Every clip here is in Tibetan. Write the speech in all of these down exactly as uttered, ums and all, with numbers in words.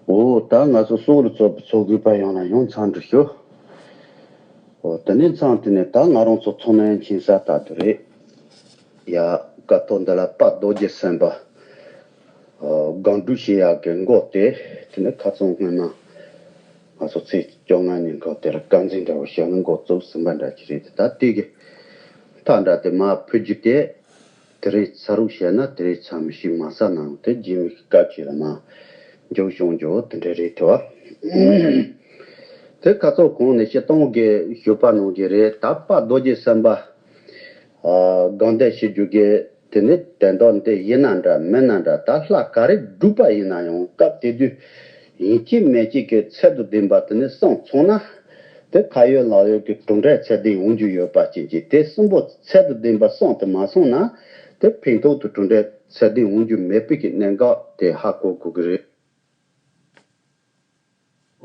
འོ། ད་ང་ཚོ་སྲོག་ལ་གཙོས་པའི་ཚོགས་དགོས་པ་ཡོངས་ལ་ཡང་འཚམས་འདྲི་ཞུ། འོ། དེ་ནས་མཚམས་དེ་ནས་ད་ང་རང་ཚོ་ཚོར་སྣང་མཁྱེན་ས་ལྟར་དུ་རེད། ཡ། སྐབས་ཐོག་འདི་ལ་དཔལ་རྡོ་རྗེ་སེམས་དཔའ་སྒང་དྲུག་བྱེད་ཡག་གི་འགོ་དེ། དེ་ནས་ཁ་སང་སྔོན་མ་ང་ཚོ་ཚེས་བཅོ་ལྔ་ཉིན་གང་དེ་ལ་དཀར་འཛིན་འདྲ་བོ་བྱས་ནས་འགོ་བཙུགས་ཟིན་པ་འདྲ་ཅིག་རེད་དེ། ད་དེ་གི་མཐའ་འདྲ་དེ་མར་ཕུད་རྒྱུ་དེ། དེ་རིང་ཚར་རུ་བཤད་ན་དེ་རིང་མཚམས་ཤིག་མ་ཟ་ནའང་དེ་རྗེས་མའི་སྐབས་ཅིག་ལ་མར་མཇུག་སྐྱོང་རྒྱུ་དེ་འདྲ་རེད་དེ་བ། དེ་ཁ་སང་གོང་ནས་སྤྱིར་བཏང་གི་ཞུས་པ་ནང་བཞིན་རེད། ད་དཔལ་རྡོ་རྗེ་སེམས་དཔའ་སྒང་སྡེ་བྱེད་རྒྱུ་གི་དེ་ནི་དོན་དག་འདི་ཡིན་ན་འདྲ་མིན་ན་འདྲ། ད་ལྷ་ག་རེ་སྒྲུབ་པ་ཡིན་ན་ཡང་སྐབས་དེ་དུས་ཡིན་གཅིག་མིན་གཅིག་གི་ཚད་དང་ལྡན་པ་དེ་ནི་གསུངས་སོང་ན། དེ་ཁ་ཡོད་ལག་ཡོད་ཀྱི་གྲུབ་འབྲས་ཚད་ལྡན་འོང་རྒྱུ་ཡོད་པ་ཅན་གྱི་དེ་གསུམ་པོ་ཚད་དང་ལྡན་པ་གསུངས་ཏེ་མ་སོང་ན། དེ་ཕན་ཐོགས་དང་གྲུབ་འབྲས་ཚད་ལྡན་འོང་རྒྱུ་མེད་པའི་གི་གནད་འགག་དེ་ཧ་གོ་དགོས་ཀྱི་རེད།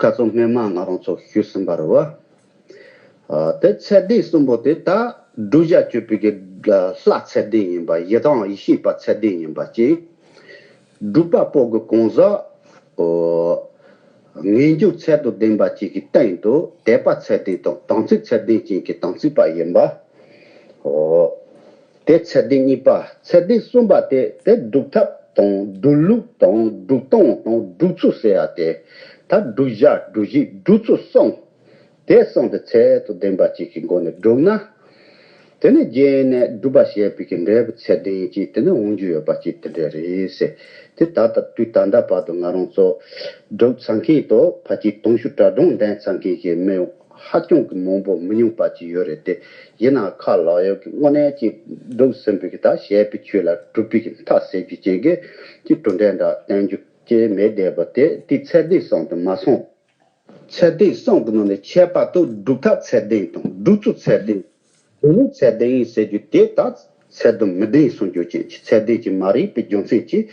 ཁ་སང་སྔོན་མ་ང་རང་ཚོ་ཞུས་ཟིན་པ་རེད་བ། ཨ། དེ་ཚད་ལྡན་གསུམ་པོ་དེ་ད་བསྒྲུབ་བྱ་སྤྱོད་པའི་གི་ལྷ་ཚད་ལྡན་ཡིན་པ། ཡི་དམ་ཡེ་ཤེས་པ་ཚད་ལྡན་ཡིན་པ་ཅན། སྒྲུབ་པ་པོ་གི་གང་ཟག་ངེས་འབྱུང་ཚད་དང་ལྡན་པ་ཅིག་གི་སྟེང་དུ་དད་པ་ཚད་ལྡན་དང་དམ་ཚིག་ཚད་ལྡན་ཅན་གྱི་དམ་ཚིག་པ་ཡིན་པ། འོ། དེ་ཚད་ལྡན་གཉིས་པ། ཚད་ལྡན་གསུམ་པ་དེ་དེ་སྒྲུབ་ཐབས་དང་སྒྲུབ་ལུགས་དང་སྒྲུབ་སྟངས་དང་སྒྲུབ་ཚུལ་ཟེར་ཡ་དེ། ད་སྒྲུབ་བྱ་སྒྲུབ་གཞི་སྒྲུབ་ཚུལ་གསུམ། དེ་གསུམ་དེ་ཚད་དང་ལྡན་པ་ཅིག་གི་སྒོ་ནས་བསྒྲུབས་ན། དེ་ནས་རྗེས་ནས་སྒྲུབ་པ་བྱེད་པའི་གི་འབྲས་བུ་ཚད་ལྡན་ཅིག་དེ་ནས་འོང་རྒྱུ་ཡོད་པ་ཅིག་དེ་འདྲ་རེད་ཟེར། དེ་ད་ལྟ་དུས་ད་ལྟ་བར་དུ་ང་རང་ཚོ་སྒྲུབ་ཚར་མཁན་དང་ཕལ་ཆེར་དུང་ཕྱུར་གྲངས་བསྡོམས་འདོན་ཚར་མཁན་གྱི་མི་ཧ་ཅང་གི་མང་པོ་མི་ཉུང་བ་ཅིག་ཡོད་རེད་དེ། ཡིན་ནའང་ཁ་ལག་ཡོད་ཀྱི་དངོས་གནས་ཀྱི་སྒྲུབ་ཟིན་པའི་གི་ད་བྱས་པའི་ཆོས་ལ་གྲུབ་པའི་གི་མཐའ་ཟེར་རྒྱུ་ཅན་གྱི་ཀྱི་གྲུབ་འབྲས་འདྲ་བསྟན་རྒྱུ་ཅིག་མེད་བསྡད་པ་དེ། དེ་ཚད་ལྡན་གསུམ་དུ་མ་སོང་། ཚད་ལྡན་གསུམ་གྱི་ནང་ནས་ཁྱད་པར་དུ་སྒྲུབ་ཐབས་ཚད་ལྡན་དང་སྒྲུབ་ཚུལ་ཚད་ལྡན། སྒྲུབ་ལུགས་ཚད་ལྡན་ཡིན་ཟེར་རྒྱུ་དེ་དག་ཚད་དུ་མི་ལྡན་གསུང་རྒྱུ་ཅན་གྱི་ཚད་ལྡན་གྱི་མ་རེད་པའི་རྒྱུ་མཚན་གྱིས།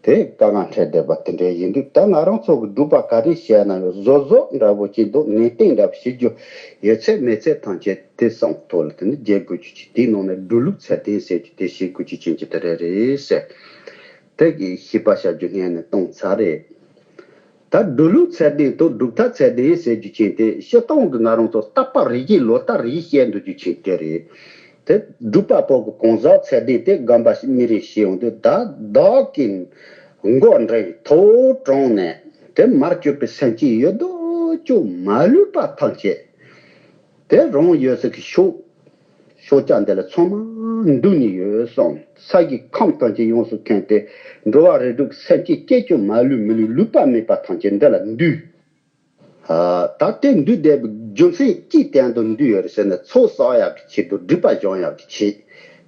དེ་དཀའ་ངལ་འཕྲད་བསྡད་པ་དེ་འདྲ་ཡིན་དུས། ད་ང་རང་ཚོ་གི་སྒྲུབ་པ་ག་རེ་བྱས་ན་ཡང་བཟོ་བཟོ་འདྲ་བོ་ཅིག་འདུག་ནན་ཏན་འདྲ་བོ་བྱེད་རྒྱུ་ཡོད་ཚད་མེད་ཚད་ཐམས་ཅད་དེ་གསུམ་ཐོག་ལ་དེ་ནི་རྒྱལ་དགོས་རྒྱུ་ཅིག་དེའི་ནང་ནས་སྒྲུབ་ལུགས་ཚད་ལྡན་ཟེར་རྒྱུ་དེ་བྱེད་དགོས་རྒྱུ་ཅན་གྱི་དེ་རེད་རེད་ཟེར། དེ་གི་ཤེས་པ་བྱ་རྒྱུ་སྔོན་ནས་གཏོང་ཚར་རེད། ད་སྒྲུབ་ལུགས་ཚད་ལྡན་དང་སྒྲུབ་ཐབས་ཚད་ལྡན་ཟེར་རྒྱུ་ཅན་དེ་སྤྱིར་བཏང་གི་ང་རང་ཚོ་རྟག་པ་རེ་རེ་ལོ་ལྟར་རེ་བཤད་འདུག་རྒྱུ་ཅན་དེ་རེད། དེ་སྒྲུབ་པ་པོ་གི་གང་ཟག་ཚད་ལྡན་དེ་སྒོམ་པ་མི་རེ་བྱེད་ཡོང་དུས། ད་བདག་གི་མགོ་འདྲེན་ཐོག་དྲངས་ནས་དེ་མར་གྱུར་པའི་སེམས་ཅན་ཡོད་དོ་ཅོག་མ་ལུས་པ་ཐམས་ཅད། དེ་རང་ཡོད་ས་གི་ཕྱོགས། ཕྱོགས་ཆ་འདི་ལ་ཚང་མ་འདུས་ནས་ཡོད་གསུངས། ས་གི་ཁམས་ཐམས་ཅད་ཡོངས་སུ་ཁེངས་ཏེ། འགྲོ་བ་རིགས་དྲུག་སེམས་ཅན་གཅིག་ཀྱང་མ་ལུས་མི་ལུས་ལུས་པ་མེད་པ་ཐམས་ཅད་འདི་ལ་འདུས། ཨ། ད་དེ་འདུས་བསྡད་པའི་རྒྱུ་མཚན་ཅིའི་སྟེང་དུ་འདུས་ཡོད་རེད་ཟེར་ན། ཚོགས་བསགས་ཡག་གི་ཆེད་དུ། སྒྲིབ་པ་སྦྱང་ཡག་གི་ཆེད།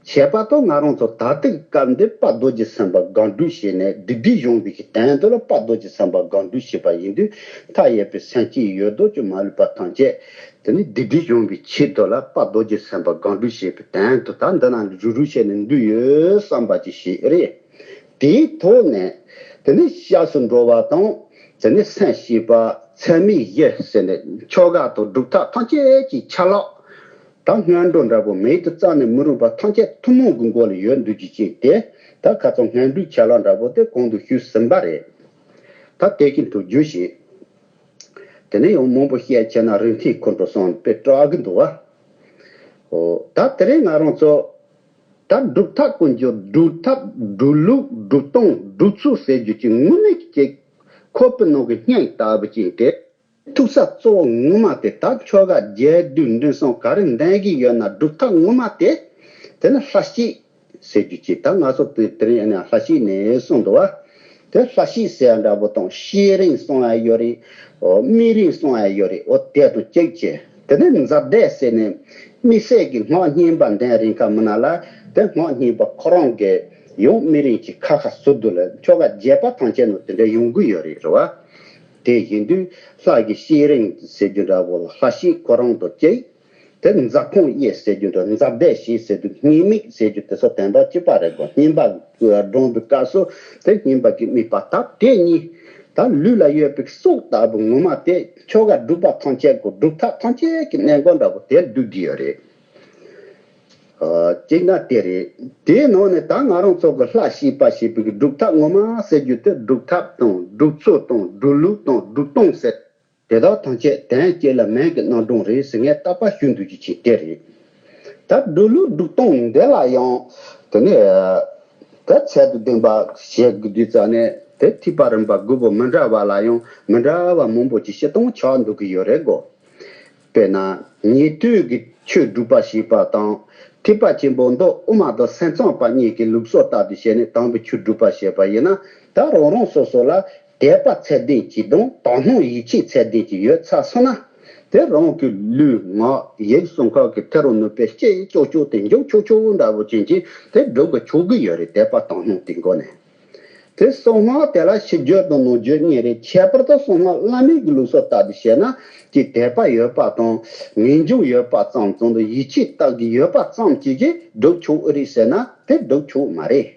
ཁྱད་པར་དུ་ང་རང་ཚོ་ད་ལྟའི་སྐབས་འདིར་དཔལ་རྡོ་རྗེ་སེམས་དཔའ་སྒང་དྲུག་བྱས་ནས་སྡིག་སྒྲིབ་སྦྱོང་བའི་གི་དོན་དུ་ལ་དཔལ་རྡོ་རྗེ་སེམས་དཔའ་སྒང་དྲུག་བྱས་པ་ཡིན་དུས། མཐའ་ཡས་པའི་སེམས་ཅན་ཡོད་དོ་ཅོག་མ་ལུས་པ་ཐམས་ཅད་དེ་ནི་སྡིག་སྒྲིབ་སྦྱོང་བའི་ཆེད་དུ་ལ་དཔལ་རྡོ་རྗེ་སེམས་དཔའ་སྒང་དྲུག་བྱས་པའི་དོན་དུ། ད་འདི་ན་རུག་རུག་བྱས་ནས་འདུས་ཡོད་བསམ་པ་ཅིག་ཞིག་རེད། དེའི་ཐོག་ནས་དེ་ནི་སྐྱབས་སུ་འགྲོ་བ་དང་། དེ་ནི་སེམས་བསྐྱེད་པ། ཚད་མེད་བཞི་ཟེར་ནས་ཆོ་ག་དང་སྒྲུབ་ཐབས་ཐམས་ཅད་ཀྱི་ཆ་ལག་ད་སྔོན་འགྲོ་འདྲ་པོ་མེད་དུ་རྩ་ནས་མི་རུང་བ་ཐམས་ཅད་ཐུན་མོང་གི་སྒོ་ལ་ཡོད་འདུག་རྒྱུ་ཅན་དེ། ད་ཁ་སང་སྔོན་འགྲོའི་ཆ་ལག་འདྲ་པོ་དེ་གོང་དུ་ཞུས་ཟིན་པ་རེད། ད་དེ་གི་མཐུན་འགྱུར་ཞིག་དེ་ནས་ཡང་མང་པོ་བཤད་བྱས་ན་རིན་ཐང་ཁོ་འགྲོ་སོང་དཔེ་དྲག་གི་འདུག་བ། འོ། ད་དེ་རིང་ང་རང་ཚོ་ད་སྒྲུབ་ཐབས་ཀུན་གྱི་སྒྲུབ་ཐབས། སྒྲུབ་ལུགས། སྒྲུབ་སྟངས། སྒྲུབ་ཚུལ་ཟེར་རྒྱུ་ཅིག་དངོས་གནས་ཀྱི་ཁོག་པའི་ནང་གི་སྙིང་ལྟ་བུ་ཅིག་དེ། ཐུག་ས་གཙོ་བོ་ངོ་མ་དེ། ད་ཆོ་ག་རྒྱས་བསྡུས་འབྲིང་གསུམ་ག་རེ་འདོན་གྱི་ཡོད་ན། སྒྲུབ་ཐབས་ངོ་མ་དེ། དེ་ནི་ལྷ་གཤེགས་ཟེར་རྒྱུ་ཅིག་ད་ང་ཚོ་དེ་དེ་རིང་ཨ་ནི་ལྷ་གཤེགས་ནས་གསུངས་འདུག་བ། དེ་ལྷ་གཤེགས་ཟེར་ཡ་འདྲ་པོ་དང་། གཤེགས་རིང་གསུང་ཡ་ཡོད་རེད། འོ། སྨིན་རིང་གསུང་ཡ་ཡོད་རེད། འོ། དེ་དང་གཅིག་བྱས། དེ་ནས་ཛབ་བསྡད་ཟེར་ནས་དམིགས་བསལ་གྱི་སྔགས་རྙིང་པ་འདོན་རན་ཁ་མིན་ན་ལ། དེ་སྔགས་རྙིང་པ་ཁོ་རང་གིས་ཡང་སྨིན་རིང་གི་ཁ་ཁ་ཟུར་དུ་ལ་ཆོ་ག་རྒྱས་པ་ཐམས་ཅད་ནང་དེ་འདྲ་ཡོང་གི་ཡོད་རེད། རེད་བ། དེ་ཡིན་དུས་ལྷ་གི་གཤེགས་རིང་ཟེར་རྒྱུ་འདྲ་པོ་ལ་ལྷ་གཤེགས་ཁོ་རང་དང་གཅིག་དེ་ཛ་ཁང་དབྱེ་ཟེར་རྒྱུ་འདྲ། ཛབ་བསྡད་བྱས་ཟེར་དུས་སྙིང་མིག་ཟེར་རྒྱུ་དེ་ཚོ་དོན་དག་གཅིག་པ་རེད་གོ། སྙིང་པ་བགྲངས་པའི་སྐབས་སུ་དེ་སྙིང་པ་གི་དམིགས་པ་དག་དེ་གཉིས། ད་ལུས་ལ་ཡོད་པའི་སྲོག་ལྟ་བུ་ངོ་མ་དེ་ཆོ་ག་སྒྲུབ་པ་ཐམས་ཅད་ཀྱི། སྒྲུབ་ཐབས་ཐམས་ཅད་ཀྱི་གནད་འགག་འདྲ་པོ་དེ་བསྡུ་གི་ཡོད་རེད། གཅིག་ན་དེ་རེད། དེའི་ནང་ནས་ད་ང་རང་ཚོ་གི་ལྷ་ཞེས་པ་ཞེས་པའི་གི་སྒྲུབ་ཐབས་ངོ་མ་ཟེར་རྒྱུ་དེ། སྒྲུབ་ཐབས་དང་སྒྲུབ་ཚུལ་དང་སྒྲུབ་ལུགས་དང་སྒྲུབ་སྟངས་ཟེར། དེ་དག་ཐམས་ཅད་དོན་གཅིག་ལ་མིང་གི་རྣམ་གྲངས་རེད་ཟེར། ངས་རྟག་པར་ཞུ་འདོད་རྒྱུ་ཅིག་དེ་རེད། ད་སྒྲུབ་ལུགས་སྒྲུབ་སྟངས་འདི་ལ་ཡང་དེ་ནས་ད་ཚད་དང་ལྡན་པ་བྱེད་དགོས་དུས་ཙང་ནས། དེ་ཐེག་པ་རིམ་པ་དགུ་པོ་མི་འདྲ་བ་ལ་ཡང་མི་འདྲ་བ་མང་པོ་ཅིག་བྱེད་སྟངས་ཆགས་འདུག་གི་ཡོད་རེད་གོ། དཔེར་ན། ཉན་ཐོས་ཀྱི་ཆོས་སྒྲུབ་པ་ཞེས་པ་དང་། ཐེག་པ་ཆེན་པོ་མདོ་དབུ་མ་དང་སེམས་ཙམ་པ་གཉིས་ཀྱི་ལུགས་སྲོལ་ལྟར་དུ་བྱས་ནས་དམ་པའི་ཆོས་སྒྲུབ་པ་ཞེས་པ་ཡིན་ན། ད་རང་རང་སོ་སོ་ལ་དད་པ་ཚད་ལྡན་གཅིག་དང་དག་སྣང་ཡིད་ཆེས་ཚད་ལྡན་གཅིག་ཡོད་ཚར་སོང་ན། དེ་རང་གི་ལུས་ངག་ཡིད་གསུམ་ཀ་གི་མཐར་ནུབ་པའི་ལྕེ་ཡི་ཅོག་ཅོག་དེ་འཇོག་ཆོག་ཆོག་འདྲ་པོ་ཅན་གྱིས་དེ་སྒྲུབ་གི་ཆོག་གི་ཡོད་རེད། དད་པ་དག་སྣང་དེ་སྒོ་ནས། དེ་གསང་སྔགས་དེ་ལ་ཕྱི་རྒྱུད་དང་ནང་རྒྱུད་གཉིས་རེད། ཁྱད་པར་དུ་གསང་སྔགས་བླ་མེད་ཀྱི་ལུགས་སྲོལ་ལྟར་དུ་བྱས་ན། ཀྱི་དད་པ་ཡོད་པ་དང་ངེས་འབྱུང་ཡོད་པ་ཙམ་ཙམ་དང་ཡིད་ཆེས་ལྟ་གི་ཡོད་པ་ཙམ་གྱིས་ཀྱི་སྒྲུབ་ཆོག་ཨེ་རེད་ཟེར་ན། དེ་སྒྲུབ་ཆོག་མ་རེད།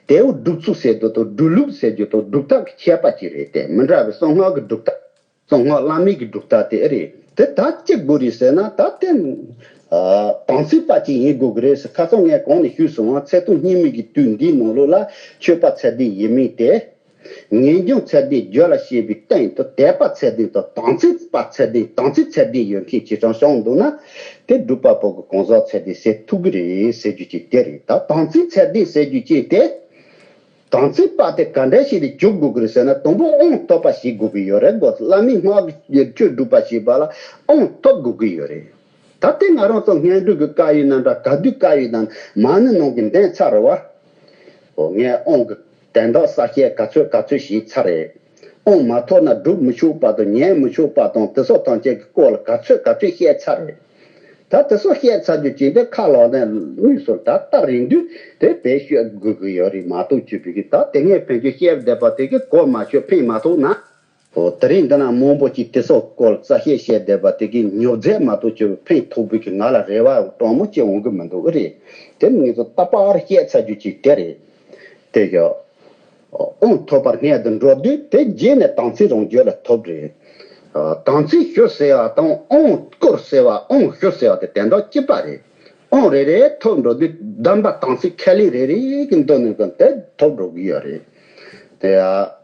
དེའུ་སྒྲུབ་ཚུལ་ཟེར་རྒྱུ་དང་སྒྲུབ་ལུགས་ཟེར་རྒྱུ་དང་སྒྲུབ་ཐབས་ཀྱི་ཁྱད་པར་ཅིག་རེད། དེ་མི་འདྲ་བའི་གསང་སྔགས་ཀྱི་སྒྲུབ་ཐབས། གསང་སྔགས་བླ་མེད་ཀྱི་སྒྲུབ་ཐབས་དེ་ཨེ་རེད། དེ་ད་ཅི་དགོས་རེད་ཟེར་ན། ད་དེ་ཨ་དམ་ཚིག་པ་ཅིག་ཡིན་དགོས་ཀྱི་རེད་ཟེར། ཁ་སང་ངས་གོང་ནས་ཞུས་སོང་བ། ཚེ་ཐུང་སྙིགས་མའི་གི་དུས་འདིའི་ནང་ལོགས་ལ་ཆོས་པ་ཚད་ལྡན་ཡིན་མིན་དེ། ངེས་འབྱུང་ཚད་ལྡན་རྒྱུད་ལ་སྐྱེས་པའི་སྟེང་དུ་དད་པ་ཚད་ལྡན་དང་དམ་ཚིག་པ་ཚད་ལྡན། དམ་ཚིག་ཚད་ལྡན་ཡོད་མཁན་ཅིག་ཀྱང་བྱུང་འདུག་ན། དེ་སྒྲུབ་པ་པོ་གི་གང་ཟག་ཚད་ལྡན་ཟེར་ཐུབ་ཀྱི་རེད་ཟེར་རྒྱུ་ཅིག་དེ་རེད། ད་དམ་ཚིག་ཚད་ལྡན་ཟེར་རྒྱུ་ཅིག་དེ། དམ་ཚིག་པ་དེ་ག་འདྲ་ཞིག་ལ་གྱུར་དགོས་ཀྱི་རེད་ཟེར་ན། དང་པོ་དབང་ཐོབ་པ་ཞིག་དགོས་ཀྱི་ཡོད་རེད་གོ། བླ་མའི་སྔགས་ཀྱི་ཆོས་སྒྲུབ་པ་ཞེས་པ་ལ་དབང་ཐོབ་དགོས་ཀྱི་ཡོད་རེད། ད་ལྟའི་ང་རང་ཚོ་སྔོན་འགྲོ་གི་བཀའ་ཡིན་ན་འདྲ། ག་དུས་བཀའ་ཡིན་ན། མ་ཎི་ནང་གི་འདོན་ཚར་རེད་བ། འོ། ངས་དབང་གི་དོན་དག་གསལ་བཤད་ག་ཚོད་ག་ཚོད་བྱས་ཚར་རེད། དབང་མ་ཐོབ་ན་སྒྲུབ་མི་ཆོག་པ་དང་ཉན་མི་ཆོག་པ་དང་། དེ་སོགས་ཐམས་ཅད་ཀྱི་སྐོར་ལ་ག་ཚོད་ག་ཚོད་བཤད་ཚར་རེད། ད་དེ་སོགས་བཤད་ཚར་རྒྱུ་ཅིག་དེ་ཁ་ལོག་ནས་དངོས་སུ་ད་ལྟ་རིང་དུས་དེ་བེད་སྤྱོད་དགོས་ཀྱི་ཡོད་རེད་མ་གཏོགས། བཅུ་པའི་གི་ད་དེ་སྔའི་ཕན་ཆོད་བཤད་བསྡད་པ་དེ་གི་གོ་མ་ཆོད་ཕན་མ་ཐོགས་ན། འོ། དེ་རིང་འདི་ན་མང་པོ་ཅིག་དེ་སོགས་སྐོར་རྩ་བཤད་བཤད་བསྡད་པ་དེ་གི་ཉོབ་རྫས་མ་གཏོགས་ཅིག་ཕན་ཐོགས་པའི་གི་ང་ལ་རེ་བ་དྲང་མོ་ཅིག་འོང་གི་མི་འདུག་ཨེ་རེད། དེ་ནི་ངེད་ཚོ་རྟག་པར་བཤད་ཚར་རྒྱུ་ཅིག་དེ་རེད། དེ་ཡོ། དབང་ཐོབ་པར་སྔོན་དུ་འགྲོ་དུས་དེ་རྗེས་ནས་དམ་ཚིག་རང་རྒྱུད་ལ་ཐོབ་རེད། དམ་ཚིག་ཞུ་ཟེར་བ་དང་དབང་བསྐུར་ཟེར་བ། དབང་ཞུ་ཟེར་བ་དེ་དོན་དག་གཅིག་པ་རེད། དབང་རེ་རེ་ཐོབ་འགྲོ་དུས་སྡོམ་པ་དམ་ཚིག་ཁས་ལེན་རེ་རེ་གི་མདོ་ནས་ཀྱང་དེ་ཐོབ་འགྲོ་གི་ཡོད་རེད། དེ་ཡ།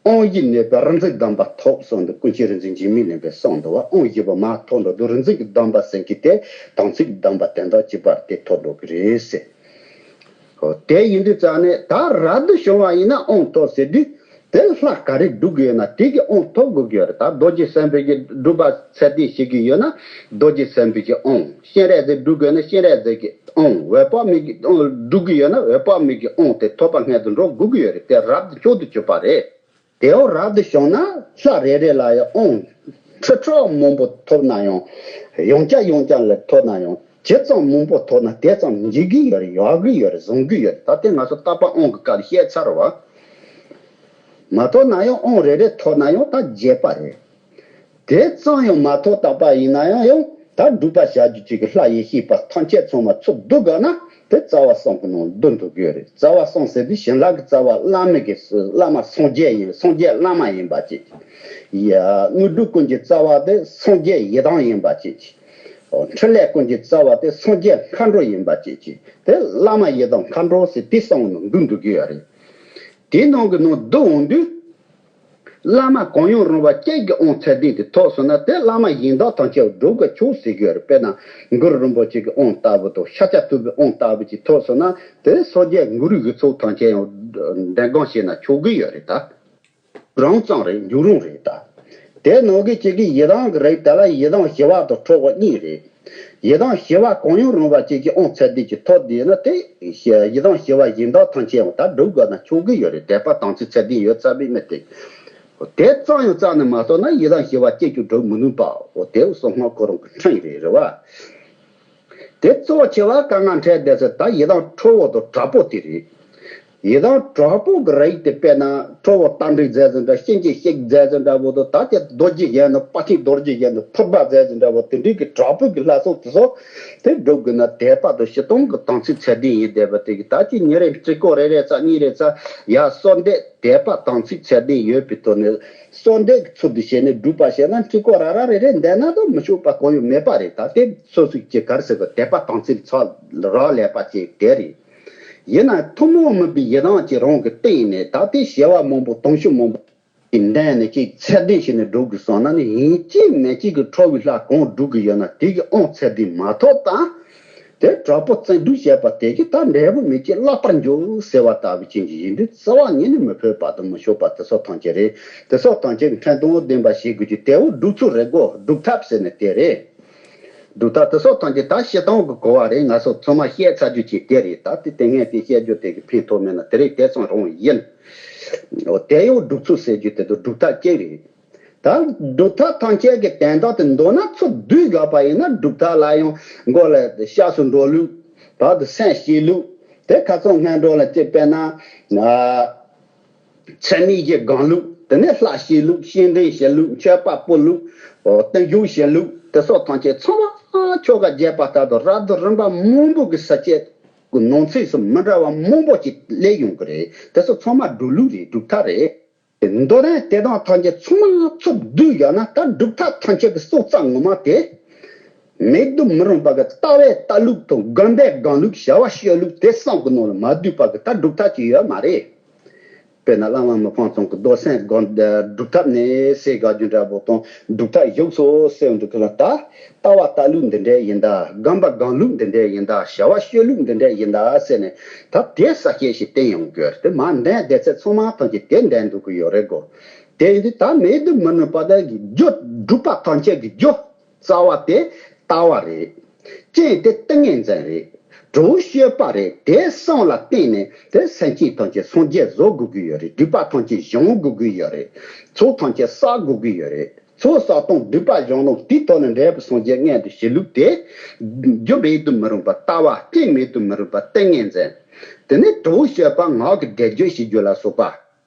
དབང་བཞིས་གནས་པའི་རིག་འཛིན་སྡོམ་པ་ཐོབ་གསུངས་འདུག། ཀུན་མཁྱེན་རིག་འཛིན་འཇིགས་མེད་གླིང་པས་གསུངས་འདུག་བ། དབང་བཞི་པོ་མར་ཐོབ་འགྲོ་དུས་རིག་འཛིན་གྱི་སྡོམ་པ་ཟེར་མཁན་དེ་དམ་ཚིག་གི་སྡོམ་པ་དོན་དག་གཅིག་པར་དེ་ཐོབ་འགྲོ་གི་རེད་ཟེར། ཨོ། དེ་ཡིན་དུས་ཙང་ནས་ད་རབ་ཏུ་བྱུང་བ་ཡིན་ན་དབང་ཐོབ་ཟེར་དུས། དེ་ལྷ་ག་རེ་སྒྲུབ་ཀྱི་ཡོད་ན་དེ་གི་དབང་ཐོབ་དགོས་ཀྱི་ཡོད་རེད། ད་རྡོ་རྗེ་སེམས་དཔའི་གི་སྒྲུབ་པ་ཚད་ལྡན་བྱེད་ཀྱི་ཡོད་ན་རྡོ་རྗེ་སེམས་དཔའི་གི་དབང་། སྤྱན་རས་གཟིགས་སྒྲུབ་དགོས་ན་སྤྱན་རས་གཟིགས་ཀྱི་དབང་། འོད་དཔག་མེད་ཀྱི་དབང་སྒྲུབ་ཀྱི་ཡོད་ན་འོད་དཔག་མེད་ཀྱི་དབང་དེ་ཐོབ་པ་སྔོན་དུ་འགྲོ་དགོས་ཀྱི་ཡོད་རེད། དེ་རབ་ཏུ་བྱུང་དུ་གྱུར་པ་རེད། དེའང་རབ་ཏུ་བྱུང་ན་ལྷ་རེ་རེ་ལ་ཡང་དབང་ཁྲི་ཕྲག་མང་པོ་ཐོབ་ན་ཡང་། ཡང་བསྐྱར་ཡང་བསྐྱར་ལ་ཐོབ་ན་ཡང་ཇི་ཙམ་མང་པོ་ཐོབ་ན་དེ་ཙམ་འཇིག་གི་ཡོད་རེད། ཡག་གི་ཡོད་རེད། བཟང་གི་ཡོད་རེད། ད་ལྟའི་ང་ཚོ་རྟག་པར་དབང་གི་སྐབས་ལ་བཤད་ཚར་བ། མ་ཐོབ་ན་ཡང་དབང་རེ་རེ་ཐོབ་ན་ཡང་ད་རྒྱས་པ་རེད། དེ་ཙམ་ཡང་མ་ཐོབ་བཏགས་པ་ཡིན་ན་ཡང་། ཡང་ད་སྒྲུབ་པ་བྱ་རྒྱུ་ཅིག་གི་ལྷ་ཡེ་ཤེས་པ་ཐམས་ཅད་ཚང་མ་ཚུར་བསྡུ་དགོས་ན་དེ་རྩ་བ་གསུམ་གྱི་ནང་བསྡུ་འདུག་གི་ཡོད་རེད། རྩ་བ་གསུམ་ཟེར་དུས་བྱིན་རླབས་ཀྱི་རྩ་བ་བླ་མེད་ཀྱི་བླ་མ་སངས་རྒྱས་ཡིན། སངས་རྒྱས་བླ་མ་ཡིན་པ་ཅིག། ཡ། དངོས་གྲུབ་ཀུན་གྱི་རྩ་བ་དེ་སངས་རྒྱས་ཡི་དམ་ཡིན་པ་ཅིག། འཕྲིན་ལས་ཀུན་གྱི་རྩ་བ་དེ་སངས་རྒྱས་མཁའ་འགྲོ་ཡིན་པ་ཅིག་ཅིག། དེ་བླ་མ་ཡི་དམ་མཁའ་འགྲོ་ཟེར་དེ་གསུམ་གྱི་ནང་བསྡུ་འདུག་གི་ཡོད་རེད། དེའི་ནང་གི་ནང་བསྡུ་འོང་དུས། བླ་མ་གང་ཡང་རུང་བ་གཅིག་གི་དབང་ཚད་ལྡན་དེ་ཐོབ་སོང་ན་དེ་བླ་མ་གཞན་དག་ཐམས་ཅད་སྒྲུབ་དགོས་ཆོག་ཟེར་གྱི་ཡོད་རེད། དཔེར་ན་གུ་རུ་རིན་པོ་ཆེ་གི་དབང་ལྟ་བུ་དང་ཤཱཀྱ་ཐུབ་པའི་དབང་ལྟ་བུ་ཅིག་ཐོབ་སོང་ན་དེ་སངས་རྒྱས་གུ་རུ་གི་ཚོགས་ཐམས་ཅད་ཡང་འདྲེན་སྒོམ་བྱས་ན་ཆོག་གི་ཡོད་རེད་ད། རང་ཙམ་རེད། འཇུག་རུང་རེད་ད། དེ་ནང་གི་གཅིག་གི་ཡི་དམ་གི་རིགས་དེ་ལ་ཡི་དམ་ཞི་བ་དང་ཁྲོ་བོ་གཉིས་རེད། ཡི་དམ་ཞི་བ་གང་ཡང་རུང་བ་ཅིག་གི་དབང་ཚད་ལྡན་ཅིག་ཐོབ་བསྡད་ན་དེ་ཡི་དམ་ཞི་བ་གཞན་དག་ཐམས་ཅད་ཡང་ད་སྒྲུབ་དགོས་ན་ཆོག་གི་ཡོད་རེད། དད་པ་དམ་ཚིག་ཚད་ལྡན་ཡོད་ཚར་བའི་མི་དེ། དེ་ཙམ་ཡང་བརྩམས་ནས་མ་ཐོབ་ན་ཡི་དམ་ཞི་བ་གཅིག་ཀྱང་སྒྲུབ་མི་ནུས་པ། འོ། དེ་གསང་སྔགས་ཁོ་རང་གི་ཕྲིན་རེད། རེད་བ། དེ་གཙོ་ཆེ་བ་དཀའ་ངལ་འཕྲད་བསྡད་ས་ད་ཡི་དམ་ཁྲོ་བོ་དང་དྲག་པོ་དེ་རེད། ཡི་དམ་དྲག་པོ་གི་རིགས་དེ། དཔེར་ན་ཁྲོ་བོ་རྟ་མགྲིན་མཛད་ཟིན་འདྲ། གཤིན་རྗེ་གཤེད་མཛད་ཟིན་འདྲ་བོ་དང་། ད་དེ་རྡོ་རྗེ་གཞོན་ནུ་དཔལ་ཆེན་རྡོ་རྗེ་གཞོན་ནུ་ཕུར་པ་མཛད་ཟིན་འདྲ་བོ། དེ་འདྲའི་གི་དྲག་པོ་གི་ལྷ་ཚོགས་དེ་ཚོ་དེ་སྒྲུབ་དགོས་ན་དད་པ་དང་སྤྱིར་བཏང་གི་དམ་ཚིག་ཚད་ལྡན་ཡིན་བསྡད་པ་དེ་གི། ད་ཅི་ཉིན་རེ་སྤྱི་སྒོ་རེ་རེ་ཙམ་གཉིས་རེ་ཙམ་ཡར་གསོལ་འདེབས་དད་པ་དམ་ཚིག་ཚད་ལྡན་ཡོད་པའི་ཐོག་ནས། གསོལ་འདེབས་ཀྱི་ཚུལ་དུ་བྱས་ནས་སྒྲུབ་པ་བྱས་ན། སྤྱི་སྒོ་ར་ར་རེ་རེ་འདེབས་ན་དང་མི་ཆོག་པ་གང་ཡང་མེད་པ་རེད། ད་དེ་སོ་སོའི་ཅི་ག་རེ་ཟེར་གི། དད་པ་དམ་ཚིག་ཚད་རག་ལས་པ་ཅིག་དེ་རེད། ཡིན་ན་ཐུན་མོང་མིན་པའི་ཡི་དམ་གྱི་རང་གི་སྟེང་ནས། ད་དེ་བྱེ་བ་མང་པོ་དུང་ཕྱུར་མང་པོ་གི་འདྲེན་ནས་ཅིག་ཚད་ལྡན་བྱས་ནས་སྒྲུབ་དགོས་བསམ་ན་ནི། ཡིན་གཅིག་མིན་གཅིག་གི་ཁྲོ་བའི་ལྷ་གང་སྒྲུབ་གི་ཡོད་ན། དེ་གི་དབང་ཚད་ལྡན་མ་ཐོབ་དང་། དེ་དྲག་པོ་བརྩོན་འགྲུས་བྱས་པ་དེ་གིས་ད་འབྲས་བུ་མེད་ཅིང་བརླག་པར་འགྱུར་ཟེར་བ་ལྟ་བུ་ཅན་གྱི་ཡིན་དུས། རྩ་བ་ཉིད་ནས་མི་ཕོད་པ་དང་མི་ཆོག་པ་དེ་ཚོ་ཐམས་ཅད་རེད། དེ་ཚོ་ཐམས་ཅད་ཀྱི་ཕྲན་དང་བདེན་པ་ཤེས་དགོས་ཀྱི། དེ་འོ་སྒྲུབ་ཚུལ་རེད་གོ། སྒྲུབ་ཐབས་ཟེར་ནས་དེ་རེད། སྒྲུབ་ཐབས་དེ་ཚོ་ཐམས་ཅད་ད་སྤྱིར་བཏང་གི་གོ་བ་རེད། ང་ཚོ་ཚང་མ་བཤད་ཚར་རྒྱུ་ཅིག་དེ་རེད། ད་དེ་དེ་སྔོན་དེ་བཤད་རྒྱུ་དེ་གི་ཕན་ཐོགས་མེད་ན། དེ་རེད། དེ་ཙམ་རང་ཡིན། འོ་དེ་ཡང་སྒྲུབ་ཚུལ་ཟེར་རྒྱུ་དེ་དང་སྒྲུབ་ཐབས་གཅིག་རེད། ད་སྒྲུབ་ཐབས་ཐམས་ཅད་ཀྱི་དོན་དག་དེ་མདོར་ན་ཚུར་བསྡུས་དགོས་པ་ཡིན་ན། སྒྲུབ་ཐབས་ལ་ཡང་མགོ་ལ་སྐྱབས་སུ་འགྲོ་ལུགས། བར་དུ་སེམས་བསྐྱེད་ལུགས། དེ་ཁ་སང་སྔོན་འགྲོ་ལ་ཅིག་དཔེར་ན། ཨ། ཚད་མེད་བཞི་སྒོམ་ལུགས། དེ་ནས་ལྷ་བསྐྱེད་ལུགས། སྤྱན་འདྲེན་བྱེད་ལུགས། མཆོད་པ་ཕུལ་ལུགས། ཨོ། བརྟན་བཞུགས་བྱེད་ལུགས། དེ་སོགས་ཐམས་ཅད་ཚང་མ་ཆོ་ག་རྒྱས་པ་ལྟར་དུ་རབ་ཏུ་རིམ་པ་མང་པོ་གི་ས་བཅད་ཀྱི་ནང་ཚིགས་སུ་མི་འདྲ་བ་མང་པོ་ཅིག་སླེབས་ཡོང་གི་རེད། དེ་ཚོ་ཚང་མ་སྒྲུབ་ལུགས་རེད། སྒྲུབ་ཐབས་རེད། མདོར་ན་དེ་དག་ཐམས་ཅད་ཚང་མ་ཚུར་བསྡུས་བཞག་ན། ད་སྒྲུབ་ཐབས་ཐམས་ཅད་ཀྱི་སྲོག་རྩ་ངོ་མ་དེ། མེད་དུ་མི་རུང་བ་གི་ལྟ་བའི་ལྟ་ལུགས་དང་། སྒོམ་པའི་སྒོམ་ལུགས། བྱ་བ་བྱེད་ལུགས། དེ་གསུམ་གྱི་ནང་ལ་མ་བསྡུས་པ་གི་ད་སྒྲུབ་ཐབས་ཅིག་ཡོད་མ་རེད། དཔེར་ན་བླ་མ་མི་ཕམ་ཚང་གི་རྡོར་སེམས་སྒོམ་སྒྲུབ་ཐབས་ནས་ཟེར་དགོས་རྒྱུ་འདྲ་པོ་དང་། སྒྲུབ་ཐབས་བཞུགས་སོ་ཟེར་འདུག་གི་ལ། ད་ལྟ་བ་ལྟ་ལུགས་འདི་འདྲ་ཡིན་ད། སྒོམ་པ་སྒོམ་ལུགས་འདི་འདྲ་ཡིན་ད། བྱ་བ་བྱེད་ལུགས་འདི་འདྲ་ཡིན་ད་ཟེར་ནས། ད་དེ་གསལ་བཤད་ཞིག་བསྟན་ཡོང་དགོས་རེད། དེ་མ་འདྲེན་བསྡད་ཚད་ཚང་མ་ཐམས་ཅད་དེ་འདྲེན་འདུག་གི་ཡོད་རེད་གོ། དེ་ཡིན་དུས་ད་མེད་དུ་མི་རུང་བ་དག་གི་རྒྱུ། སྒྲུབ་པ་ཐམས་ཅད་ཀྱི་རྒྱུ་རྩ་བ་དེ་ལྟ་བ་རེད། རྐྱེན་དེ་ཏིང་ངེ་འཛིན་རེད། གྲོགས་སྤྱོད་པ་རེད། དེ་གསུམ་ལ་བརྟེན་ནས་དེ་སེམས་ཅན་ཐམས་ཅད་སངས་རྒྱས་བཟོ་དགོས་ཀྱི་ཡོད་རེད། སྡིག་པ་ཐམས་ཅད་སྦྱང་དགོས་ཀྱི་ཡོད་རེད། ཚོགས་ཐམས་ཅད་བསགས་དགོས་ཀྱི་ཡོད་རེད། ཚོགས་བསགས་སྟངས། སྡིག་པ་སྦྱང་སྟངས། དེའི་ཐོག་ནས་འབྲས་བུ་སངས་རྒྱས་མངོན་དུ་བྱེད་ལུགས་དེ། རྒྱུ་མེད་དུ་མི་རུང་བ་ལྟ་བ། རྐྱེན་མེད་དུ་མི་རུང་བ་ཏིང་ངེ་འཛིན། དེ་ནས་གྲོགས་སྤྱོད་པ། ངག་གི་འགྲེལ་བརྗོད་བྱེད་རྒྱུ་ལ་སོགས་པ།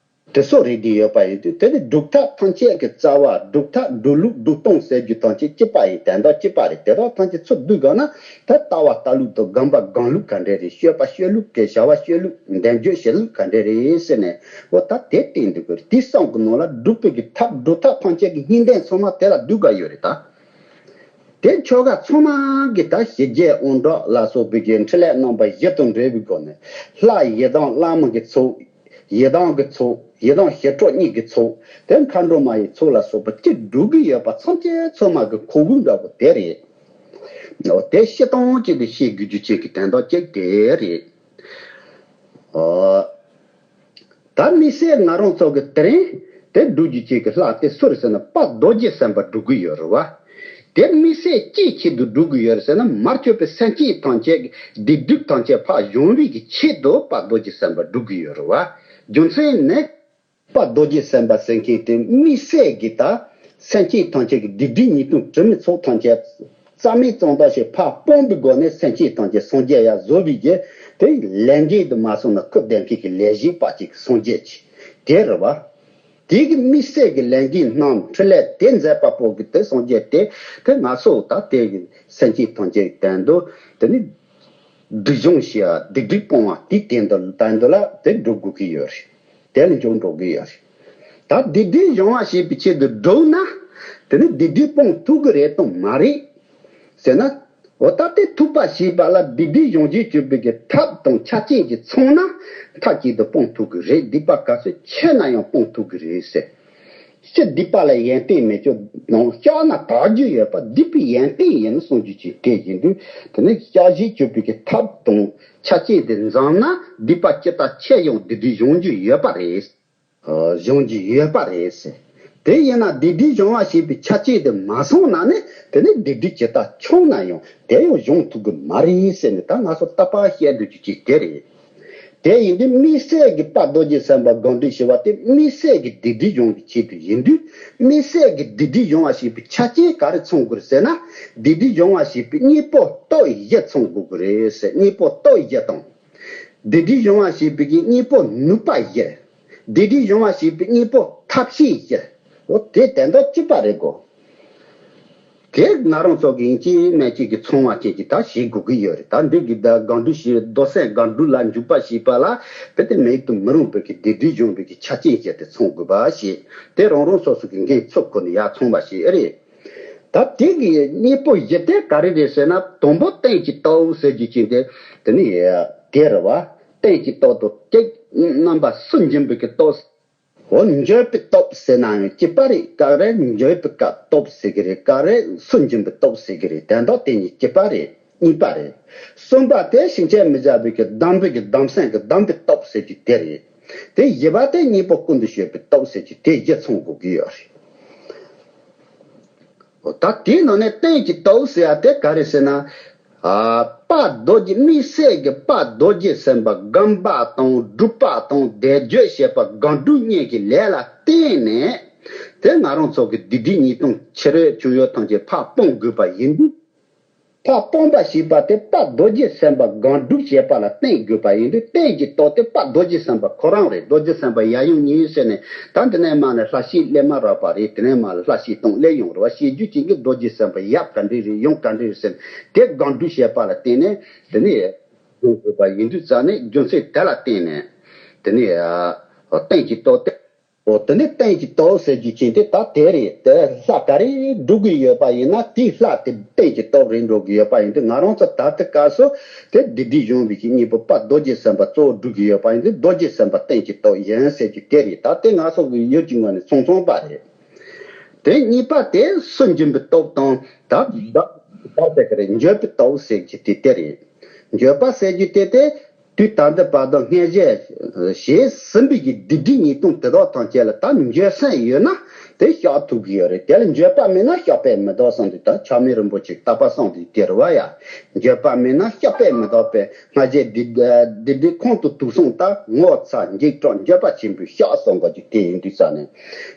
དེ་ཚོ་རེད་དེ་ཡོད་པ་ཡིན་དུས། དེ་ནི་སྒྲུབ་ཐབས་ཐམས་ཅད་ཀྱི་རྩ་བ། སྒྲུབ་ཐབས། སྒྲུབ་ལུགས། སྒྲུབ་སྟངས་ཟེར་རྒྱུ་ཐམས་ཅད་གཅིག་པ་ཡིན། དོན་དག་གཅིག་པ་རེད། དེ་དག་ཐམས་ཅད་ཚུར་བསྡུས་དགོས་ན། ད་ལྟ་བ་ལྟ་ལུགས་དང་། སྒོམ་པ་སྒོམ་ལུགས་ག་འདྲ་རེད། སྤྱོད་པ་སྤྱོད་ལུགས་ག། བྱ་བ་བྱེད་ལུགས། འགྲེལ་བརྗོད་བྱེད་ལུགས་ག་འདྲ་རེད་ཟེར་ནས། འོ་ད་དེ་བསྟན་འདུག་གི། དེ་གསུམ་གྱི་ནང་ལ་སྒྲུབ་པའི་གི་ཐབས། སྒྲུབ་ཐབས་ཐམས་ཅད་ཀྱི་སྙིང་དོན་ཚང་མ་དེ་ལ་བསྡུས་དགོས་ཡོད་རེད་ད། དེ་ཆོ་ག་ཚང་མ་གི་ད་ཞི་རྒྱས་དབང་དྲག་ལ་སོགས་པའི་གི་འཕྲིན་ལས་རྣམ་པ་བཞི་དང་འབྲེལ་བའི་སྒོ་ནས། ལྷ་ཡི་དམ་བླ་མ་གི་ཚོགས། ཡི་དམ་གྱི་ཚོགས། ཡི་དམ་ཞི་ཁྲོ་གཉིས་ཀྱི་ཚོགས། དེ་མཁའ་འགྲོ་མ་ཡི་ཚོགས་ལ་སོགས་པ་ཅི་སྒྲུབ་ཀྱི་ཡོད་པ་ཐམས་ཅད་ཚང་མ་གི་ཁོག་དབུབ་འདྲ་པོ་དེ་རེད། དེ་སྤྱིར་བཏང་གཅིག་ཏུ་ཤེས་དགོས་རྒྱུ་གཅིག་གི་དོན་དག་གཅིག་དེ་རེད། ད་དམིགས་བསལ་ང་རང་ཚོ་གི་དེ་རིང་དེ་སྒྲུབ་རྒྱུ་གཅིག་གི་ལྷ་དེ་སུ་རེད་ཟེར་ན། དཔལ་རྡོ་རྗེ་སེམས་དཔའ་སྒྲུབ་ཀྱི་ཡོད་རེད་བ། དེ་དམིགས་བསལ་ཅིའི་ཆེད་དུ་སྒྲུབ་ཀྱི་ཡོད་རེད་ཟེར་ན། མར་གྱུར་པའི་སེམས་ཅན་ཐམས་ཅད་ཀྱི་སྡིག་སྒྲིབ་ཐམས་ཅད་ཕར་སྦྱོང་བའི་གི་ཆེད་དུ་དཔལ་རྡོ་རྗེ་སེམས་དཔའ་སྒྲུབ་ཀྱི་ཡོད་རེད་བ། རྒྱུ་མཚན་ནི། དཔལ་རྡོ་རྗེ་སེམས་དཔའ་ཟེར་མཁན་དེ་དམིགས་བསལ་གྱི་ད་སེམས་ཅན་ཐམས་ཅད་ཀྱི་སྡིག་སྒྲིབ་ཉེས་ལྟུང་དྲི་མའི་ཚོགས་ཐམས་ཅད་རྩ་མེད་ཙམ་ད་ཞིག་ཕར་སྤོང་བའི་སྒོ་ནས་སེམས་ཅན་ཐམས་ཅད་སངས་རྒྱས་ཡར་བཟོ་བའི་གི་དེ་ལས་འགན་དུ་མ་སོང་ན། ཁུར་འདོན་མཁན་གྱི་ལས་བྱེད་པ་ཅིག་སངས་རྒྱས་ཀྱི་དེ་རེད་བ། དེ་གི་དམིགས་བསལ་གྱི་ལས་འགན་གནང་། འཕྲིན་ལས་དེ་མཛད་པ་པོ་གི་དེ་སངས་རྒྱས་དེ་དེ་ང་ཚོ་ད་དེ་གི་སེམས་ཅན་ཐམས་ཅད་ཀྱི་དོན་དུ་དེ་ནི། སྡིག་སྦྱོང་བྱེད་ཡ། སྡིག་སྒྲིབ་སྤོང་བ་དེའི་དོན་དུ་དོན་དུ་ལ་དེ་སྒྲུབ་དགོས་ཀྱི་ཡོད་རེད། དེ་ལ་འཇུག་འགྲོ་གི་ཡོད་རེད། ད་སྡིག་སྒྲིབ་སྦྱོང་བ་བྱེད་པའི་ཆེད་དུ་སྒྲུབ་ན། དེ་ནི་སྡིག་སྒྲིབ་སྤོང་ཐུབ་ཀྱི་རེད་དང་མ་རེད་ཟེར་ན། འོ་ད་དེ་ཐུབ་པ་བྱེད་པ་ལ་སྡིག་སྒྲིབ་སྦྱོང་བྱེད་བྱེད་པའི་གི་ཐབས་དང་ཆ་རྐྱེན་གྱིས་ཚང་ན། མཐའ་གཅིག་ཏུ་སྤོང་ཐུབ་ཀྱི་རེད། སྡིག་པ་ག་ཚོད་ཆེ་ན་ཡང་སྤོང་ཐུབ་ཀྱི་རེད་ཟེར། སྤྱིར་སྡིག་པ་ལ་ཡོན་ཏན་མེད་ཀྱང་། ནང་བཤགས་ན་དག་རྒྱུ་ཡོད་པ། སྡིག་པའི་ཡོན་ཏན་ཡིན་གསུང་རྒྱུ་ཅིག་དེ་ཡིན་དུས། དེ་ནི་བཤགས་བྱེད་བྱེད་པའི་གི་ཐབས་དང་ཆ་རྐྱེན་དེ་འཛོམས་ན། སྡིག་པ་ཇི་ལྟར་ཆེ་ཡང་སྡིག་སྒྲིབ་སྦྱོང་རྒྱུ་ཡོད་པ་རེད། ཨ། སྦྱོང་རྒྱུ་ཡོད་པ་རེད་ཟེར། དེ་ཡིན་ན་སྡིག་སྒྲིབ་སྦྱོང་བ་བྱེད་པའི་ཆ་རྐྱེན་དེ་མ་ཚང་ན་ནི། དེ་ནི་སྡིག་སྒྲིབ་ཇི་ལྟར་ཆུང་ན་ཡང་དེ་ཡང་སྦྱོང་ཐུབ་ཀྱི་མ་རེད་ཟེར་ནས། ད་ང་ཚོ་རྟག་པར་བཤད་སྡོད་རྒྱུ་ཅིག་དེ་རེད། དེ་ཡིན་དུས་དམིགས་བསལ་གྱི་དཔལ་རྡོ་རྗེ་སེམས་དཔའ་སྒོམ་སྒྲུབ་ཞེས་པ་དེ་དམིགས་བསལ་གྱི་སྡིག་སྒྲིབ་སྦྱོང་བའི་ཆེད་དུ་ཡིན་དུས། དམིགས་བསལ་གྱི་སྡིག་སྒྲིབ་སྦྱོང་བ་བྱེད་པའི་ཆ་རྐྱེན་ག་རེ་ཚང་དགོས་རེད་ཟེར་ན། སྡིག་སྒྲིབ་སྦྱོང་བ་བྱེད་པའི་གཉེན་པོ་སྟོབས་བཞི་ཚང་དགོས་ཀྱི་རེད་ཟེར། གཉེན་པོ་སྟོབས་བཞི་དང་། སྡིག་སྒྲིབ་སྦྱོང་བ་ཞེས་པའི་གི་གཉེན་པོ་ནུས་པ་བཞི། སྡིག་སྒྲིབ་སྦྱོང་བ་ཞེས་པའི་གཉེན་པོ་ཐབས་ཤེས་བཞི། འོ་དེ་དོན་དག་གཅིག་པ་རེད་གོ། དེ་ང་རང་ཚོ་གི་ཡིན་གཅིག་མིན་གཅིག་གི་ཚང་བ་ཅན་གྱི་ད་བྱེད་དགོས་ཀྱི་ཡོད་རེད། ད་འདི་གི་ད་སྒང་དྲུག་བྱེད་མདོ་སེམས་སྒང་དྲུག་ལ་འཇུག་པ་ཞེས་པ་ལ་དཔེ་དེ་མེད་དུ་མི་རུང་བའི་གི་སྡིག་སྒྲིབ་སྦྱོང་བའི་གི་ཆ་རྐྱེན་བྱས་ཏེ་ཚང་དགོས་པ་ཞེས་དེ་རང་རང་སོ་སོ་གི་འགན་ཚུགས་ཁོ་ནས་ཡར་ཚང་བ་ཞིག་ཨེ་རེད། ད་དེ་གི་གཉེན་པོ་བཞི་དེ་ག་རེ་རེད་ཟེར་ན། དང་པོ་རྟེན་གྱི་སྟོབས་ཟེར་རྒྱུ་ཅན་དེ་དེ་ནི་དེ་རེད་བ། རྟེན་གྱི་སྟོབས་དང་དེ་རྣམ་པ་སུན་འབྱིན་པའི་གི་སྟོབས། འོ་འགྱོད་པའི་སྟོབས་ཟེར་ན་ཡང་གཅིག་པ་རེད། ག་རེ་འགྱོད་པའི་སྐབས་སྟོབས་ཟེར་གི་རེད། ག་རེ་སུན་འབྱིན་པའི་སྟོབས་ཟེར་གི་རེད། དོན་དག་དེ་གཉིས་གཅིག་པ་རེད། གཉིས་པ་རེད། གསུམ་པ་དེ་ཕྱིན་ཆད་མི་བྱ་བའི་གི་སྡོམ་པའི་གི་སྡོམ་སེམས་ཀྱི་སྡོམ་པའི་སྟོབས་ཟེར་གྱི་དེ་རེད། དེ་བཞི་པ་དེ་གཉེན་པོ་ཀུན་ཏུ་སྤྱོད་པའི་སྟོབས་ཟེར་གྱི་དེ་བཞི་ཚང་དགོས་ཀྱི་ཡོད་རེད། འོ་ད་དེའི་ནང་ནས་རྟེན་གྱི་སྟོབས་ཟེར་ཡ་དེ་ག་རེ་ཟེར་ན། ཨ། དཔལ་རྡོ་རྗེ། དམིགས་བསལ་གྱི་དཔལ་རྡོ་རྗེ་སེམས་དཔའ་སྒོམ་པ་དང་སྒྲུབ་པ་དང་བཟླས་བརྗོད་བྱེད་པ་སྒང་དྲུག་གཉིས་ཀྱི་ལས་ལ་བརྟེན་ནས། དེ་ང་རང་ཚོ་གི་སྡིག་སྒྲིབ་ཉེས་ལྟུང་ཕྱི་རོལ་བྱུང་ཡོད་ཐམས་ཅད་ཕར་སྤོང་དགོས་པ་ཡིན་དུས། ཕར་སྤོང་བ་ཞེས་པ་དེ་དཔལ་རྡོ་རྗེ་སེམས་དཔའ་སྒང་དྲུག་བྱེད་པ་ལ་བརྟེན་དགོས་པ་ཡིན་དུས། རྟེན་གྱི་སྟོབས་དེ་དཔལ་རྡོ་རྗེ་སེམས་དཔའ་ཁོ་རང་རེད། རྡོ་རྗེ་སེམས་དཔའ་ཡབ་ཡུམ་གཉིས་ཟེར་ནས། ད་འདི་ནས་མར་ནས་ལྷ་བཤད་སླད་མ་རག་པ་རེད། དེ་ནས་མར་ལྷ་བཤད་སྟོང་སླད་ཡོང་རེད་བ། བཤད་རྒྱུ་ཅན་གྱི་རྡོ་རྗེ་སེམས་དཔའ་ཡབ་ག་འདྲ་རེད། ཡུམ་ག་འདྲ་རེད་ཟེར་ནས་དེ་སྒང་དྲུག་བྱེད་པ་ལ་བརྟེན་ནས་དེ་ནས་སྦྱོང་དགོས་པ་ཡིན་དུས་ཙང་ནས། རྒྱུ་མཚན་དེ་ལ་བརྟེན་ནས་དེ་ནས་རྟེན་གྱི་སྟོབས་དེ། འོ་དེ་ནས་རྟེན་གྱི་སྟོབས་ཟེར་རྒྱུ་ཅན་དེ་ད་དེ་རེད། དེ་ལྷ་ག་རེ་སྒྲུབ་ཀྱི་ཡོད་པ་ཡིན་ན། དེའི་ལྷ་དེ་རྟེན་གྱི་སྟོབས་རེད་འགྲོ་གི་ཡོད་པ་ཡིན་དུས། ང་རང་ཚོ་ད་ལྟའི་སྐབས་སུ་དེ་སྡིག་སྒྲིབ་སྦྱོང་བའི་གི་གཉེན་པོ་དཔལ་རྡོ་རྗེ་སེམས་དཔའ་གཙོ་བོ་སྒྲུབ་ཀྱི་ཡོད་པ་ཡིན་དུས། རྡོ་རྗེ་སེམས་དཔའ་རྟེན་གྱི་སྟོབས་ཡིན་ཟེར་རྒྱུ་དེ་རེད། ད་དེ་ང་ཚོ་གི་ཡུལ་གྱི་ངོས་ནས་ཚང་ཚང་པ་རེད། དེ་གཉིས་པ་དེ་སུན་འབྱིན་པའི་སྟོབས་དང་། ད་ད་ད་ཟེར་གི་རེད། འགྱོད་པའི་སྟོབས་ཟེར་རྒྱུ་དེ་དེ་རེད། འགྱོད་པ་ཟེར་རྒྱུ་དེ་དེ། དུས་ད་ལྟ་བར་དུ་སྔོན་བྱས་བྱས་ཟིན་པའི་གི་སྡིག་སྒྲིབ་ཉེས་ལྟུང་དེ་དག་ཐམས་ཅད་ལ་ད་འགྱོད་སེམས་ཡོད་ན་དེ་བཤགས་ཐུབ་ཀྱི་ཡོད་རེད། དེ་ལ་འགྱོད་པ་མེད་ན་བཤགས་པས་མི་འདག་གསུངས་དུས། ད་ཆགས་མེད་རིན་པོ་ཆེས་བརྟག་པ་གསུངས་དུས་དེ་རེད་བ་ཡ། འགྱོད་པ་མེད་ན་བཤགས་པས་མི་འདག་པས། སྔ་རྗེས་སྡིག་སྡིག་སྒྲིབ་ཁོང་དུ་དུག་གསུངས་ལྟར། ངོ་ཚ་འཇིགས་སྐྲག་འགྱོད་པ་ཆེན་པོས་བཤགས་གསུངས་པ་ཅིག་དེ་ཡིན་དུས་ཙང་ནས།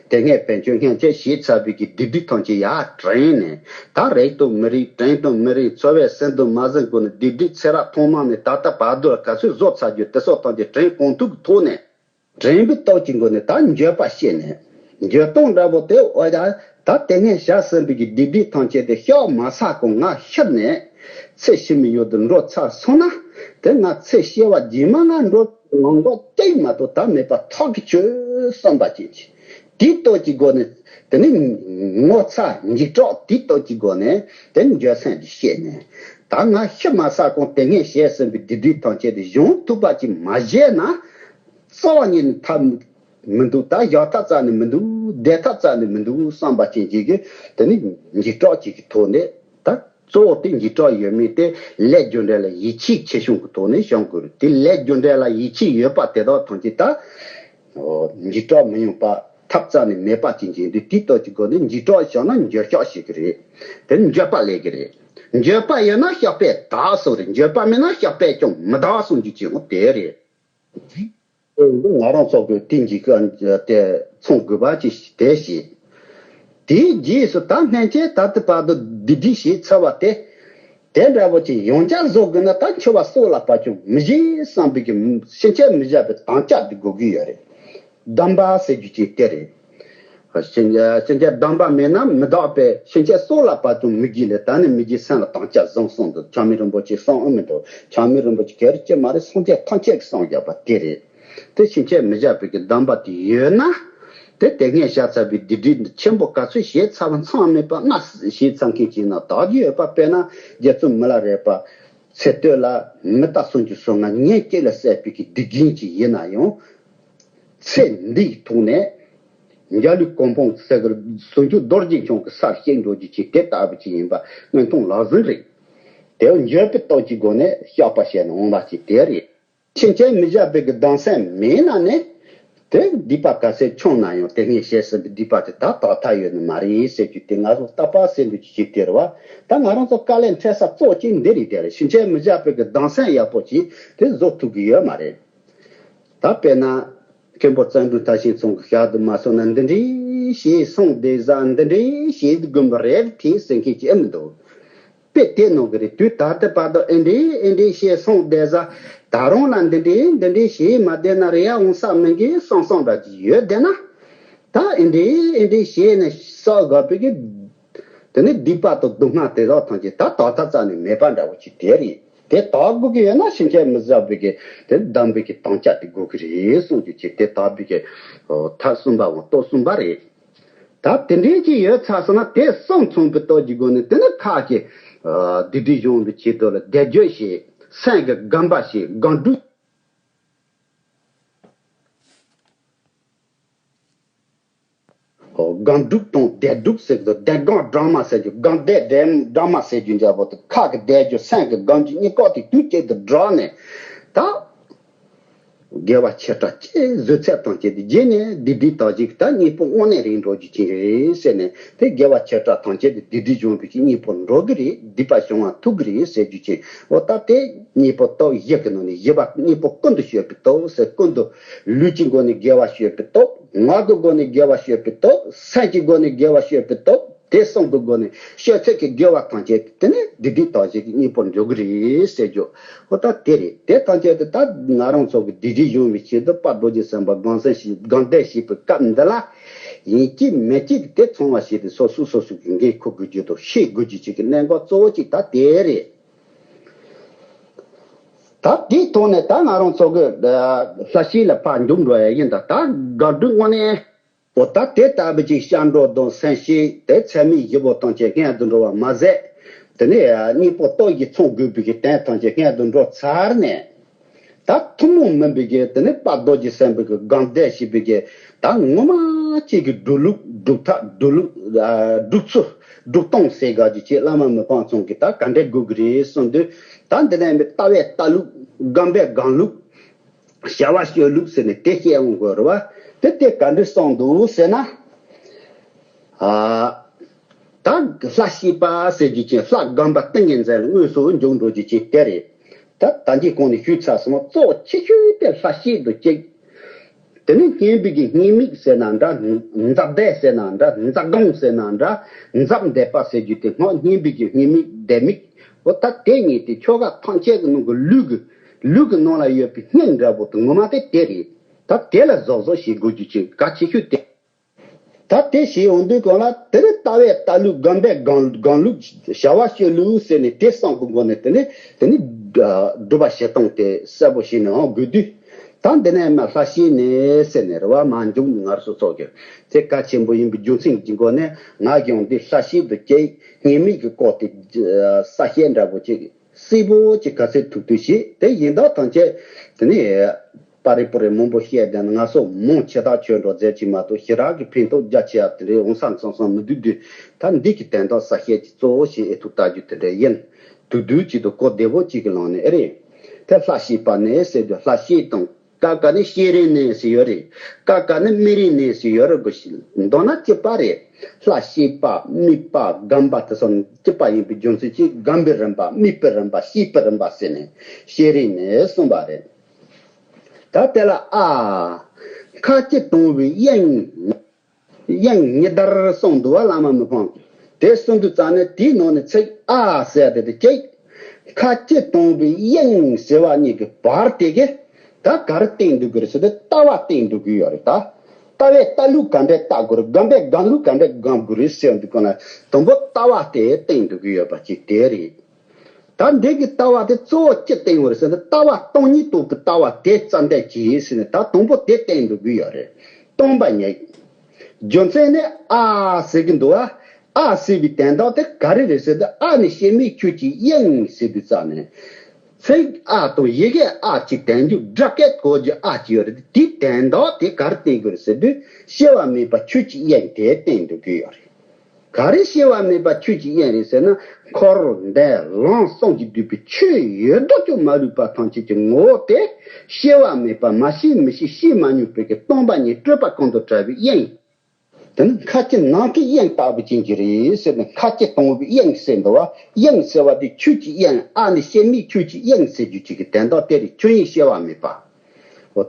དེ་སྔའི་བན་ཆོས་སྔོན་ཆད་བྱས་ཚར་བའི་གི་སྡིག་སྒྲིབ་ཐམས་ཅད་ཡར་དྲན་ནས། ད་རིག་དང་མི་རིག། དྲན་དང་མི་དྲན། འཚོ་བའི་ཟིན་དང་མ་ཟིན་སྒོ་ནས་སྡིག་སྒྲིབ་ཚེ་རབས་ཐོག་མ་ནས་ད་ལྟ་བར་དུ་ལ་ག་ཚོད་བཟོ་ཚར་རྒྱུ་དེ་སོགས་ཐམས་ཅད་དྲན་གང་ཐུབ་ཀྱི་ཐོག་ནས། དྲན་པའི་སྟོབས་ཀྱི་སྒོ་ནས་ད་འགྱོད་པ་སྐྱེས་ནས། འགྱོད་སྟངས་འདྲ་པོ་དེ། འོ་ད་ད་དེ་སྔའི་བྱས་ཟིན་པའི་གི་སྡིག་སྒྲིབ་ཐམས་ཅད་དེ་བཤགས་མ་ཚར་གོང་ང་ཤི་ནས་ཚེ་ཕྱི་མའི་ཡུལ་དུ་འགྲོ་ཚར་སོང་ན། དེ་ང་ཚེ་སྐྱེ་བ་རྗེས་མ་ང་འགྲོ་ལམ་ཁ་གཅིག་མ་གཏོགས་ད་མེད་པ་ཐག་གིས་ཆོད་བསམ་པ་ཅན་གྱི་དེའི་སྟོབས་ཀྱི་སྒོ་ནས། དེ་ནས་ངོ་ཚ་འཇིགས་སྐྲག་དེའི་སྟོབས་ཀྱི་སྒོ་ནས་དེ་འགྱོད་སེམས་དེ་སྐྱེས་ནས། ད་ང་ཤི་མ་ཚར་གོང་དེ་སྔའི་བྱས་ཟིན་པའི་སྡིག་སྒྲིབ་ཐམས་ཅད་དེ་སྦྱོང་ཐུབ་པ་ཅིག་མ་བྱས་ན། རྩ་བ་ཉིད་ནས་ཐབས་མི་འདུག་ད་བཞག་ཐབས་རྩ་ནས་མི་འདུག་བསྡད་ཐབས་རྩ་ནས་མི་འདུག་བསམ་པ་ཅན་གྱི་གི་དེ་ནི་འཇིགས་སྐྲག་ཅིག་གི་ཐོག་ནས། ད་གཙོ་བོ་དེ་འཇིགས་སྐྲག་ཡོད་མེད་དེ་ལས་རྒྱུ་འབྲས་ལ་ཡིད་ཆེས་ཆེ་ཆུང་གི་ཐོག་ནས་བྱུང་དགོས་རེད། དེ་ལས་རྒྱུ་འབྲས་ལ་ཡིད་ཆེས་ཡོད་པ་དེ་དག་ཐམས་ཅད་ད་འཇིགས་སྐྲག་མི་ཡོང་པ་ཐབས་རྩ་ནས་མེད་པ་ཅན་གྱི་འདུག་དེའི་སྟོབས་ཀྱི་སྒོ་ནས་འཇིགས་སྐྲག་བྱུང་ན་འགྱོད་བཤགས་བྱེད་ཀྱི་རེད། དེ་ནི་འགྱོད་པ་སླེབས་ཀྱི་རེད། འགྱོད་པ་ཡོད་ན་བཤགས་པས་དག་གསུངས་རེད། འགྱོད་པ་མེད་ན་བཤགས་པས་ཀྱང་མི་དག་གསུང་རྒྱུ་ཅིག་འོ་དེ་རེད། ང་རང་ཚོ་གི་དེ་འཇིགས་སྐྲག་དེ་ཚང་དགོས་པ་ཅིག་དེ་བྱས། དེའི་རྗེས་སུ་ད་སྔོན་ཆད་ད་ལྟ་བར་དུ་སྡིག་སྒྲིབ་བྱས་ཚར་བ་དེ། དེ་འདྲ་པོ་ཅིག་ཡང་བསྐྱར་བཟོ་དགོས་ན་ད་འཆི་བ་སྲོག་ལ་བབས་ཀྱང་མི་བྱེད་བསམ་པའི་གི་ཕྱིན་ཆད་མི་བྱ་བའི་དམ་བཅའ་དེ་དགོས་ཀྱི་ཡོད་རེད། སྡོམ་པ་ཟེར་རྒྱུ་ཅིག་དེ་རེད། ཕྱིན་ཕྱིན་ཆད་སྡོམ་པ་མེད་ན་མི་དག་པས། ཕྱིན་ཆད་སྲོག་ལ་བབས་ཀྱང་མི་བགྱིད་ལས། ད་ནི་མི་བགྱིད་སེམས་ལ་དམ་བཅའ་བཟུང་གསུངས་འདུག་ཆགས་མེད་རིན་པོ་ཆེས་གསུངས་ཨེ་མི་འདུག་ཆགས་མེད་རིན་པོ་ཆེ་ག་རེ་གཅིག་མ་རེད། སངས་རྒྱས་ཐམས་ཅད་ཀྱིས་གསུངས་བཞག་པ་དེ་རེད། དེ་ཕྱིན་ཆད་མི་བྱ་བའི་གི་སྡོམ་པ་དེ་ཡོད་ན། དེ་དེ་སྔས་བྱས་ཚར་བའི་སྡིག་སྒྲིབ་འདི་ཆེན་པོ་ག་ཚོད་བྱས་ཚར་བ་མཚམས་མེད་པ་སྔ་བྱས་ཚར་མཁན་ཅིག་ན་དག་རྒྱུ་ཡོད་པ། དཔེར་ན་རྗེ་བཙུན་མི་ལ་རས་པ་ཚེ་སྟོད་ལ་མི་རྟག་སུམ་ཅུ་སོ་ལྔ་ཉིན་གཅིག་ལ་བསད་པའི་གི་སྡིག་རྒྱུན་ཅིག་ཡིན་ན་ཡང་། ཚེ་འདིའི་ཐོག་ནས་འཇའ་ལུས་གོ་འཕང་ཟེར་གི་ཟུང་འཇུག་རྡོ་རྗེ་འཆང་གི་སར་གཤེགས་འགྲོ་རྒྱུ་ཅིག་དེ་ལྟ་བུ་ཅིག་ཡིན་པ་མངོན་མཐོང་ལག་ཟིན་རེད། དེ་འགྱོད་པའི་སྟོབས་ཀྱི་སྒོ་ནས་བཤགས་པ་བྱས་ནས་འོང་བ་ཅིག་དེ་རེད། ཕྱིན་ཆད་མི་བྱ་བའི་གི་སྡོམ་སེམས་མེད་ན་ནི། དེ་སྡིག་པ་ག་ཚད་ཆུང་ན་ཡང་དེ་སྔས་བྱས་ཟིན་པའི་སྡིག་པ་དེ་ད་དག་ཐབས་ཡོད་ནི་མ་རེད་ཟེར་རྒྱུ་དེ། ང་ཚོ་ལྟ་བ་ཟེར་འདོད་ཀྱི་ཅིག་དེ་རེད་བ། ད་ང་རང་ཚོ་དཀའ་ལས་འཕྲད་ས་གཙོ་ཅིག་འདི་རེད། དེ་རེད། ཕྱིན་ཆད་མི་བྱ་བའི་གི་སྡོམ་སེམས་ཡག་པོ་ཅིག་དེ་བཟོ་ཐུབ་ཀྱི་ཡོད་མ་རེད། ད་དཔེར་ན། མཁན་པོ་བརྩོན་འགྲུས་མཐར་ཕྱིན་ཚང་གི་ཞལ་དུ་མ་གསུངས་ན། འདི་འདྲའི་ཞེས་གསུངས་བསྡད་ཟ། འདི་འདྲའི་ཞེས་དགོན་པ་རེད་དེ་ཟེར་མཁན་ཅིག་ཨེ་མི་འདུག་དེ་ནང་གི་རེད། དུས་ད་ལྟ་བར་དུ་ཨེ་འདྲའི་ཨེ་འདྲའི་བཤད་སོང་བསྡད་ས། ད་རུང་ལ་འདི་འདྲའི་འདི་འདྲའི་བྱས་མ་བསྡད་ན་རེད་ཡ། འོང་ས་མི་འགའི་སང་སང་འདྲ་གྱི་ཡོད་བསྡད་ན། ད་ཨེ་འདྲའི་ཨེ་འདྲའི་བྱས་ནས་ས་དགའ་པའི་གི། དེ་ནི་སྡིག་པ་དང་སྡུག་བསྔལ་དེ་དག་ཐམས་ཅད་ད་དག་ཐབས་རྩ་ནས་མེད་པ་འདྲ་བོ་ཅིག་དེ་རེད། དེ་དག་དགོས་ཀྱི་ཡོད་ན་ཕྱིན་ཆད་མི་བཟའ་བའི་གི་དེ་སྡོམ་པའི་གི་དམ་བཅའ་དེ་དགོས་ཀྱི་རེད་གསུངས་རྒྱུ་ཅིག་དེ་དག་པའི་གི་ཐབས་གསུམ་པའམ་སྟོབས་གསུམ་པ་རེད། ད་དེ་འདྲའི་ཅིག་ཡོད་ཚར་སོང་ན། དེ་གསུམ་མཚུངས་པའི་སྟོབས་ཀྱི་སྒོ་ནས་དེ་ནི་ཁ་གི་སྡིག་སྒྲིབ་སྦྱོང་བའི་ཆེད་དུ་ལ་བཟླས་བརྗོད་བྱེད། སེམས་ཀྱི་སྒོམ་པ་བྱེད། སྒོམ་སྒྲུབ། སྒོམ་སྒྲུབ་དང་བཟླས་སྒྲུབ་ཟེར་གི་འདུག་བཟླས་སྒོམ་སྒྲོལ་མ་ཟེར་རྒྱུ། སྒོམ་བཟླས་སྒྲོལ་སྒྲོལ་མ་ཟེར་རྒྱུ་འདྲ་པོ་དེ། ཁ་གི་བཟླས་རྒྱུ་སེམས་ཀྱི་སྒོམ་རྒྱུ་གཉིས་ཀ་དེ་དུས་གཅིག་ཏུ་སྒྲོལ་ནས། ད་དགེ་བ་ཆེ་ཕྲ་ཅི་བཟོད་ཚད་ཐམས་ཅད་དེ་བརྗེད་ནས་སྡིག་སྒྲིབ་དག་ཅིག་ད་གཉིས་པོ་དངོས་གནས་རིག་འགྲོ་རྒྱུ་ཅིག་རེད་ཟེར་ནས། དེ་དགེ་བ་ཆེ་ཕྲ་ཐམས་ཅད་དེ་སྡིག་སྒྲིབ་སྦྱོང་བའི་གི་གཉིས་པོ་འགྲོ་གི་རེད། སྡིག་པ་བྱུང་བ་ཐུག་གི་རེད་ཟེར་རྒྱུ་ཅིག་འོ་ད་དེ་གཉིས་པོ་སྟོབས་བཞི་གི་ནང་ནས་བཞི་པ་གཉིས་པོ་ཀུན་ཏུ་སྤྱོད་པའི་སྟོབས་ཟེར། ཀུན་ཏུ། ལུས་ཀྱི་སྒོ་ནས་དགེ་བ་སྤྱོད་པའི་སྟོབས། ངག་གི་སྒོ་ནས་དགེ་བ་སྤྱོད་པའི་སྟོབས། སེམས་ཀྱི་སྒོ་ནས་དགེ་བ་སྤྱོད་པའི་སྟོབས། དེ་གསུམ་གྱི་སྒོ་ནས་སྤྱོད་ཚུལ་གྱི་དགེ་བ་ཐམས་ཅད་དེ་ནི་སྡིག་སྒྲིབ་དག་ཅིག་གི་གཉིས་པོར་འཇོག་གི་རེད་ཟེར་རྒྱུ། འོ་ད་དེ་རེད། དེ་ཐམས་ཅད་དེ་ད་ང་རང་ཚོ་གི་སྡིག་སྒྲིབ་སྦྱོང་བའི་ཆེད་དུ་དཔལ་རྡོ་རྗེ་སེམས་དཔའ་སྒོམ་གསལ་ཞིག་སྒོམ་བཟླས་བྱེད་པའི་སྐབས་འདི་ལ། ཡིན་གཅིག་མིན་གཅིག་དེ་ཚང་བ་ཞིག་དེ་སོ་སོ་སོ་སོ་གི་འགན་འཁུར་དགོས་རྒྱུ་དང་ཤེས་དགོས་རྒྱུ་ཅིག་གི་གནད་འགག་གཙོ་བོ་ཅིག་ད་དེ་རེད། ད་དེའི་ཐོག་ནས་ད་ང་རང་ཚོ་གི་ལྷ་བཤེས་ལ་ཕར་འཇུག་འགྲོ་ཡ་ཡིན། ད་ད་དགག་སྒྲུབ་དངོས་གནས། འོ་ད་དེ་ལྟ་བུ་ཅིག་སྐྱབས་འགྲོ་དང་སེམས་བསྐྱེད་དེ་ཚད་མེད་བཞི་པོ་ཐམས་ཅད་སྔོན་དུ་འགྲོ་བ་མ་ཟད། དེ་ནས་གཉིས་པོ་སྟོབས་ཀྱིས་མཚོན་དགོས་པའི་གི་དོན་ཐམས་ཅད་སྔོན་དུ་འགྲོ་ཚར་ནས། ད་ཐུན་མོང་མིན་པའི་གི་དེ་ནས་དཔལ་རྡོ་རྗེ་སེམས་དཔའི་གི་སྒོམ་བཟླས་བྱེད་པའི་གི་ད་ངོ་མ་གཅིག་གི་སྒྲུབ་ལུགས་སྒྲུབ་ཐབས་སྒྲུབ་ལུགས་སྒྲུབ་ཚུལ་སྒྲུབ་སྟངས་ཟེར་དགོས་རྒྱུ་ཅིག་བླ་མ་མི་ཕམ་ཚང་གིས་ད་ག་འདྲ་དགོས་ཀྱི་རེད་གསུངས་དུས། ད་འདི་ནས་ལྟ་བས་ལྟ་ལུགས། སྒོམ་པས་སྒོམ་ལུགས། བྱ་བ་སྤྱོད་ལུགས་ཟེར་ནས་དེ་བཤད་འོང་དགོས་རེད་བ། དེ་དེ་ག་འདྲ་གསུངས་འདུག་ཟེར་ན། ཨ། ད་ལྷ་བཤེས་པ་ཟེར་རྒྱུ་ཅན། ལྷ་སྒོམ་པ་ཏིང་ངེ་འཛིན་ལ་དངོས་སུ་འཇུག་འགྲོ་རྒྱུ་ཅན་དེ་རེད། ད་ད་གིན་གོང་ནས་ཞུས་ཚར་སོང་། གཙོ་བོ་ཆེ་ཤོས་དེ་ལྷ་བཤེས་དང་གཅིག་དེ་ནས་བསྙེན་པའི་གི་བསྙེན་དམིགས་ཟེར་ན་འདྲ། འཛབ་བཟླས་ཟེར་ན་འདྲ། འཛབ་སྒོམ་ཟེར་ན་འདྲ། འཛབ་བཟླས་པ་ཟེར་རྒྱུ་དེ་སྔགས་བསྙེན་པའི་གི་བསྙེན་དམིགས་བཟླས་དམིགས། འོ་ད་དེ་གཉིས་དེ་ཆོ་ག་ཐམས་ཅད་ཀྱི་ནང་གི་ལུས་ཀྱི་ལུས་ཀྱི་ནང་ལ་ཡོད་པའི་སྙིང་འདྲ་པོ་དེ་ངོ་མ་དེ་དེ་རེད། ད་དེ་ལ་གཟབ་གཟབ་བྱེད་དགོས་རྒྱུ་ཅིག་གལ་ཆེ་ཤོས་དེ། ད་དེ་བྱེད་འོང་དུས་གང་ལ་དེ་ནི་ལྟ་བས་ལྟ་ལུགས། སྒོམ་པས་སྒོམ་སྒོམ་ལུགས། བྱ་བ་སྤྱོད་ལུགས་ཟེར་ནས་དེ་གསུམ་གྱི་སྒོ་ནས་དེ་ནི་དེ་ནི་སྒྲུབ་པ་བྱེད་སྟངས་དེ་གསལ་པོ་བྱས་ནས་འོང་དགོས་དུས། ད་འདི་ནས་མ་ལྷ་བཤེས་ནས་ཟེར་ནས་རེད་བ། མ་འཇུག་ངར་སོ་སོ་གི་ཚེ་གལ་ཆེན་པོ་ཡིན་པའི་རྒྱུ་མཚན་གྱི་སྒོ་ནས། ང་གིས་འོང་དུས་ལྷ་བཤེས་དང་གཅིག་བསྙེན་དམིགས་ཀྱི་སྐོར་དེ་གསལ་བཤད་འདྲ་པོ་ཅིག་གསལ་པོ་ཅིག་ག་ཚོད་ཐུབ་ཐུབ་བྱས། དེ་ཡིན་དག་ཐམས་ཅད་དེ་ནི་པར་རིས་པོ་རེ་མང་པོ་བཤད་བསྡད་ན་ང་ཚོ་མང་ཆེ་དག་ཆོས་འགྲོ་མཛད་ཀྱི་མ་གཏོགས་ཞེ་དྲག་གི་ཕན་ཐོགས་རྒྱ་ཆེ་བ་དེ་འདྲའི་འོང་ས་མཚམས་མཚམས་མི་འདུག་དུས། ད་འདི་གི་དོན་དག་གསལ་བཤད་ཀྱི་གཙོ་བོ་ཞིག་ཨེ་ཐུབ་ལྟ་རྒྱུ་དེ་འདྲ་ཡིན། དུས་དུས་གཅིག་ཏུ་གོ་བདེ་པོ་གཅིག་གི་ལངས་ནས་ཨེ་རེད། དེ་ལྷ་བཤེས་པ་ནས་ཟེར་དུས་ལྷ་བཤེས་དང་། ཀ་ཁ་ནས་བཤེས་རིགས་ནས་ཟེར་ཡོད་རེད། ཀ་ཁ་ནས་དམིགས་རིགས་ནས་ཟེར་ཡོད་རེད། གོ་མདོར་ན་གཅིག་པ་རེད། ལྷ་བཤེས་པ་དམིགས་པ་སྒོམ་པ་དེ་ཚོ་གཅིག་པ་ཡིན་པའི་རྒྱུ་མཚན་གྱིས་སྒོམ་པའི་རིམ་པ། དམིགས་པའི་རིམ་པ། བཤེས་པའི་རིམ་པ་ཟེར་ནས་བཤེས་རིགས་ནས་གསུངས་པ་རེད། ད་དེ་ལ་ཨ། ཁ་ལྕེ་དང་པོའི་དབྱིངས། དབྱིངས་ཉི་ཟླར་གསུངས་འདུག་བ། བླ་མ་མི་ཕམ་གྱིས། དེ་གསུངས་དུས་ཙམ་ནས་དེའི་ནང་ནས་ཚིག་ཨ་ཟེར་དེ་དེ་གཅིག་ཁ་ལྕེ་དང་པོའི་དབྱིངས་ཟེར་བ་གཉིས་ཀྱི་བར་དེ་གི་ད་ག་རེ་བསྟན་འདུག་གི་རེད་ཟེར་དུས་ལྟ་བ་བསྟན་འདུག་གི་ཡོད་རེད། ད་ལྟ་བས་ལྟ་ལུགས་ག་འདྲས་ལྟ་དགོས་རེད། སྒོམ་པས་སྒོམ་ལུགས་ག་འདྲས་སྒོམ་དགོས་རེད་ཟེར་འདུག་ག་ན། དང་པོ་ལྟ་བ་དེ་བསྟན་འདུག་གི་ཡོད་པ་ཅིག་དེ་རེད། ད་འདི་གི་ལྟ་བ་དེ་གཙོ་བོ་ཅི་བསྟན་ཡོད་རེད་ཟེར་ན། ལྟ་བ་སྟོང་ཉིད་རྟོགས་པའི་ལྟ་བ་དེ་རྩ་འདེད་གྱིས་ཟེར་ནས་ད་དང་པོ་དེ་བསྟན་འདུག་གི་ཡོད་རེད། སྟོང་པ་ཉིད། རྒྱུ་མཚན་ནི་ཨ་ཟེར་གི་འདུག་བ། ཨ་ཟེར་བའི་དོན་དག་དེ་ག་རེ་རེད་ཟེར་ན། ཨ་ནི་བྱེད་མེད་ཆོས་ཀྱི་དབྱིངས་ཟེར་དུས་ཙམ་ནས། ཚིག་ཨ་དང་ཡི་གེ་ཨ་གཅིག་དོན་འཇུག་སྒྲ་སྐད་གོ་རྒྱུ་ཨ་གཅིག་ཡོད་རེད། དེའི་དོན་དག་དེ་ག་རེ་བསྟན་གི་རེད་ཟེར་དུས། སྐྱེ་བ་མེད་པ་ཆོས་ཀྱི་དབྱིངས་དེ་བསྟན་འདུག་གི་ཡོད་རེད། ག་རེ་སྐྱེ་བ་མེད་པ་ཆོས་ཀྱི་དབྱིངས་རེད་ཟེར་ན། འཁོར་འདས་ལམ་གསུམ་གྱིས་བསྡུས་པའི་ཆོས་ཡོད་དོ་ཅོག་མ་ལུས་པ་ཐམས་ཅད་ཀྱི་ངོ་བོ་དེ། སྐྱེ་བ་མེད་པ། མ་སྐྱེས་མི་སྐྱེ་སྐྱེས་མ་མྱོང་བའི་གི་སྟོང་པ་ཉིད་སྤྲོས་པ་ཀུན་ཏུ་བྲལ་བའི་དབྱིངས། དེ་ནི་ཁ་ལྕེ་ནང་གི་དབྱིངས་ལྟ་བུ་ཅན་གྱི་རེད་ཟེར་ནས། ཁ་ལྕེ་དང་པོའི་དབྱིངས་ཟེར་འདུག་བ། དབྱིངས་ཟེར་བ་དེ་ཆོས་ཀྱི་དབྱིངས། ཨ་ནི་བྱེད་མེད་ཆོས་ཀྱི་དབྱིངས་ཟེར་རྒྱུ་ཅིག་གི་དོན་དག་དེ་རེད། ཆོས་དབྱིངས་སྐྱེ་བ་མེད་པ།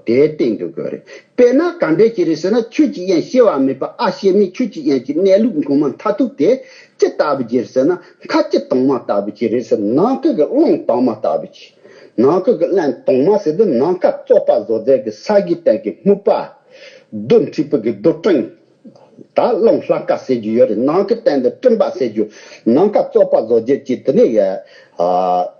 དེ་བསྟན་འདུག་གི་རེད། དཔེར་ན་ག་འདྲས་ཅིག་རེད་ཟེར་ན། ཆོས་ཀྱི་དབྱིངས་སྐྱེ་བ་མེད་པ། ཨ་ཤེས་མེད་ཆོས་ཀྱི་དབྱིངས་ཀྱི་གནས་ལུགས་ངོ་མ་མཐར་ཐུག་དེ་ཅི་ལྟ་བུ་ཅིག་རེད་ཟེར་ན། མཁའ་སྤྱི་སྟོང་མ་ལྟ་བུ་ཅིག་རེད་ཟེར། ནམ་མཁའ་གི་རླུང་དྭངས་མ་ལྟ་བུ་ཅིག་ནམ་མཁའ་གི་རླུང་དྭངས་མ་ཟེར་དུས་ནམ་མཁའ་རྩོད་པ་བཟོ་མཛད་ཀྱི་ས་གི་སྟེང་གི་སྨུག་པ། རྡུལ་འཁྲིགས་པའི་གི་རྡུལ་ཕྲན། ད་རླུང་ལྷ་སྐལ་ཟེར་རྒྱུ་ཡོད་རེད། ནམ་མཁའི་སྟེང་དུ་སྤྲིན་པ་ཟེར་རྒྱུ། ནམ་མཁའ་རྩོད་པ་བཟོ་རྒྱུ་ཅིག་དེ་ནས་ཡ། ཨ།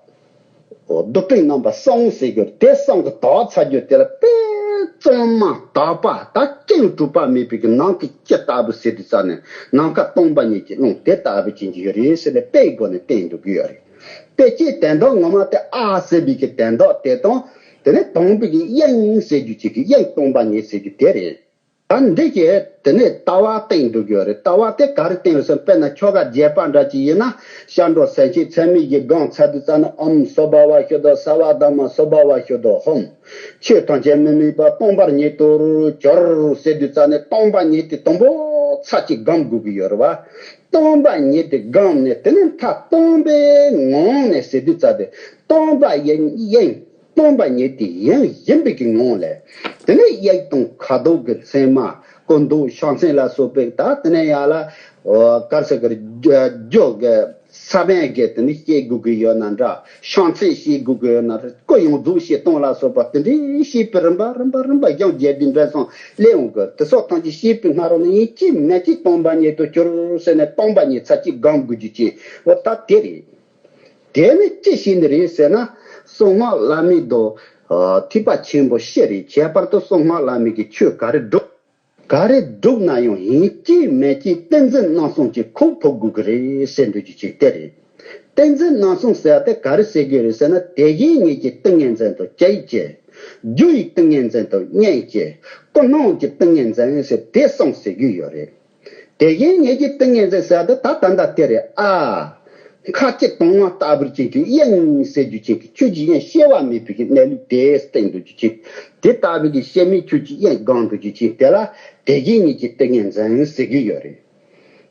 རྡུལ་ཕྲན་རྣམ་པ་གསུམ་ཟེར་རྒྱུ་རེད། དེ་གསུམ་གྱི་དག་ཚར་རྒྱུ་དེ་ལ་དཔེ་གཙང་མ་དག་པ། ད་སྐྱོན་གྲུབ་པ་མེད་པའི་གི་ནམ་མཁའི་སྤྱི་ལྟ་བུ་ཟེར་དུས་ཙ་ནས། ནམ་མཁའ་སྟོང་པ་ཉིད་ཀྱི་རླུང་དེ་ལྟ་བུ་ཅན་གྱི་ཡོད་རེད་ཟེར་ནས་དཔེའི་སྒོ་ནས་བསྟན་འདུག་གི་ཡོད་རེད། དཔེ་ཅིག་དོན་དག་ངོ་མ་དེ་ཨ་ཟེར་བའི་གི་དོན་དག་དེ་དང་། དེ་ནས་དང་པོའི་གི་དབྱིངས་ཟེར་རྒྱུ་ཅིག་གི་དབྱིངས་སྟོང་པ་ཉིད་ཟེར་རྒྱུ་དེ་རེད། ད་འདི་གས་དེ་ནས་ལྟ་བ་བསྟན་འདུག་གི་རེད། ལྟ་བ་དེ་ག་རེ་བསྟན་ཡོད་ཟེར་ན། དཔེར་ན་ཆོ་ག་རྒྱས་པ་འདྲ་ཅིག་ཡིན་ན། སྐྱབས་འགྲོ་སེམས་བསྐྱེད་ཚད་མེད་བཞི་སྒོམ་ཚར་དུས་ཙ་ན། ཨོཾ་སྭ་བྷཱ་ཝ་ཤུདྡྷ་སརྦ་དྷརྨ་སྭ་བྷཱ་ཝ་ཤུདྡྷོ་ཧཾ། ཆོས་ཐམས་ཅད་མི་དམིགས་པ་སྟོང་པར་ཉིད་དུ་གྱུར་ཟེར་དུས་ཙ་ནས། སྟོང་པ་ཉིད་དེ་དང་པོ་ཚར་གཅིག་སྒོམ་དགོས་ཀྱི་ཡོད་རེད་བ། སྟོང་པ་ཉིད་དེ་སྒོམ་ནས་དེ་ནས་མཐར་སྟོང་པའི་ངང་ནས་ཟེར་དུས་ཙ་དེ། སྟོང་པ་ཡིན་ཡིན། སྟོང་པ་ཉིད་དེ་ཡིན་ཡིན་པའི་གི་ངང་ལས། དེ་ནས་དབྱིབས་དང་ཁ་དོག་གི་མཚན་མ། སྐུ་མདོག་ཕྱག་མཚན་ལ་སོགས་པའི། ད་དེ་ནས་ཡང་ལ། ཨོ། ག་རེ་ཟེར་གི་རེད། རྒྱུ་གི་ས་བོན་གི་དེ་ནས་སྐྱེ་དགོས་ཀྱི་ཡོད་ན་འདྲ། ཕྱག་མཚན་སྐྱེ་དགོས་ཀྱི་ཡོད་ན་འདྲ། སྐུ་ཡོངས་རྫོགས་སྐྱེ་སྟངས་ལ་སོགས་པ་དེ་འདྲའི་སྐྱེས་པའི་རིམ་པ་རིམ་པ་རིམ་པ་ཞིང་རྒྱས་པའི་འབྲས་བུ་སླེབས་འོང་གི། དེ་སོགས་ཐམས་ཅད་སྐྱེས་པའི་སྔ་རོལ་ནས་ཡིན་གཅིག་མིན་གཅིག་སྟོང་པ་ཉིད་དུ་གྱུར་ཟེར་ནས། སྟོང་པ་ཉིད་ཚར་གཅིག་སྒོམ་དགོས་རྒྱུ་ཅིག་འོ་ད་དེ་རེད། དེ་ནི་ཅི་ཞིག་ནི་རེད་ཟེར་ན། གསང་སྔགས་བླ་མེད་དང་། ཨ། ཐེག་པ་ཆེན་པོ་བཞི་རེད། ཁྱད་པར་དུ་གསང་སྔགས་བླ་མེད་ཀྱི་ཆོས་ག་རེ་སྒྲུབ། ག་རེ་སྒྲུབ་ན་ཡང་ཡིན་གཅིག་མིན་གཅིག་ཏིང་འཛིན་རྣམ་གསུམ་གྱི་ཁུག་ཕུབ་དགོས་ཀྱི་རེད་ཟེར་འདོད་རྒྱུ་ཅིག་དེ་རེད། ཏིང་འཛིན་རྣམ་གསུམ་ཟེར་དེ་ག་རེ་ཟེར་གྱི་རེད་ཟེར་ན། དེ་བཞིན་ཉིད་ཀྱི་ཏིང་ངེ་འཛིན་དང་བཅས་ཀྱི། རྒྱུ་ཡི་ཏིང་ངེ་འཛིན་དང་གཉིས་ཀྱི། ཀུན་སློང་གི་ཏིང་ངེ་འཛིན་ཟེར་དེ་གསུམ་ཟེར་གྱི་ཡོད་རེད། དེ་བཞིན་ཉིད་ཀྱི་ཏིང་ངེ་འཛིན་ཟེར་དེ་ད་ད་ལྟ་དེ་རེད་ཨ། མཁའ་སྤྱི་དྭངས་མ་ལྟ་བུར་ཅན་གྱི་དབྱིངས་ཟེར་རྒྱུ་ཅན་གྱི་ཆོས་ཀྱི་དབྱིངས་སྐྱེ་བ་མེད་པའི་གི་གནས་ལུགས་དེ་བསྟན་འདོད་རྒྱུ་ཅན། དེ་ལྟ་བུའི་གི་སྐྱེ་མེད་ཆོས་ཀྱི་དབྱིངས་སྒོམ་འདོད་རྒྱུ་ཅན་དེ་ལ་དེ་བཞིན་ཉིད་ཀྱི་ཏིང་ངེ་འཛིན་ཟེར་གྱི་ཡོད་རེད།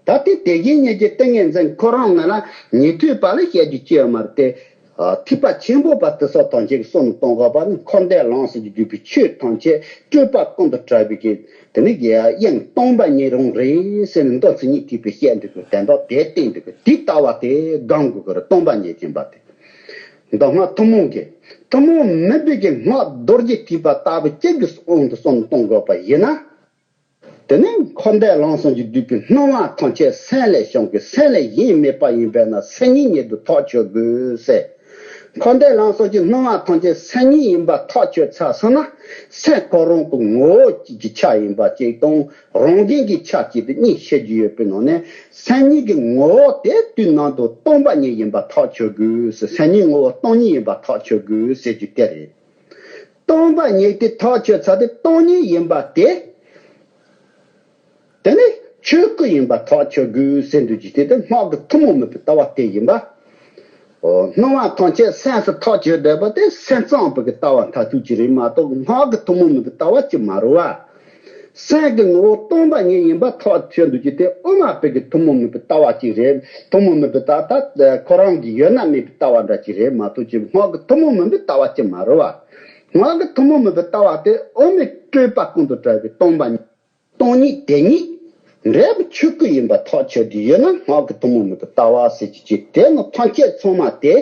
ད་དེ་དེ་བཞིན་ཉིད་ཀྱི་ཏིང་ངེ་འཛིན་ཁོ་རང་ང་ལ་ཉན་ཐོས་པ་ལ་བཤད་རྒྱུ་ཅི་ཡོད་མ་རེད་དེ། ཨ། ཐེག་པ་ཆེན་པོ་པ་དེ་ཚོ་ཐམས་ཅད་ཀྱི་བསམ་བློ་གཏོང་དགོས་པ་ནི། འཁོར་འདས་ལམ་གསུམ་གྱིས་བསྡུས་པའི་ཆོས་ཐམས་ཅད་སྤྲོས་པ་ཀུན་ཏུ་བྲལ་བའི་གི། དེ་ནི་དབྱིངས་སྟོང་པ་ཉིད་རང་རེད་ཟེར་ནས་མདོ་མཚན་ཉིད་ཐེག་པའི་བཤད་འདུག་གི། དེ་འདྲ་དེ་བསྟན་འདུག་གི། དེའི་ལྟ་བ་དེ་སྒོམ་དགོས་ཀྱི་རེད། སྟོང་པ་ཉིད་ཅན་པ་དེ། མདོ་སྔགས་ཐུན་མོང་གི། ཐུན་མོང་མིན་པའི་གི་སྔགས་རྡོ་རྗེ་ཐེག་པ་ལྟ་བུ་ཅན་གྱི་དབང་དུ་བསམ་བློ་གཏོང་དགོས་པ་ཡིན་ན། དེ་ནས་འཁོར་འདས་ལམ་གསུམ་གྱིས་བསྡུས་པའི་སྣང་བ་ཐམས་ཅད་སེམས་ལས་བྱུང་གི། སེམས་ལས་གཞན་མེད་པ་ཡིན་པས་ན། སེམས་ཉིད་ཉིད་དུ་ཐག་ཆོད་དགོས་ཟེར། འཁོར་འདས་ལམ་གསུམ་གྱི་སྣང་བ་ཐམས་ཅད་སེམས་ཉིད་ཡིན་པ་ཐག་ཆོད་ཚར་སོང་ན། སེམས་ཁོ་རང་གི་ངོ་བོ་གཅིག་གི་ཆ་ཡིན་པ་གཅིག་དང་། རང་བཞིན་གྱི་ཆ་གཅིག་ཏུ་གཉིས་བཤད་རྒྱུ་ཡོད་པའི་ནང་ནས། སེམས་ཉིད་ཀྱི་ངོ་བོ་དེ་དུས་ནམ་དུ་སྟོང་པ་ཉིད་ཡིན་པ་ཐག་ཆོད་དགོས་ཟེར། སེམས་ཉིད་ངོ་བོ་སྟོང་ཉིད་ཡིན་པ་ཐག་ཆོད་དགོས་ཟེར་རྒྱུ་དེ་རེད། སྟོང་པ་ཉིད་དེ་ཐག་ཆོད་ཚར་ཏེ་སྟོང་ཉིད་ཡིན་པ་དེ། དེ་ནི་ཆོས་སྐུ་ཡིན་པ་ཐག་ཆོད་དགོས་ཟེར་འདོད་ཀྱི་དེ་དེ་སྔགས་ཀྱི་ཐུན་མོང་མིན་པའི་ལྟ་བ་དེ་ཡིན་པ། འོ། སྣང་བ་ཐམས་ཅད་སེམས་སུ་ཐག་ཆོད་བསྡད་པ་དེ་སེམས་ཙམ་པའི་གི་ལྟ་བ་མཐར་ཐུག་ཅིག་རེད་མ་གཏོགས། སྔགས་ཀྱི་ཐུན་མོང་མིན་པའི་ལྟ་བ་ཅིག་མ་རེད་བ། སེམས་ཀྱི་ངོ་བོ་སྟོང་པ་ཉིད་ཡིན་པ་ཐག་ཆོད་འདོད་ཀྱི་དེ་དབུ་མ་པའི་གི་ཐུན་མོང་མིན་པའི་ལྟ་བ་ཅིག་རེད། ཐུན་མོང་མིན་པའི་ལྟ་བ་ད་ཁོ་རང་གི་ཡོད་ན་མེད་པའི་ལྟ་བ་འདྲ་ཅིག་རེད་མ་གཏོགས་ཅིག་སྔགས་ཀྱི་ཐུན་མོང་མིན་པའི་ལྟ་བ་ཅིག་མ་རེད་བ། སྔགས་ཀྱི་ཐུན་མོང་མིན་པའི་ལྟ་བ་དེ་དབུ་མའི་སྤྲོས་པ་ཀུན་ཏུ་བྲལ་བའི་སྟོང་པ་ཉིད། སྟོང་ཉིད་དེ་ཉིད་འབྲས་བུ་ཆོས་སྐུ་ཡིན་པ་ཐག་ཆོད་དེ་ཡོད་ན། སྔགས་ཀྱི་ཐུན་མོང་མིན་པའི་ལྟ་བ་ཟེར་རྒྱུ་ཅིག་དེ་ནི་ཐམས་ཅད་ཚང་མ་དེ།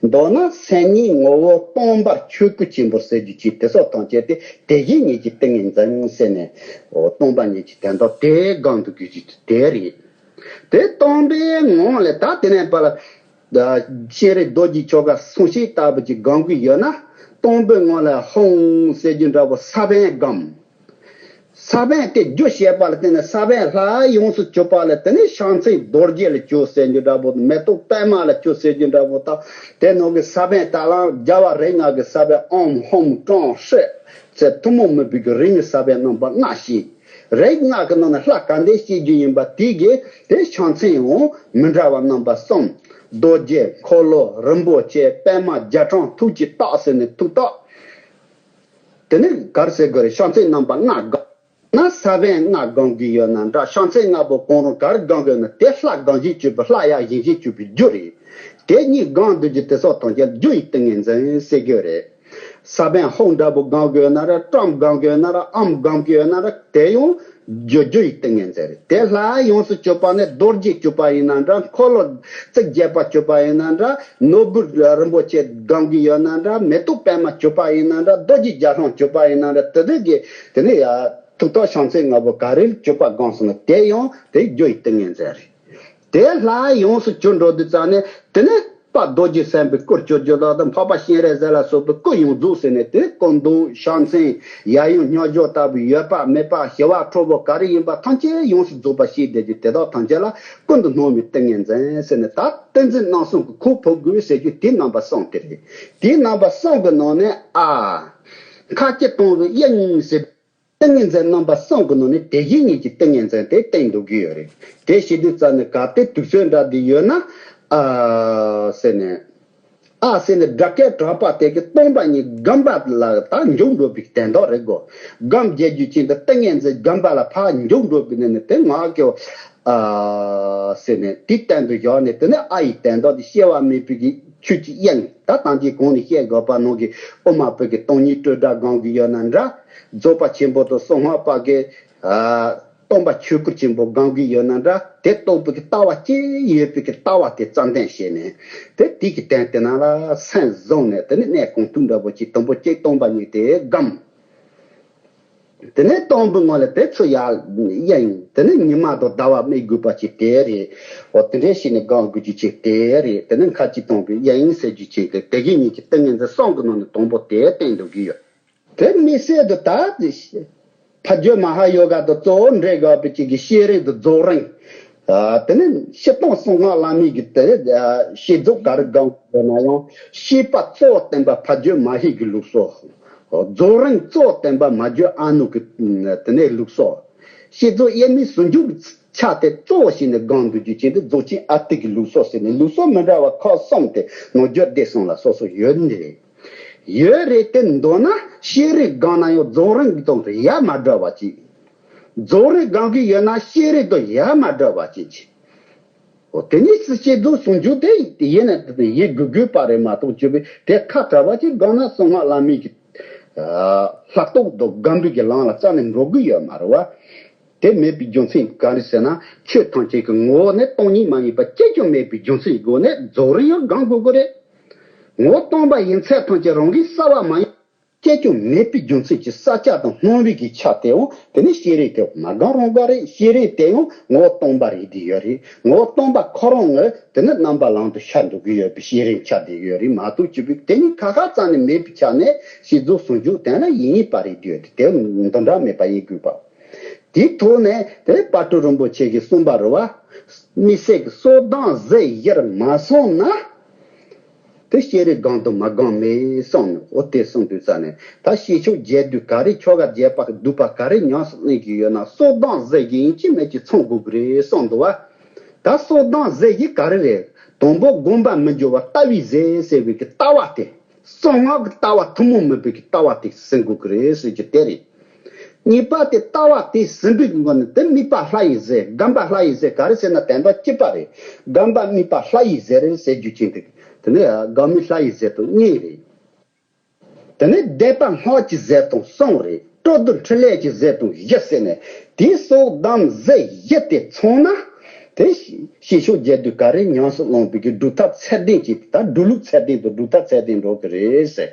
མདོར་ན་སེམས་ཉིད་ངོ་བོ་སྟོང་པར་ཆོས་སྐུ་ཆེན་པོ་ཟེར་རྒྱུ་ཅིག་དེ་སོགས་ཐམས་ཅད་དེ་དེ་བཞིན་ཉིད་ཀྱི་ཏིང་ངེ་འཛིན་ཟེར་ནས། འོ། སྟོང་པ་ཉིད་ཀྱི་དོན་དག་དེ་སྒོམ་དུ་དགོས་རྒྱུ་དེ་རེད། དེ་སྟོང་པའི་ངང་ལས་ད་དེ་ནས་ཕར་ལ། སྤྱན་རས་རྡོ་རྗེ་ཆོ་ག་སུམ་བསྲེ་ལྟ་བུ་ཅིག་སྒོམ་གྱི་ཡོད་ན། སྟོང་པའི་ངང་ལས་ཧཱུྃ་ཟེར་རྒྱུ་འདྲ་པོ་ས་བོན་སྒོམ། ས་བོན་དེ་རྒྱུ་བྱས་པ་ལ་བརྟེན་ནས་ས་བོན་ལྷ་ཡོངས་སུ་གྱུར་པ་ལ་བརྟེན་ནས་ཕྱག་མཚན་རྡོ་རྗེ་ལ་གྱུར་ཟེར་རྒྱུ་འདྲ་པོ། མེ་ཏོག་པདྨ་ལ་གྱུར་ཟེར་རྒྱུ་འདྲ་པོ་དང་། དེ་ནང་གི་ས་བོན་ད་ལམ་རྒྱལ་བ་རིགས་ལྔ་གི་ས་བོན་ཨོཾ་ཧཱུྃ་ཀྲོང་ཧྲཱིཿ་ཟེར་ཐུན་མོང་མིན་པའི་གི་རིགས་ལྔའི་ས་བོན་རྣམ་པ་ལྔ་བཤད། རིགས་ལྔ་གི་ནང་ནས་ལྷ་ག་འདྲས་སྐྱེ་རྒྱུ་ཡིན་པ་དེ་གི་དེ་ཕྱག་མཚན་ཡང་མི་འདྲ་བ་རྣམ་པ་གསུམ། རྡོ་རྗེ། འཁོར་ལོ། རིན་པོ་ཆེ། པདྨ་རྒྱ་གྲམ། ཐུགས་ཀྱི་རྟགས་ཟེར་ནས་ཐུགས་རྟགས། དེ་ནི་ག་རེ་ཟེར་དགོས་རེད། ཕྱག་མཚན་རྣམ་པ་ལྔ་སྒོམ་ན། ས་བོན་ལྔ་སྒོམ་གྱི་ཡོད་ན་འདྲ། ཕྱག་མཚན་ལྔ་པོ་གང་རུང་ག་རེ་སྒོམ་གྱི་ཡོད་ན་དེ་ལྷ་སྒོམ་བྱེད་སྤྱོད་པའི་ལྷ་ཡང་བཞེངས་བྱེད་སྤྱོད་པའི་རྒྱུ་རེད། དེ་གཉིས་སྒོམ་འདོད་ཀྱི་དེ་སོགས་ཐམས་ཅད་རྒྱུ་ཡི་ཏིང་ངེ་འཛིན་ཟེར་གྱི་རེད། ས་བོན་ཧཱུྃ་འདྲ་པོ་སྒོམ་གི་ཡོད་ན་ར། ཀྲམ་སྒོམ་གི་ཡོད་ན་ར། ཨམ་སྒོམ་གི་ཡོད་ན་ར། དེ་ཡང་རྒྱུ་རྒྱུ་ཡི་ཏིང་ངེ་འཛིན་རེད། དེ་ལྷ་ཡོངས་སུ་གྱུར་པ་ནི་རྡོ་རྗེ་གྱུར་པ་ཡིན་ན་འདྲ། འཁོར་ལོ་རྩིབས་བརྒྱད་པ་གྱུར་པ་ཡིན་ན་འདྲ། ནོར་བུ་རིན་པོ་ཆེ་སྒོམ་གི་ཡོད་ན་འདྲ། མེ་ཏོག་པདྨ་གྱུར་པ་ཡིན་ན་འདྲ། རྡོ་རྗེ་རྒྱ་གྲམ་གྱུར་པ་ཡིན་ན་འདྲ། དེ་དག་གི་དེ་ནི་ཡ་ཐུགས་རྟགས་ཕྱག་མཚན་ལྔ་པོ་ག་རེ་གྱུར་པ་སྒོམ་སོང་ན། དེ་ཡང་དེ་རྒྱུ་ཡི་ཏིང་ངེ་འཛིན་རེད། དེ་ལྷ་ཡོངས་སུ་གྱུར་འགྲོ་དུས་ཙ་ནས། དེ་ནས་དཔལ་རྡོ་རྗེ་སེམས་དཔའི་སྐུར་གྱུར་གྱུར་ལ་དང་། འཕགས་པ་སྤྱན་རས་གཟིགས་ལ་སོགས་པའི་སྐུ་ཡོངས་རྫོགས་ཟེར་ནས། དེ་སྐུ་མདོག་ཕྱག་མཚན་ཡབ་ཡུམ་སྙན་ལྗོན་ལྟ་བུའི་ཡོད་པ་མེད་པ་ཞི་བ་ཁྲོ་བོ་ག་རེ་ཡིན་པ་ཐམས་ཅད་ཡོངས་སུ་རྫོགས་པ་ཞིག་བསྡད་ཀྱི་དེ་དག་ཐམས་ཅད་ལ་ཀུན་ཏུ་སྣང་བའི་ཏིང་ངེ་འཛིན་ཟེར་ནས། ད་ཏིང་འཛིན་རྣམ་གསུམ་གྱི་ཁུར་ཕོག་དགོས་ཟེར་རྒྱུ་དེ་རྣམ་པ་གསུམ་དེ་རེད། དེའི་རྣམ་པ་གསུམ་གྱི་ནང་ནས། ཨ། མཁའ་སྤྱི་སྟོང་པའི་དབྱིངས་ཟེར། ཏིང་ངེ་འཛིན་རྣམ་པ་གསུམ་གྱི་ནང་ནས་དེ་བཞིན་ཉིད་ཀྱི་ཏིང་ངེ་འཛིན་དེ་བསྟན་འདུག་གི་ཡོད་རེད། དེ་བྱེད་དུས་ཙ་ནས་གལ་ཏེ་དུས་ཚོད་འདྲ་འདི་ཡོད་ན། ཨ་ཟེར་ནས། ཨ་ཟེར་ནས་སྒྲ་སྐད་གྲགས་པ་དེ་གི་སྟོང་པ་ཉིད་སྒོམ་པ་ལ་ད་འཇུག་འགྲོ་བའི་དོན་དག་རེད་གོ། སྒོམ་བྱེད་རྒྱུ་ཅན་དུ་ཏིང་ངེ་འཛིན་སྒོམ་པ་ལ་ཕར་འཇུག་འགྲོ་བའི་ནས་ནི་དེ་ངག་གི། ཨ་ཟེར་ནས་དེ་སྟེང་དུ་བཞག་ནས། དེ་ནས་ཨ་ཡི་དོན་དག་དེ་སྐྱེ་བ་མེད་པའི་གི་ཆོས་ཀྱི་དབྱིངས། ད་ཐམས་ཅད་གོང་ནས་བཤད་དགོས་པ་ནང་གི་དབུ་མ་པའི་གི་སྟོང་ཉིད་སྤྲོས་བྲལ་སྒོམ་གི་ཡོད་ན་འདྲ། རྫོགས་པ་ཆེན་པོ་དང་གསང་སྔགས་པ་གི་ཨ་སྟོང་པ་ཆོས་སྐུ་ཆེན་པོ་སྒོམ་གི་ཡོད་ན་འདྲ། དེ་རྟོགས་པའི་གི་ལྟ་བ་ཅི་ཡོད་པའི་གི་ལྟ་བ་དེ་རྩ་འདོན་བྱས་ནས། དེ་དེ་གི་སྟེང་དེ་ནང་ལ་སེམས་བཟུང་ནས། དེ་ནས་གནས་གང་ཐུག་འདྲ་པོ་ཅིག་དང་པོ་གཅིག་སྟོང་པ་ཉིད་དེ་སྒོམ། དེ་ནས་སྟོང་པའི་ངང་ལ་དེ་ཚུར་ཡར་གཡེང་། དེ་ནས་ཉི་མ་དང་ཟླ་བ་དམིགས་དགོས་པ་ཅིག་དེ་རེད། འོ་དེ་འདྲ་བྱས་ནས་སྒོམ་དགོས་རྒྱུ་ཅིག་དེ་རེད། དེ་ནས་མཁའ་སྤྱི་སྟོང་པའི་དབྱིངས་ཟེར་རྒྱུ་ཅིག་དེ་དེ་བཞིན་ཉིད་ཀྱི་ཏིང་ངེ་འཛིན་གསུམ་གྱི་ནང་ནས་དང་པོ་དེ་བསྟན་འགྲོ་གི་ཡོད། དེ་དམིགས་བསལ་དུ་ད་ཕ་རྒྱུད་མ་ཧཱ་ཡོ་ག་དང་གཙོ་བོ་འབྲེལ་དགོས་པའི་ཅིག་གི་བསྐྱེད་རིམ་དང་རྫོགས་རིམ། ཨ་དེ་ནས་སྤྱིར་བཏང་གསང་སྔགས་བླ་མེད་ཀྱི་དེ་ཨ་བསྐྱེད་རྫོགས་ག་རེ་སྒོམ་དགོས་ན་ཡང་། བསྐྱེད་པ་གཙོ་བོ་བསྟན་པ་ཕ་རྒྱུད་མ་ཧཱ་གི་ལུགས་སྲོལ། རྫོགས་རིམ་གཙོ་བོ་བསྟན་པ་མ་རྒྱུད་ཨ་ནུ་གི་དེ་ནས་ལུགས་སྲོལ། བསྐྱེད་རྫོགས་དབྱེར་མེད་ཟུང་འཇུག་གི་ཆ་དེ་གཙོ་བོ་བྱས་ནས་སྒོམ་དགོས་རྒྱུ་ཅན་དེ་རྫོགས་ཆེན་ཨ་ཏི་གི་ལུགས་སྲོལ་ཟེར་ནས། ལུགས་སྲོལ་མི་འདྲ་བ་ཁག་གསུམ་དེ་ནང་རྒྱུད་སྡེ་གསུམ་ལ་སོ་སོ་ཡོད་ནི་རེད། ཡོད་རེད། དེ་མདོར་ན་བསྐྱེད་རིམ་སྒོམ་ན་ཡང་རྫོགས་རིམ་དང་ཡ་མ་བྲལ་བ་ཅིག་རྫོགས་རིམ་སྒོམ་གི་ཡོད་ན་བསྐྱེད་རིམ་དང་ཡ་མ་བྲལ་བ་ཅིག་ཅིག་འོ་དེ་ནི་བསྐྱེད་རྫོགས་ཟུང་འཇུག་དེ་ཡིན་ན་ཡིན་དགོས་དགོས་པ་རེད་མ་གཏོགས། བཅོས་པའི་དེ་ཁ་བྲལ་བ་ཅིག་སྒོམ་ན་གསང་སྔགས་བླ་མེད་ཀྱི་ལྷག་རྟོག་དང་སྒོམ་པའི་གི་ལམ་ལ་རྩ་ནས་འགྲོ་གི་ཡོད་མ་རེད་བ། དེ་མེད་པའི་རྒྱུ་མཚན་ག་རེ་ཟེར་ན། ཆོས་ཐམས་ཅད་ཀྱི་ངོ་བོ་ནི་སྟོང་ཉིད་མ་ཡིན་པ་གཅིག་ཀྱང་མེད་པའི་རྒྱུ་མཚན་གྱི་སྒོ་ནས་རྫོགས་རིམ་ཡང་སྒོམ་དགོས་ཀྱི་རེད། ངོ་བོ་སྟོང་པ་ཡིན་ཚད་ཐམས་ཅད་རང་གི་གསལ་བ་མ་ཡིན་གཅིག་ཀྱང་མེད་པའི་རྒྱུ་མཚན་གྱིས། བསལ་བྱ་དང་སྣང་བའི་གི་ཆ་དེའང་དེ་ནི་བསྐྱེད་རིམ་དེ་མ་སྒོམ་རུང་ག་རེད། བསྐྱེད་རིམ་དེ་ཡང་ངོ་བོ་སྟོང་པ་རེད་བསྡད་ཡོད་རེད། ངོ་བོ་སྟོང་པ་ཁོ་རང་ངོས་དེ་ནི་རྣམ་པ་ལམ་དུ་ཤར་འགྲོ་གི་ཡོད་པའི་བསྐྱེད་རིམ་ཆགས་བསྡད་ཡོད་རེད་མ་གཏོགས། བཅོས་པའི་དེ་གཉིས་ཁ་ཁ་རྩ་ནས་མེད་པའི་ཆ་ནས་བསྐྱེད་རྫོགས་ཟུང་འཇུག་དེ་ལ་ཡིན་པ་རེད་བསྡད་ཡོད་རེད། དེ་འདི་འདྲ་མེད་པ་ཡིན་དགོས་པ། དེའི་ཐོག་ནས་དེ་དཔལ་སྤྲུལ་རིན་པོ་ཆེ་གིས་གསུངས་པ་རེད་བ། དམིགས་བསལ་གྱི་སོ་བདུན་གཟི་བཞིར་མ་སོང་ན། དེ་བསྐྱེད་རིམ་སྒོམ་དང་མ་སྒོམ་མེད་གསུངས་ནས། འོ་དེ་གསུངས་དུས་ཙ་ནས། ད་བསྐྱེད་ཆོག་རྒྱས་བསྡུས་ག་རེ། ཆོ་ག་རྒྱས་པ་བསྡུས་པ་ག་རེ་ཉམས་སུ་ལེན་གྱི་ཡོད་ན། སོ་བདུན་གཟི་བཞི་ཡིན་གཅིག་མིན་གཅིག་ཚང་དགོས་ཀྱི་རེད་གསུངས་འདུག་བ། ད་སོ་བདུན་གཟི་བཞི་ག་རེ་རེད། དང་པོ་སྒོམ་པ་མི་འགྱུར་བ་ལྟ་བའི་གཟི་ཟེར་བའི་གི་ལྟ་བ་དེ། གསང་སྔགས་ཀྱི་ལྟ་བ་ཐུན་མོང་མིན་པའི་གི་ལྟ་བ་དེ་ཟིན་དགོས་ཀྱི་རེད་ཟེར་རྒྱུ་དེ་རེད། གཉིས་པ་དེ་ལྟ་བ་དེ་ཟིན་པའི་སྒོ་ནས་དེ་དམིགས་པ་ལྷ་ཡི་གཟི། སྒོམ་པ་ལྷ་ཡི་གཟི་ག་རེ་ཟེར་ན་དོན་དག་གཅིག་པ་རེད། སྒོམ་པ་དམིགས་པ་ལྷ་ཡི་གཟི་རེད་ཟེར་རྒྱུ་ཅན་དེ། དེ་ནས་སྒོམ་པའི་ལྷ་ཡི་གཟི་དང་གཉིས་རེད། དེ་ནས་བཟླས་པ་སྔགས་ཀྱི་གཟི་དང་གསུམ་རེད། སྤྲོ་བསྡུ་འཕྲིན་ལས་ཀྱི་གཟི་དང་བཞི་ཟེར་ནས། དེའི་སོ་བདུན་གཟི་བཞི་དེ་ཚང་ན། དེ་བསྐྱེད་ཆོག་རྒྱས་བསྡུས་ག་རེ་ཉམས་སུ་བླངས་པའི་གི་སྒྲུབ་ཐབས་ཚད་ལྡན་གྱི། ད་སྒྲུབ་ལུགས་ཚད་ལྡན་དང་སྒྲུབ་ཐབས་ཚད་ལྡན་འགྲོ་གི་རེད་ཟེར།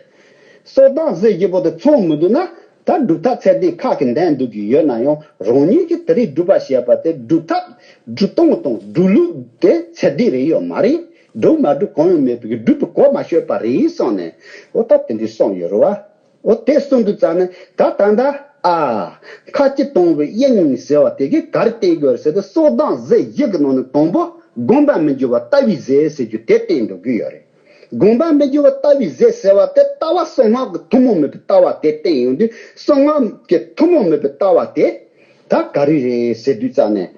སོ་བདུན་གཟི་བཞི་པོ་དེ་ཚང་མི་འདུག་ན། ད་སྒྲུབ་ཐབས་ཚད་ལྡན་ཁ་གི་འདོན་འདུག་གི་ཡོད་ན་ཡང་། རང་ཉིད་ཀྱིས་དེ་རིང་སྒྲུབ་པ་བྱས་པ་དེ་སྒྲུབ་ཐབས་སྒྲུབ་སྟངས་དང་སྒྲུབ་ལུགས་དེ་ཚད་ལྡན་རེད་ཡོད་མ་རེད། སྒྲུབ་མ་སྒྲུབ་གང་ཡང་མེད་པའི་སྒྲུབ་པའི་གོ་མ་ཆོད་པ་རེད་གསུངས་ནས། འོ་ད་དེ་འདྲའི་གསུངས་ཡོད་རེད་བ། འོ་དེ་གསུངས་དུས་ཙ་ནས་ད་ད་ད་ཨ། མཁའ་སྤྱི་སྟོང་པའི་དབྱིངས་ཟེར་བ་དེ་གིས་ག་རེ་བསྟན་དགོས་རེད་ཟེར་དུས། སོ་བདུན་གཟི་བཞི་གི་ནང་ནས་དང་པོ་སྒོམ་པ་མི་འགྱུར་བ་ལྟ་བའི་གཟི་ཟེར་རྒྱུ་དེ་བསྟན་འགྲོ་གི་ཡོད་རེད། སྒོམ་པ་མི་འགྱུར་བ་ལྟ་བའི་གཟི་ཟེར་བ་དེ་ལྟ་བ་གསང་སྔགས་ཀྱི་ཐུན་མོང་མིན་པའི་ལྟ་བ་དེ་བསྟན་ཡོང་དུས། གསང་སྔགས་ཀྱི་ཐུན་མོང་མིན་པའི་ལྟ་བ་དེ་ད་ག་རེ་རེད་ཟེར་དུས་ཙ་ནས།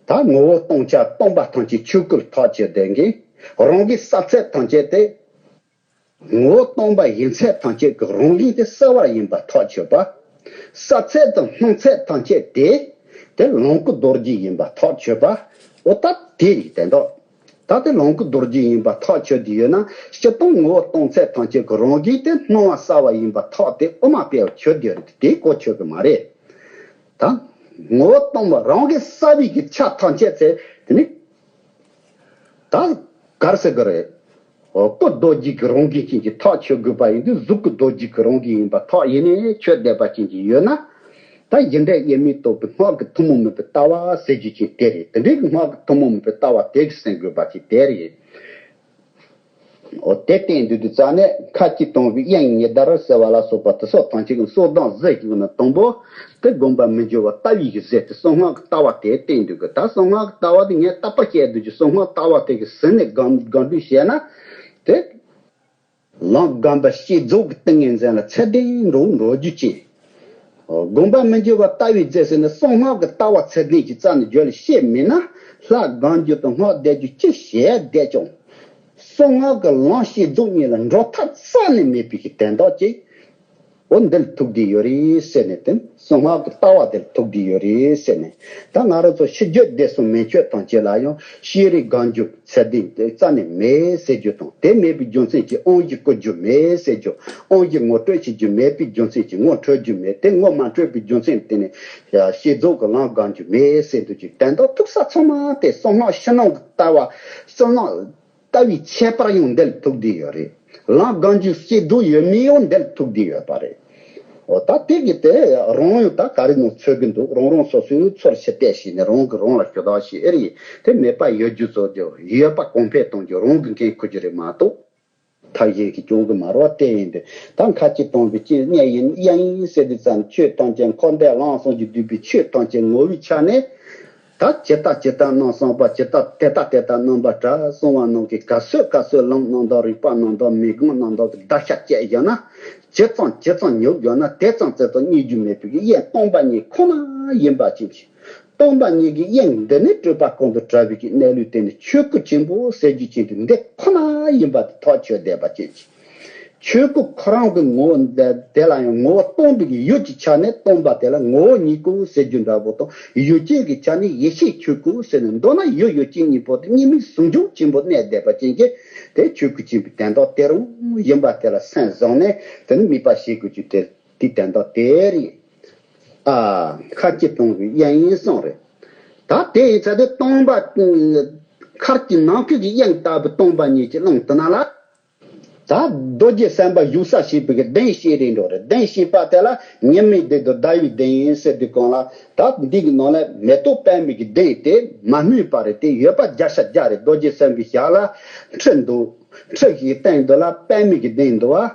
ད་ངོ་བོ་སྟོང་ཆ་སྟོང་པ་ཐམས་ཅད་ཆོས་སྐུར་ཐག་ཆོད་བསྡད་མཁན། རང་གི་ས་ཚད་ཐམས་ཅད་དེ། ངོ་བོ་སྟོང་པ་ཡིན་ཚད་ཐམས་ཅད་ཀྱི་རང་བཞིན་དེ་གསལ་བར་ཡིན་པ་ཐག་ཆོད་པ། ས་ཚད་དང་སྣང་ཚད་ཐམས་ཅད་དེ། དེ་ལོངས་སྐུ་རྡོ་རྗེ་ཡིན་པ་ཐག་ཆོད་པ། འོ་ད་དེ་རིགས་དེ་འདྲ། ད་དེ་ལོངས་སྐུ་རྡོ་རྗེ་ཡིན་པ་ཐག་ཆོད་དེ་ཡོད་ན། སྤྱིར་བཏང་ངོ་བོ་སྟོང་ཚད་ཐམས་ཅད་ཀྱི་རང་བཞིན་དེ་སྣང་བ་གསལ་བ་ཡིན་པ་ཐག་དེ་དབུ་མ་པས་ཆོད་དེ་རེད། དེ་གོ་ཆོད་གི་མ་རེད། ད་ངོ་བོ་སྟོང་པ་རང་གི་གསལ་བའི་གི་ཆ་ཐམས་ཅད་ཚེ་དེ་ནི་ད་གར་སེ་གི་རེད། སྐུ་རྡོ་རྗེ་གི་རང་བཞིན་ཅན་གྱི་ཐག་ཆོད་དགོས་པ་ཡིན་དུས། གཟུགས་སྐུ་རྡོ་རྗེ་གི་རང་བཞིན་ཡིན་པ་ཐག་ཡིན་ནས་ཆོད་བསྡད་པ་ཅན་གྱི་ཡོད་ན། ད་གཞི་འབྲས་དབྱེར་མེད་རྟོགས་པའི་སྔགས་ཀྱི་ཐུན་མོང་མིན་པའི་ལྟ་བ་ཟེར་རྒྱུ་ཅན་དེ་རེད། དེ་འདྲའི་གི་སྔགས་ཀྱི་ཐུན་མོང་མིན་པའི་ལྟ་བ་དེ་གི་སེམས་དགོས་པ་ཅན་དེ་རེད། འོ་དེ་བསྟན་དུས་དུས་རྩ་ནས་ཁ་ཅིག་སྟོང་པའི་དབྱིངས་ཉི་ཟླ་ར་ཟེར་བ་ལ་སོགས་པ་དེ་སོགས་ཐམས་ཅད་ཀྱི་སོ་བདག་ཟེར་གྱི་ན། དང་པོ་དེ་བསྒོམ་པ་མི་འགྱུར་བ་ལྟ་བའི་གི་ཟེར་ཏེ་གསང་སྔགས་ཀྱི་ལྟ་བ་དེ་བསྟན་དུས་གི། ད་གསང་སྔགས་ཀྱི་ལྟ་བ་དེ་ངས་རྟག་པར་བཤད་དུས་ཀྱི་གསང་སྔགས་ལྟ་བ་དེ་གི་ཟིན་ནས་སྒོམ་སྒོམ་སྒྲུབ་བྱས་ན། དེ་ལམ་སྒོམ་པ་བསྐྱེད་རྫོགས་ཀྱི་ཏིང་ངེ་འཛིན་ལ་ཚད་ལྡན་འགྲོ་འགྲོ་རྒྱུ་ཅན། བསྒོམ་པ་མི་འགྱུར་བ་ལྟ་བའི་རྫས་ཟེར་ནས་གསང་སྔགས་ཀྱི་ལྟ་བ་ཚད་ལྡན་གྱི་རྩ་ནས་བརྗོད་ལ་བཤད་མིན་ན། ལྷ་སྒོམ་རྒྱུ་དང་སྔགས་བཟླས་རྒྱུ་ཅི་བྱས་བསྡད་ཀྱང་། གསང་སྔགས་ཀྱི་ལམ་བསྐྱེད་རྫོགས་གཉིས་ལ་འགྲོ་ཐབས་རྩ་ནས་མེད་པའི་གི་དོན་དག་ཅིག་འོ་འདི་ལ་ཐུག་བསྡད་ཡོད་རེད་ཟེར་ནས། དེ་གསང་སྔགས་ཀྱི་ལྟ་བ་དེ་ལ་ཐུག་བསྡད་ཡོད་རེད་ཟེར་ནས། ད་ང་རང་ཚོ་ཤེས་རྒྱུད་སྡེ་གསུམ་མན་ཆད་ཐམས་ཅད་ལ་ཡང་ཤེས་རིག་སྒོམ་རྒྱུ་ཚད་ལྡན་དེ་རྩ་ནས་མེད་ཟེར་རྒྱུ་དང་། དེ་མེད་པའི་རྒྱུ་མཚན་གྱིས་དབང་གཞི་བསྐུར་རྒྱུ་མེད་ཟེར་རྒྱུ། དབང་གཞི་ངོ་སྤྲོད་བྱེད་རྒྱུ་མེད་པའི་རྒྱུ་མཚན་གྱིས་ངོ་འཕྲོད་རྒྱུ་མེད། དེ་ངོ་མ་འཕྲོད་པའི་རྒྱུ་མཚན་དེ་ནས་བསྐྱེད་རྫོགས་ཀྱི་ལམ་སྒོམ་རྒྱུ་མེད་ཟེར་འདུག་ཅིག་དོན་དག་ཐུག་ས་ཚང་མ་དེ་གསང་སྔགས་ཕྱི་ནང་གི་ལྟ་བ། གསང་སྔགས་ལྟ་བའི་ཁྱད་པར་ཡང་འདི་ལ་ཐུག་བསྡད་ཡོད་རེད། ལམ་སྒོམ་རྒྱུ་བསྐྱེད་རྫོགས་ཡོད་མེད་ཡང་འདི་ལ་ཐུག་བསྡད་ཡོད་པ་རེད། འོ་ད་དེ་གི་དེ་རང་ཡང་ད་ག་རེ་ནང་འཚོལ་གི་འདུག་རང་རང་སོ་སོའི་ཚོར་ཤེས་བལྟས་ཤེས་ནས་རང་གིས་རང་ལ་ཞུ་དག་བྱེད་ཨེ་རེད། དེ་མེད་པ་ཡོད་རྒྱུ་བཟོ་རྒྱུ། ཡོད་པ་གོང་འཕེལ་གཏོང་རྒྱུ་རང་གི་འགན་འཁུར་རྒྱུ་རེད་མ་གཏོགས། ཐབས་གཞན་གྱིས་སྐྱོང་གི་མ་རེད་བ། དེ་ཡིན་དུས་ད་ཁ་ཅིག་སྟོང་པའི་ཅི་གནས་ཡིན་དབྱིངས་ཡིན་ཟེར་དུས་ཙམ། ཆོས་ཐམས་ཅད་འཁོར་འདས་ལམ་གསུམ་གྱིས་བསྡུས་པའི་ཆོས་ཐམས་ཅད་ངོ་བོའི་ཆ་ནས། ད་ཇི་ལྟ་ཇི་ལྟར་སྣང་བསམ་པ། ཇི་ལྟ་དེ་ལྟ་དེ་ལྟར་རྣམ་པར་གྲགས་གསུངས་པ་ནང་གི་ག་ཚོད་ག་ཚོད་ལམ་རྣམ་དག་རིག་པ་རྣམ་དག་མི་སྒོམ་རྣམ་དག་གི་བརྡར་ཤ་བཅད་བཞག་ན། ཇི་ཙམ་ཇི་ཙམ་ཉུག་བཞག་ན་དེ་ཙམ་དེ་ཙམ་རྙེད་རྒྱུ་མེད་པའི་དབྱིངས་སྟོང་པ་ཉིད་ཁོ་ན་ཡིན་པ་ཅན་གྱི། སྟོང་པ་ཉིད་ཀྱི་དབྱིངས་འདི་ནི་སྤྲོས་པ་ཀུན་ཏུ་བྲལ་བའི་གི་གནས་ལུགས་དེ་ནི་ཆོས་སྐུ་ཆེན་པོ་ཟེར་རྒྱུ་ཅན་དེ་འདི་ཁོ་ན་ཡིན་པ་དེ་ཐག་ཆོད་བསྡད་པ་ཅན་གྱི། ཆོས་སྐུ་ཁོ་རང་གི་ངོ་བོ་འདི་དེ་ལ་ཡང་ངོ་བོ་སྟོང་པའི་གི་ཡུལ་གྱི་ཆ་ནས་སྟོང་པ་དེ་ལ་ངོ་བོ་ཉིད་སྐུ་ཟེར་རྒྱུ་འདྲ་པོ་དང་། ཡུལ་ཅན་གྱི་ཆ་ནས་ཡེ་ཤེས་ཆོས་སྐུ་ཟེར་ནས། མདོར་ན་ཡུལ་ཡུལ་ཅན་གཉིས་པོ་དེ་གཉིས་མེད་ཟུང་འཇུག་ཆེན་པོ་གནས་བསྡད་པ་ཅན་གྱི་དེ་ཆོས་སྐུ་ཆེན་པོའི་དོན་དག་དེ་རང་ཡིན་པ་དེ་ལ་སེམས་བཟུང་ནས། དེ་ནི་དམིགས་པ་བྱེད་དགོས་རྒྱུ་དེ་དེའི་དོན་དག་དེ་རེད། ཨ། ཁ་ཅིག་སྟོང་པའི་དབྱིངས་ཡིན་གསུངས་རེད། ད་དེ་ཡིན་ཚེ་དེ་སྟོང་པ། མཁར་གྱི་ནང་ཁུལ་གྱི་དབྱིངས་ལྟ་བུ་སྟོང་པ་ཉིད་ཀྱི་ཀློང་དེ་ན་ལ། ད་རྡོ་རྗེ་སེམས་དཔའ་བཞུགས་ས་ཞེས་པའི་གི་གདན་བཤད་རེད་འགྲོ་རེད། གདན་བཤད་པ་དེ་ལ་ཉི་མའི་གདན་དང་ཟླ་བའི་གདན་ཡིན་ཟེར་དུས་སྒང་ལ། ད་འདི་གི་ནང་ལ་མེ་ཏོག་པད་མའི་གི་གདན་དེ་མ་སྨོས་པ་རེད། དེ་ཡོད་པ་བརྒྱ་ཆ་བརྒྱ་རེད། རྡོ་རྗེ་སེམས་དཔའི་ཞབས་ལ་ཁྲི་འདུག་ཁྲི་ཞིག་སྟེང་དུ་ལ་པད་མའི་གི་གདན་འདུག་བ།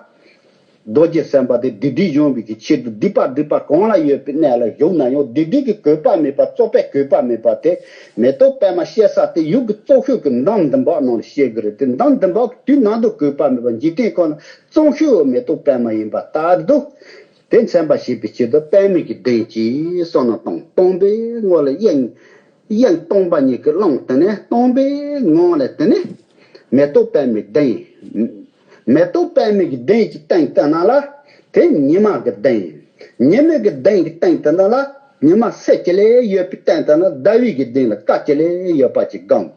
རྡོ་རྗེ་སེམས་དཔའ་དེ་སྡིག་སྒྲིབ་སྦྱོང་བའི་གི་ཆེད་དུ་སྡིག་པ་སྒྲིབ་པ་གང་ལ་ཡོད་པའི་གནས་ལ་བཞུགས་ན་ཡང་། སྡིག་སྒྲིབ་ཀྱི་གོས་པ་མེད་པ། བཙོག་པའི་གོས་པ་མེད་པ་དེ། མེ་ཏོག་པད་མ་བཤད་ས་དེ་ཡུལ་གྱི་བཙོག་ཤོས་ཀྱི་འདམ་འདི་འབག་ནང་ལ་བཤད་གི་རེད། དེ་འདམ་འདི་འབག་གི་དུས་ནམ་དུ་གོས་པ་མེད་པ། འཇིག་རྟེན་ཁོ་ན་བཙོག་ཤོས་མེ་ཏོག་པད་མ་ཡིན་པ་ལྟར་དུ། དེ་མཚོན་པར་བྱེད་པའི་ཆེད་དུ་པད་མའི་གི་གདན་གྱིས་བསམ་ན་སྟོང་། སྟོང་པའི་ངང་ལ་དབྱིངས། དབྱིངས་སྟོང་པ་ཉིད་ཀྱི་ཀློང་དེ་ནས། སྟོང་པའི་ངང་ལ་དེ་ནས་མེ་ཏོག་པད་མའི་གདན། མེ་ཏོག་པད་མའི་གི་གདན་གྱི་སྟེང་དེ་ན་ལ་དེ་ཉི་མ་གི་གདན། ཉི་མའི་གི་གདན་གྱི་སྟེང་དེ་ན་ལ་ཉི་མ་སེར་ཅིག་ལས་ཡོད་པའི་སྟེང་དེ་ན་ཟླ་བའི་གི་གདན་ལ་དཀར་ཅིག་ལས་ཡོད་པ་ཅིག་སྒོམ།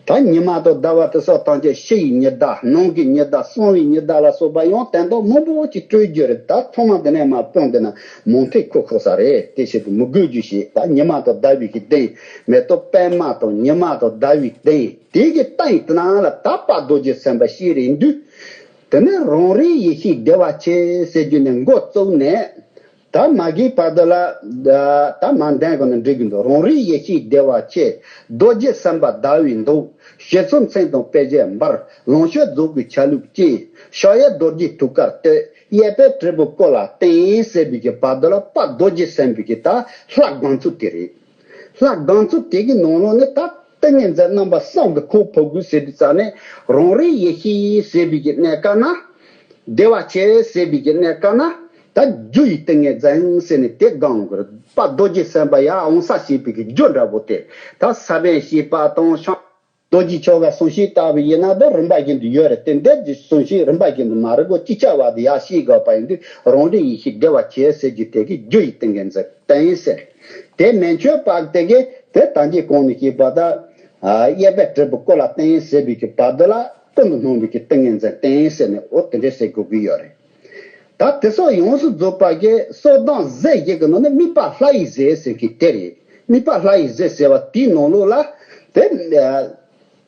ད་ཉི་མ་དང་ཟླ་བ་དེ་སོགས་ཐམས་ཅད་ཕྱི་ཡི་ཉི་ཟླ། ནང་གི་ཉི་ཟླ། གསང་བའི་ཉི་ཟླ་ལ་སོགས་པ་ཡང་དོན་དག་མང་པོ་ཅིག་སྤྲོད་རྒྱུ་རེད། ད་ཚང་མ་འདི་ནས་མར་སྤུངས་བསྡད་ན་མང་ཐལ་ཁུག་ཁུག་ས་རེད། དེ་བྱེད་དུ་མི་དགོས་རྒྱུ་ཞིག་ད་ཉི་མ་དང་ཟླ་བའི་གི་གདན། མེ་ཏོག་པད་མ་དང་ཉི་མ་དང་ཟླ་བའི་གདན། དེ་གི་སྟེང་དེ་ན་ལ་ད་དཔལ་རྡོ་རྗེ་སེམས་དཔའ་ཞིག་རེད་འདུག་དེ་ནས་རང་རིག་ཡེ་ཤེས་བདེ་བ་ཆེ་ཟེར་རྒྱུ་ནས་འགོ་བཙུགས་ནས། ད་མ་གི་བར་དུ་ལ། ད་མ་འདན་གོ་ན་འགྲིག་གི་འདུག་རང་རིག་ཡེ་ཤེས་བདེ་བ་ཆེ། རྡོ་རྗེ་སེམས་དཔའ་ཟླ་བའི་མདོག་ཞེ་ཚོམ་མཚན་དང་དཔེ་བྱད་འབར། ལོངས་སྤྱོད་རྫོགས་པའི་ཆ་ལུགས་ཅན། ཕྱག་གཡས་རྡོ་རྗེ་ཐུགས་ཀར་གཏད། གཡས་པས་དྲིལ་བུ་སྐོར་ལ་བསྟན་ཟེར་བའི་གི་བར་དུ་ལ་དཔལ་རྡོ་རྗེ་སེམས་དཔའི་གི་ད་ལྷ་སྒོམ་ཚུལ་དེ་རེད། ལྷ་སྒོམ་ཚུལ་དེ་གི་ནང་ལོགས་ནས་ད་ཏིང་ངེ་འཛིན་རྣམ་པ་གསུམ་གྱི་ཁོག་ཕོག་དགོས་ཟེར་དུས་ཙ་ནས། རང་རིག་ཡེ་ཤེས་ཟེར་བའི་གི་གནས་སྐབས་ན། བདེ་བ་ཆེ་ཟེར་བའི་གི་གནས་སྐབས་ན། ད་རྒྱུ་ཡི་ཏིང་ངེ་འཛིན་ཟེར་ནས་དེ་སྒོམ་དགོས་རེད། དཔལ་རྡོ་རྗེ་སེམས་དཔའ་ཡར་འོང་ས་བྱེད་པའི་གི་རྒྱུ་འདྲ་པོ་དེ། ད་ས་བོན་བྱེད་པ་དང་ཤིང་། རྡོ་རྗེ་ཆོ་ག་གསུང་བཤད་ལྟ་བུ་ཡིན་ན་ད་རིམ་པ་བཞིན་དུ་ཡོད་རེད། དེ་འདྲ་གི་གསུང་བཤད་རིམ་པ་བཞིན་དུ་མ་རེད་གོ། ཅིག་ཅར་བ་དེ་ཡར་བཤད་དགོས་པ་ཡིན་དུས། རང་རིག་ཡེ་ཤེས་བདེ་བ་ཆེ་ཟེར་རྒྱུ་དེ་གི་རྒྱུ་ཡི་ཏིང་ངེ་འཛིན་བསྟན་ཟེར། དེ་མན་ཆད་པ་དེ་གི་ དེ་ལྟ་གྱི་གོང་ནས་ཞེས་པ་ད། གཡས་པས་བྲིས་པའི་སྐུ་ལ་བརྟེན་ཟེར་བའི་གི་བར་དུ་ལ་ཀུན་ཏུ་སྣང་བའི་གི་ཏིང་ངེ་འཛིན་བརྟེན་ཟེར་ནས་འོ་དེ་འདྲས་ཟེར་དགོས་ཀྱི་ཡོད་རེད། ད་དེ་སོགས་ཡོངས་སུ་རྫོགས་པ་གི་སོ་བདུན་ཟེར་བཞི་གི་ནང་ནས་དམིགས་པ་ལྷ་ཡི་ཟེར་ཟེར་གི་དེ་རེད། དམིགས་པ་ལྷ་ཡི་ཟེར་ཟེར་བ་དེའི་ནང་ལོགས་ལ་དེ།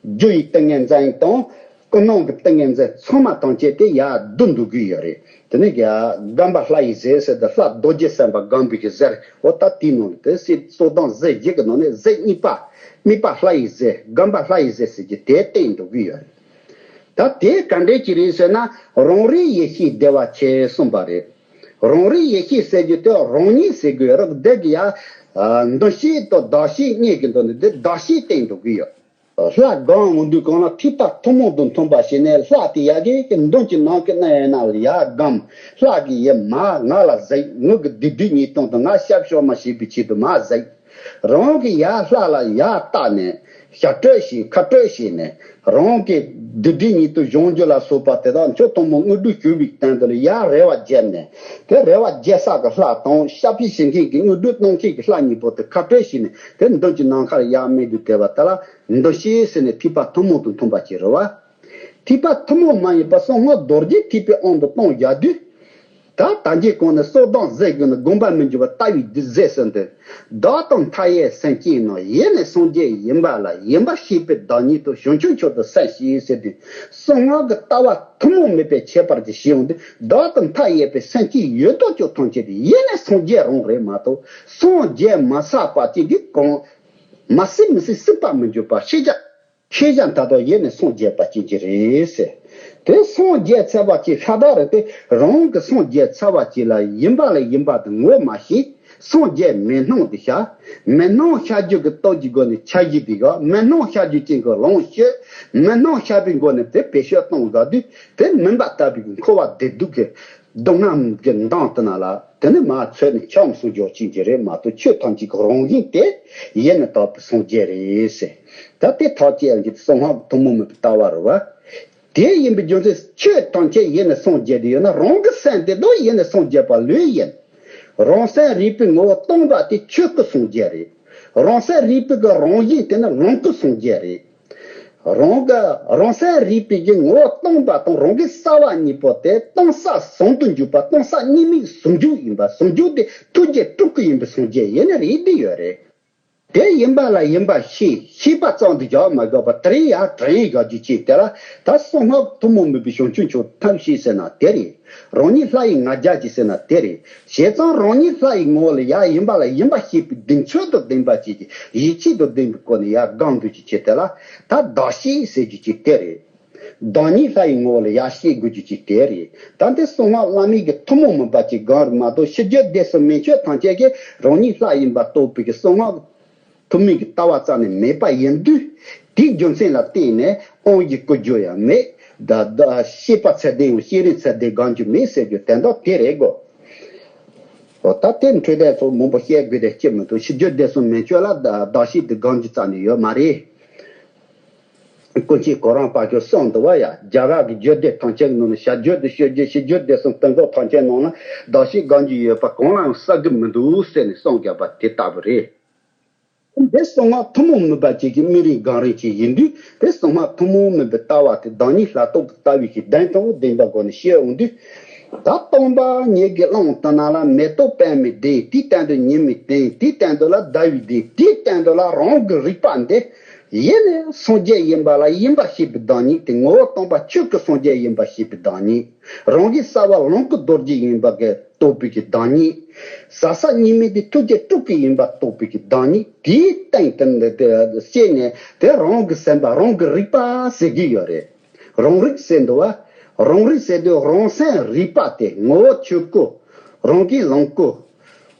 རྒྱུ་ཡི་ཏིང་ངེ་འཛིན་དང་། ཀུན་སྣང་གི་ཏིང་ངེ་འཛིན་ཚང་མ་ཐམས་ཅད་དེ་ཡར་བསྡུ་འདུག་གི་ཡོད་རེད། དེ་ནས་ཡར་སྒོམ་པ་ལྷ་ཡི་ཟེར་ཟེར་དུས་ལྷ་རྡོ་རྗེ་སེམས་དཔའ་སྒོམ་པའི་གི་ཟེར་འོ་ད་དེའི་ནང་ལ་དེ་སྲིད་སོ་བདུན་ཟེར་བཞི་གི་ནང་ནས་ཟེར་གཉིས་པ། དམིགས་པ་ལྷ་ཡི་ཟེར་སྒོམ་པ་ལྷ་ཡི་ཟེར་ཟེར་གྱི་དེ་བསྟན་འདུག་གི་ཡོད་རེད། ད་དེ་ག་འདྲས་ཀྱི་རེད་ཟེར་ན་རང་རིག་ཡེ་ཤེས་བདེ་བ་ཆེ་གསུངས་པ་རེད། རང་རིག་ཡེ་ཤེས་ཟེར་རྒྱུ་དེ་རང་ཉིད་ཟེར་དགོས་རེད། འདི་གི་ཡ། འདུ་ཤེས་དང་གདགས་ཤེས་གཉིས་ཀྱི་འདུ་ནི་འདི་གདགས་ཤེས་བསྟན་འདུག་གི་ཡོད། ལྷ་སྒོམ་འོང་དུས་གང་ལ་ཐོས་པ་ཐུན་མོང་དུ་འཐུམ་པ་བྱས་ནས་ལྷ་དེ་ཡ་གི་གི་མདུན་གྱི་ནང་གི་སྣ་ཡན་ན་ལ་ཡ་སྒོམ། ལྷ་གི་ཡ་མ་ང་ལ་གཟིགས། ངུ་གི་བདུད་བདུད་ཉིས་སྟོང་དུ་ང་ཤབ་ཤོར་མ་བྱེད་པའི་ཆེད་དུ་མ་གཟིགས། རང་གི་ཡ་ལྷ་ལ་ཡ་བལྟ་ནས་ཞབས་སྤྲོད་བྱས་ཁ་སྤྲོད་བྱས་ནས་རང་གི་བདུད་བདུད་ཉིད་དུ་གཞོམ་རྒྱུ་ལ་སོགས་པ་དེ་དག་མཆོག་ཐུན་མོང་དངོས་གྲུབ་ཞུ་བའི་སྟེང་དུ་ལ་ཡ་རེ་བ་བརྒྱབ་ནས་དེ་རེ་བ་བརྒྱབ་ས་གི་ལྷ་དང་ཞབས་ཕྱི་བྱེད་མཁན་གྱི་དངོས་གྲུབ་གཏོང་མཁན་གྱི་ལྷ་གཉིས་པོ་དེ་ཁ་སྤྲོད་བྱས་ནས་དེ་མདུན་གྱི་ནམ་མཁར་ཡར་མེ་དུ་དེ་བ་དེ་ལ་འདུ་ཤེས་ཟེར་ནས་ཐོས་པ་ཐུན་མོང་དུ་འཐུམ་པ་ཅིག་རེད་བ། ཐོས་པ་ཐུན་མོང་མ་ཡིན་པ་གསང་སྔགས་རྡོ་རྗེ་ཐེག་པའི་དབང་དུ་གཏོང་བཞག་དུས། ད་ལྟ་འགྱེད་གོང་ནས་སོ་བདུན་ཟེར་དགོས་ན་སྒོམ་པ་མི་འགྱུར་བ་ལྟ་བའི་རྒྱུ་ཟེར་ཟིན་ཏེ། བདག་དང་མཐའ་ཡས་སེམས་ཅན་རྣམས་ཡེ་ནས་སངས་རྒྱས་ཡིན་པ་ལ་ཡིན་པར་ཤེས་པའི་བདག་ཉིད་དུ་བྱང་ཆུབ་མཆོག་ཏུ་གསལ་ཞེས་ཟེར་ཏེ། གསང་སྔགས་ཀྱི་ལྟ་བ་ཐུན་མོང་མེད་པའི་ཁྱད་པར་གྱི་ཞེས་འོང་དུས་བདག་དང་མཐའ་ཡས་པའི་སེམས་ཅན་ཡོད་དོ་ཅོག་ཐམས་ཅད་དེ་ཡེ་ནས་སངས་རྒྱས་རང་རེད་མ་གཏོགས་སངས་རྒྱས་མ་བསགས་པ་ཅིག་གིས་གང་མ་སྲིད་མི་སྲིད་སྲིད་པ་མི་འགྱུར་བ་ཤེས་བྱ། ཤེས་བྱ་མཐའ་དག་ཡེ་ནས་སངས་རྒྱས་པ་ཅན་གྱི་རེད་ཟེར། དེ་སངས་རྒྱས་ཚར་བ་ཅིག་ཤ་སྟག་རེད་དེ་རང་གི་སངས་རྒྱས་ཚར་བ་ཅིག་ལ་ཡིན་པ་ལ་ཡིན་པ་དེ་ངོ་མ་ཤེས། སངས་རྒྱས་མེད་སྣང་དེ་ཤར། མེད་སྣང་ཤར་རྒྱུ་གི་སྟོབས་ཀྱི་སྒོ་ནས་འཆར་གཞི་དེ་ག་མེད་སྣང་ཤར་རྒྱུ་ཅན་གྱི་ལོངས་སྤྱོད། མེད་སྣང་ཤར་བའི་སྒོ་ནས་དེ་བེད་སྤྱོད་གཏོང་དགའ་དུས་དེ་མུན་པ་ལྟ་བུའི་འཁོར་བ་བདེ་སྡུག་གི་སྡུག་བསྔལ་གྱི་མདངས་དེ་ན་ལ། དེ་ནི་མ་ཚོད་ནས་ཆོམ་སུ་འཇོག་ཅིག་གི་རེད་མ་གཏོགས་ཆོས་ཐམས་ཅད་ཀྱི་རང་བཞིན་དེ་ཡེ་ནས་དག་པའི་སངས་རྒྱས་རེད་ཟེར། ད་དེ་ཐག་བཅད་ཡང་གི་གསང་སྔགས་ཐུན་མོང་མིན་པའི་ལྟ་བ་རེད་བ། དེ་ཡིན་པའི་རྒྱུ་མཚན་ཆོས་ཐམས་ཅད་ཡེ་ནས་སངས་རྒྱས་དེ་ཡོད་ན་རང་གི་སེམས་དེ་དག་ཡེ་ནས་སངས་རྒྱས་པ་ལོས་ཡིན། རང་སེམས་རིག་པའི་ངོ་བོ་སྟོང་པ་དེ་ཆོས་སྐུ་སངས་རྒྱས་རེད། རང་སེམས་རིག་པའི་གི་རང་བཞིན་དེ་ནི་ལོངས་སྐུ་སངས་རྒྱས་རེད། རང་གི་རང་སེམས་རིག་པའི་གི་ངོ་བོ་སྟོང་པ་དང་རང་གི་རྩ་བ་གཉིས་པོ་དེ་སྟོང་ས་ཟུང་དུ་འཇུག་པ་སྟོང་ས་གཉིས་མེད་ཟུང་འཇུག་ཡིན་པ་ཟུང་འཇུག་དེ་ཐུགས་རྗེ་སྤྲུལ་སྐུ་ཡིན་པའི་སངས་རྒྱས་ཡེ་ནས་རེད་དེ་ཡོད་རེད། དེ་ཡིན་པ་ལ་ཡིན་པ་ཤེས་ཤེས་པ་ཙམ་དུ་བཞག་མ་དགོས་པ་དེ་རིང་ཡང་དྲན་ཡིག་དགའ་རྒྱུ་ཅིག་དེ་ལ་ད་གསང་སྔགས་ཐུན་མོང་མིན་པའི་བྱང་ཆུབ་མཆོག་ཐབས་ཤེས་ཟེར་ན་དེ་རེད། རང་ཉིད་ལྷ་ཡི་ང་རྒྱལ་གྱིས་ཟེར་ན་དེ་རེད། བྱས་ཙང་རང་ཉིད་ལྷ་ཡི་ངོ་བོ་ལ་ཡ་ཡིན་པ་ལ་ཡིན་པ་ཤེས་པའི་གདེང་ཚོད་དང་ལྡན་པ་ཅིག་གིས་ཡིད་ཆེས་དང་ལྡན་པའི་སྒོ་ནས་ཡ་སྒོམ་འདོད་ཀྱི་ཆེད་དེ་ལ་ད་གདགས་ཤེས་ཟེར་རྒྱུ་ཅིག་དེ་རེད། བདག་ཉིད་ལྷ་ཡི་ངོ་བོ་ལ་ཡ་ཤེས་དགོས་རྒྱུ་ཅིག་དེ་རེད། ད་འདི་གསང་སྔགས་བླ་མེད་ཀྱི་ཐུན་མོང་མིན་པ་ཅིག་སྒོམ་རེད་མ་གཏོགས་ཕྱི་རྒྱལ་སྡེ་གསུམ་མན་ཆད་ཐམས་ཅད་ཀྱིས་རང་ཉིད་ལྷ་ཡིན་པ་རྟོགས་པའི་གི་གསང་སྔགས་ཐུན་མིན་གྱི་ལྟ་བ་རྩ་ནས་མེད་པ་ཡིན་དུས། དེའི་རྒྱུ་མཚན་ལ་བརྟེན་ནས་དབང་གིས་བསྐུར་རྒྱུ་ཡང་མེད། ད་ད་ཤེས་པ་ཚད་ལྡན་ཡང་ཤེས་རིག་ཚད་ལྡན་སྒོམ་རྒྱུ་མེད་ཟེར་རྒྱུ་དོན་དག་དེ་རེད་གོ། འོ་ད་དེ་འཕྲོས་དེ་ཚོ་མང་པོ་བཤད་དགོས་དེ་ཅི་མི་འདུག་ཕྱི་རྒྱལ་སྡེ་གསུམ་མན་ཆད་ལ་ད་གདགས་ཤེས་དེ་སྒོམ་རྒྱུ་རྩ་ནས་ཡོད་མ་རེད། ཀུན་མཁྱེན་གོ་རམས་དཔལ་འབྱོར་གསུངས་འདུག་བ་ཡ། རྒྱ་གར་གྱི་རྒྱུད་སྡེ་ཐམས་ཅད་ཀྱི་ནང་ནས་བྱ་རྒྱུད་དུ་སྤྱོད་རྒྱུ་ཕྱི་རྒྱལ་སྡེ་གསུམ་དོན་ཚོགས་ཐམས་ཅད་ནང་ན་གདགས་ཤེས་སྒོམ་རྒྱུ་ཡོད་པ་གང་ལའང་གསལ་གྱི་མི་འདུག་ཟེར་ནས་གསུངས་བཞག་པ་དེ་ལྟ་བུ་རེད། འདི་གསང་སྔགས་ཐུན་མོང་མིན་པ་ཅིག་གི་སྨིན་རིམ་སྒོམ་རིམ་ཅིག་ཡིན་དུས་དེ་གསང་སྔགས་ཐུན་མོང་མིན་པའི་ལྟ་བ་དེ་བདག་ཉིད་ལྷ་རྟོགས་ཀྱི་ལྟ་བའི་གི་གདེང་དང་ལྡན་པའི་སྒོ་ནས་བཤད་འོང་དུས། ད་སྟོང་པ་ཉིད་ཀྱི་ཀློང་དུ་ན་ལ་མེ་ཏོག་པདྨའི་གདན་དེའི་སྟེང་དུ་ཉི་མའི་གདན་དེའི་སྟེང་དུ་ལ་ཟླ་བའི་གདན་དེའི་སྟེང་དུ་ལ་རང་གི་རིག་པ་འདི་ཡེ་ནས་སངས་རྒྱས་ཡིན་པ་ལ་ཡིན་པ་ཤེས་པའི་བདག་ཉིད་དེ་ངོ་བོ་སྟོང་པ་ཆོས་སྐུ་སངས་རྒྱས་ཡིན་པ་ཤེས་པའི་བདག་ཉིད། རང་གི་རྩ་བ་ལོངས་སྐུ་རྡོ་རྗེ་ཡིན་པ་གི་རྟོགས་པའི་གི་བདག་ཉིད། ཟག་ཟག་གཉིས་མེད་དེ་ཐུགས་རྗེ་སྤྲུལ་སྐུ་ཡིན་པ་རྟོགས་པའི་གི་བདག་ཉིད་དེའི་སྟེང་དུ་འདི་དེ་བཤད་ནས་དེ་རང་གི་སེམས་པ་རང་གི་རིག་པ་ཟེར་གྱི་ཡོད་རེད། རང་རིག་ཟེར་འདུག་བ། རང་རིག་ཟེར་དུས་རང་སེམས་རིག་པ་དེ་ངོ་བོ་ཆོས་སྐུ། རང་གི་ལོངས་སྐུ།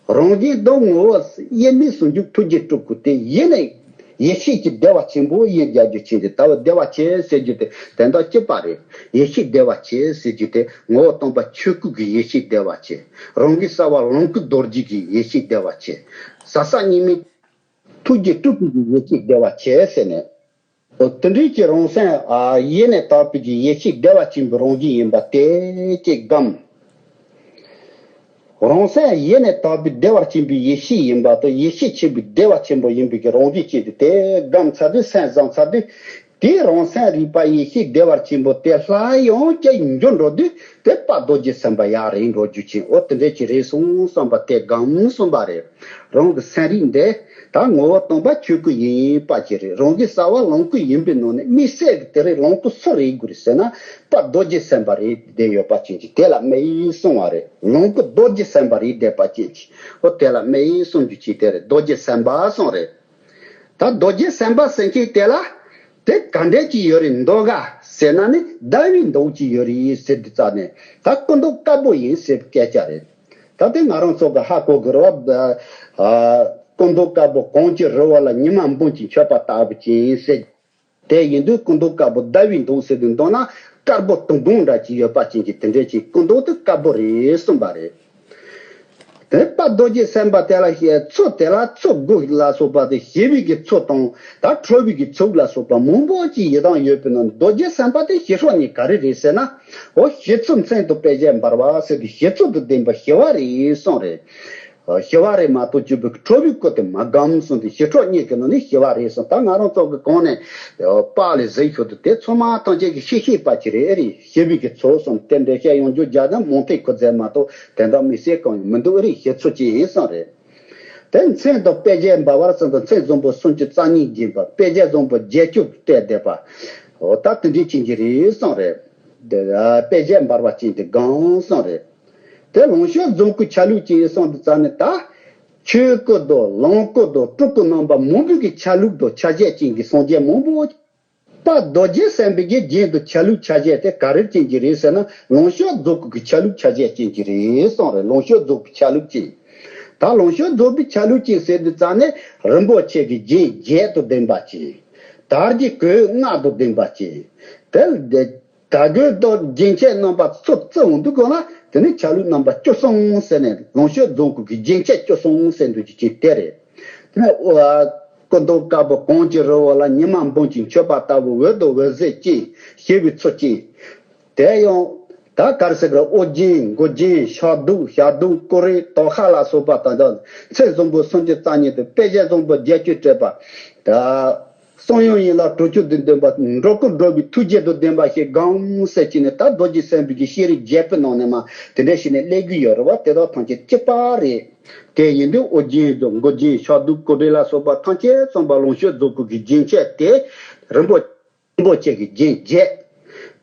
རང་གི་དོན་ངོ་བོ་དབྱེར་མེད་ཟུང་འཇུག་ཐུགས་རྗེ་སྤྲུལ་སྐུ་དེ་ཡེ་ནས་ཡེ་ཤེས་ཀྱི་བདེ་བ་ཆེན་པོ་ཡེ་རྒྱག་རྒྱུ་ཆེ་སྟེ་ད་བ་བདེ་བ་ཆེ་ཟེར་རྒྱུ་དེ་དོན་དག་གཅིག་པ་རེད། ཡེ་ཤེས་བདེ་བ་ཆེ་ཟེར་རྒྱུ་དེ་ངོ་བོ་སྟོང་པ་ཆོས་སྐུ་གི་ཡེ་ཤེས་བདེ་བ་ཆེ། རང་གི་རྩ་བ་ལོངས་སྐུ་རྡོ་རྗེ་གི་ཡེ་ཤེས་བདེ་བ་ཆེ། ཟག་ཟག་གཉིས་མེད་ཐུགས་རྗེ་སྤྲུལ་སྐུ་གི་ཡེ་ཤེས་བདེ་བ་ཆེ་ཟེར་ནས། དེ་འདྲའི་ཀྱི་རང་སེམས་ཨ་ཡེ་ནས་དག་པའི་གི་ཡེ་ཤེས་བདེ་བ་ཆེན་པོའི་རང་བཞིན་ཡིན་པ་དེ་ཅིག་སྒོམ། རང་སེམས་ཡེ་ནས་དག་པའི་བདེ་བ་ཆེན་པོའི་ཡེ་ཤེས་ཡིན་པ་དང་། ཡེ་ཤེས་ཆེན་པོའི་བདེ་བ་ཆེན་པོ་ཡིན་པའི་གི་རང་བཞིན་ཅན་དེ་དེ་སྒོམ་ཚར་དུས། སེམས་བཟུང་ཚར་དུས། དེའི་རང་སེམས་རིག་པ་ཡེ་ཤེས་བདེ་བ་ཆེན་པོ་དེ་སླར་ཡང་སྐྱེ་འགྱུར་འགྲོ་དུས། དེ་དཔལ་རྡོ་རྗེ་སེམས་དཔའ་ཡར་རེད་འགྲོ་རྒྱུ་ཅན། འོ་དེ་འདྲ་ཅིག་རེད་གསུངས་གསུངས་པ་དེ་སྒོམ་གསུངས་པ་རེད། རང་གི་སེམས་རིག་འདི་ད་ངོ་བོ་སྟོང་པ་ཆོས་སྐུ་ཡིན་པ་ཅིག་རེད། རང་གི་རྩ་བ་ལོངས་སྐུ་ཡིན་པའི་ནང་ནས་དམིགས་བསལ་གྱི་དེ་རེད། ལོངས་སྐུ་སུ་རེད་དགོས་རེད་ཟེར་ན། དཔལ་རྡོ་རྗེ་སེམས་དཔའ་རེད་བསྡད་ཡོད་པ་ཅན་གྱི་དེ་ལ་དམིགས་གསུངས་པ་རེད། ལོངས་སྐུ་རྡོ་རྗེ་སེམས་དཔའ་རེད་བསྡད་པ་ཅན་གྱི། འོ་དེ་ལ་དམིགས་གསུངས་རྒྱུ་ཅིག་དེ་རེད། རྡོ་རྗེ་སེམས་དཔའ་གསུངས་རེད། ད་རྡོ་རྗེ་སེམས་དཔའ་ཟེར་མཁན་དེ་ལ་དེ་ག་འདྲས་ཅིག་ཡོད་རེད་འདུག་ག་ཟེར་ན་ནི། ཟླ་བའི་མདོག་ཅིག་ཡོད་རེད་ཟེར་དུས་ཙ་ནས། ད་སྐུ་མདོག་དཀར་པོ་ཡིན་ཟེར་བའི་སྐད་ཆ་རེད། ད་དེ་ང་རང་ཚོ་གི་ཧ་གོ་དགོས་རེད་བ། ཨ། སྐུ་མདོག་དཀར་པོ་གངས་ཀྱི་རི་བོ་ལ་ཉི་མ་འབུམ་གྱིས་མཆོད་པ་ལྟ་བུ་ཅན་ཟེར། དེ་ཡིན་དུས་སྐུ་མདོག་དཀར་པོ་ཟླ་བའི་མདོག་ཟེར་དུས་མདོག་ན་དཀར་པོ་དུང་སྒང་འདྲ་ཅིག་ཡོད་པ་ཅན་གྱི་དེ་འདྲས་ཅིག་སྐུ་མདོག་དེ་དཀར་པོ་རེད་གསུངས་པ་རེད། དེ་དཔལ་རྡོ་རྗེ་སེམས་དཔའ་དེ་ལ་ཞེས་མཚོ་དེ་ལ་མཚོ་དགུ་ལ་སོགས་པ་དེ་ཞི་བའི་གི་མཚོ་དང་། ད་ཁྲོ་བའི་གི་མཚོ་ལ་སོགས་པ་མང་པོ་ཅིག་ཡི་དམ་ཡོད་པའི་ནང་རྡོ་རྗེ་སེམས་དཔའ་དེ་ཞི་ཁྲོ་གཉིས་ག་རེ་རེད་ཟེར་ན། འོ་ཞི་མཚོ་མཚན་དང་དཔེ་བྱད་འབར་བ་ཟེར་དུས་ཞི་མཚོ་དང་ལྡན་པ་ཞི་བ་རེད་གསུངས་རེད། ཞི་བ་རེད་མ་གཏོགས་སྐྱོ་བའི་ཁྲོ་བའི་སྐུ་དེ་མ་སྒོམ་གསུངས་ཏེ། ཞི་ཁྲོ་གཉིས་ཀྱི་ནང་ནས་ཞི་བ་རེད་གསུངས། ད་ང་རང་ཚོ་གི་གོང་ནས་པཱ་ལགས་གཟིགས་ཤོག་དུས་དེ་ཚང་མ་ཐམས་ཅད་ཀྱིས་ཤེས་ཤེས་པ་ཅིག་རེད། ཨེ་རེད། ཞི་བའི་གི་མཚོ་གསུངས་དེ་འདྲ་བཤད་ཡོང་རྒྱུ་རྒྱག་ན་མང་ཐོས་ཁོ་ཟེར་མ་གཏོགས་དེ་འདྲ་མི་ཟེར་གང་ཡང་མི་འདུག་ཨེ་རེད། ཞི་མཚོ་ཅིག་ཡིན་གསུངས་རེད། དེ་མཚན་དང་དཔེ་བྱད་འབར་བར་གསུངས་དང་། མཚན་བཟང་པོ་སུམ་ཅུ་རྩ་གཉིས་བརྒྱན་པ། དཔེ་བྱད་བཟང་པོ་བརྒྱད་ཅུ་སྤྲས་བསྡད་པ། འོ་ད་དེ་འདྲས་ཅན་གྱི་རེད་གསུངས་རེད། དེ་དཔེ་བྱད་འབར་བ་ཅན་དེ་སྒོམ་གསུངས་རེད། དེ་ལོངས་སྤྱོད་རྫོགས་སྐུའི་ཆ་ལུགས་ཅན་གསུངས་དུས་ཙ་ནས། ད་ཆོས་སྐུ་དང་ལོངས་སྐུ་དང་སྤྲུལ་སྐུ་རྣམ་པ་མང་པོའི་གི་ཆ་ལུགས་དང་ཆ་བྱད་ཅན་གྱི་སངས་རྒྱས་མང་པོ། དཔལ་རྡོ་རྗེ་སེམས་དཔའི་གི་རྒྱན་དང་ཆ་ལུགས་ཆ་བྱད་དེ་ག་རེ་ཅན་གྱི་རེད་ཟེར་ན། ལོངས་སྤྱོད་རྫོགས་སྐུ་གི་ཆ་ལུགས་ཆ་བྱད་ཅན་གྱི་རེད་གསུངས་རེད། ལོངས་སྤྱོད་རྫོགས་སྐུའི་ཆ་ལུགས་ཅན། ད་ལོངས་སྤྱོད་རྫོགས་པའི་ཆ་ལུགས་ཅན་ཟེར་དུས་ཙ་ནས་རིན་པོ་ཆེ་གི་རྒྱན་བརྒྱད་དང་ལྡན་པ་ཅན། དར་གྱི་གོས་ལྔ་དང་ལྡན་པ་ཅན། དེ་ལ་དར་གོས་དང་རྒྱན་ཆས་རྣམ་པ་ཚོ་བརྩི་འོང་དུས་གོ་ན། དེ་ནི་ཆ་ལུགས་རྣམ་པ་བཅུ་གསུམ་ཟེར་ནས། ལོངས་སྤྱོད་རྫོགས་སྐུ་གི་རྒྱན་ཆས་བཅུ་གསུམ་ཟེར་འདུག་ཅིག་ཅིག་དེ་རེད། དེ་ནས་སྐུ་མདོག་དཀར་པོ་གངས་ཀྱི་རི་བོ་ལ་ཉི་མ་འབུམ་གྱིས་མཆོད་པ་ལྟ་བུ། འོད་དང་འོད་ཟེར་ཅན། ཞི་བའི་མཚོ་ཅན། དེ་ཡང་ད་ག་རེ་ཟེར་གི་རེད། ཨོ་རྒྱན་མགོ་རྒྱན་ཞབས་རྡོལ་ཞབས་རྡོལ་ཀུ་རེ་དོ་ཤལ་ལ་སོགས་པ་དང་། མཚན་བཟང་པོ་སུམ་ཅུ་རྩ་གཉིས་དང་། དཔེ་བྱད་བཟང་པོ་བརྒྱད་ཅུ་སྤྲས་པ། ད་གསུང་དབྱངས་ཡན་ལག་དྲུག་ཅུ་དང་ལྡན་པ། འགྲོ་ཀུན་སྒྲོལ་བའི་ཐུགས་རྗེ་དང་ལྡན་པ་ཞིག་སྒོམ་ཟེར་གྱི་ནས། ད་རྡོ་རྗེ་སེམས་དཔའི་གི་ཤེས་རིག་རྒྱས་པའི་ནང་ནས་མ་དེ་འདྲ་ཞིག་ནས་སླེབས་ཀྱི་ཡོད་རེད་བ། དེ་དག་ཐམས་ཅད་གཅིག་པ་རེད། དེ་ཡིན་དུས་ཨོ་རྒྱན་དང་མགོ་རྒྱན་ཞབས་རྡོལ་ཀུ་རེ་ལ་སོགས་པ་ཐམས་ཅད་ཚང་པ་ལོངས་སྤྱོད་རྫོགས་སྐུ་གི་རྒྱན་ཆས་དེ་རིན་པོ་རིན་པོ་ཆེ་གི་རྒྱན་བརྒྱད།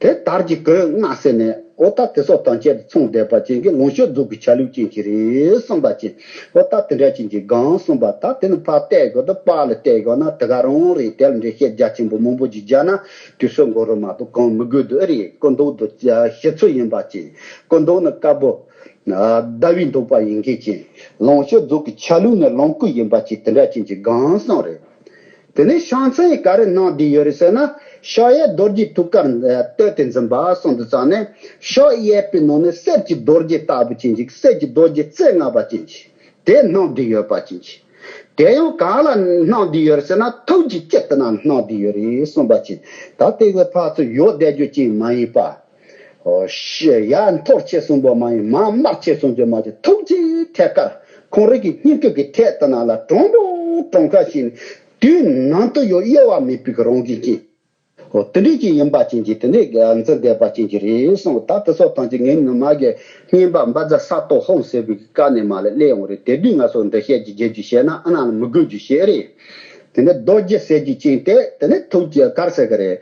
དེ་དར་གྱི་གོས་ལྔ་ཟེར་ནས། འོ་ད་དེ་སོགས་ཐམས་ཅད་ཚང་བསྡད་པ་ཅན་གྱི་ལོངས་སྤྱོད་རྫོགས་སྐུའི་ཆ་ལུགས་ཅན་གྱི་རེད་གསུངས་པ་ཅན། འོ་ད་དེ་འདྲ་ཅན་གྱི་སྒོམ་གསུངས་པ། ད་དེ་ནི་ཕར་བལྟས་དགོས་དང་པཱ་ལགས་བལྟས་དགོས་ན་དེ་ག་རང་རེད། དེ་ལ་འགྲེལ་བཤད་རྒྱ་ཆེན་པོ་མང་པོ་ཅིག་རྒྱག་ན་དུས་ཚོད་འགོར་རོ་མ་གཏོགས་གང་མི་དགོས་འདུག་ཨེ་རེད། སྐུ་མདོག་དང་ཞི་མཚོ་ཡིན་པ་ཅན། སྐུ་མདོག་ནི་དཀར་པོ་ཟླ་བའི་མདོག་པ་ཡིན་མཁན་ཅན། ལོངས་སྤྱོད་རྫོགས་སྐུའི་ཆ་ལུགས་ནི་ལོངས་སྐུ་ཡིན་པ་ཅན། དེ་འདྲ་ཅན་གྱི་སྒོམ་གསུངས་རེད། དེ་ནས་ཕྱག་མཚན་ག་རེ་གནང་བསྡད་ཡོད་རེད་ཟེར་ན། ཕྱག་གཡས་རྡོ་རྗེ་ཐུགས་ཀར་བསྟོད་དེ་འཛིན་པ་གསུངས་དུས་ཙ་ནས། ཕྱག་གཡས་པའི་ནང་ནས་གསེར་གྱི་རྡོ་རྗེ་ལྟ་བུ་ཅན་ཅིག་གསེར་གྱི་རྡོ་རྗེ་རྩེ་ལྔ་པ་ཅན་ཅིག་དེ་གནང་བསྡད་ཡོད་པ་ཅན་ཅིག་དེ་ཡང་གང་ལ་གནང་བསྡད་ཡོད་རེད་ཟེར་ན། ཐུགས་ཀྱི་དཀྱིལ་དེ་ན་གནང་བསྡད་ཡོད་རེད་གསུངས་པ་ཅན། ད་དེ་གི་ཕར་ཚུར་ཡོད་བསྡད་རྒྱུ་ཅན་མ་ཡིན་པ། ཨོ་ཤི། ཡར་འཐོར་བྱས་སོང་བ་མ་ཡིན། མར་དམར་བྱས་སོང་རྒྱུ་མ་ཡིན། ཐུགས་ཀྱི་ཐད་ཀར་ཁོང་རང་གི་སྙིང་གི་ཐད་དེ་ན་ལ་དྲང་པོ་དྲང་ཁ་ཞིག་ནས་དུས་ནམ་དུ་ཡང་གཡོ་བ་མེད་པའི་རང་བཞིན་ཅན། ཨོ་དེ་འདྲ་ཅིག་ཡིན་པ་ཅན་གྱི་དེ་ནས་འཛིན་བསྡད་པ་ཅན་གྱི་རེད་གསུངས། ད་དེ་སོགས་ཐམས་ཅད་ངའི་ནུ་མ་གི་བསྙེན་པ་བཛྲ་ས་ཏོ་ཧོ་ཟེར་བའི་བཀའ་ནས་མ་ལ་སླེབས་ཡོང་རེད། དེ་དུས་ང་ཚོ་འདི་བཤད་ཀྱི་རྒྱལ་རྒྱུ་བཤད་ན་ཨ་ན་ལ་མི་དགོས་རྒྱུ་བཤད་རེད། དེ་ནས་རྡོ་རྗེ་ཟེར་རྒྱུ་ཅན་དེ་དེ་ནས་ཐུགས་ཀྱི་གར་ཟེར་གི་རེད།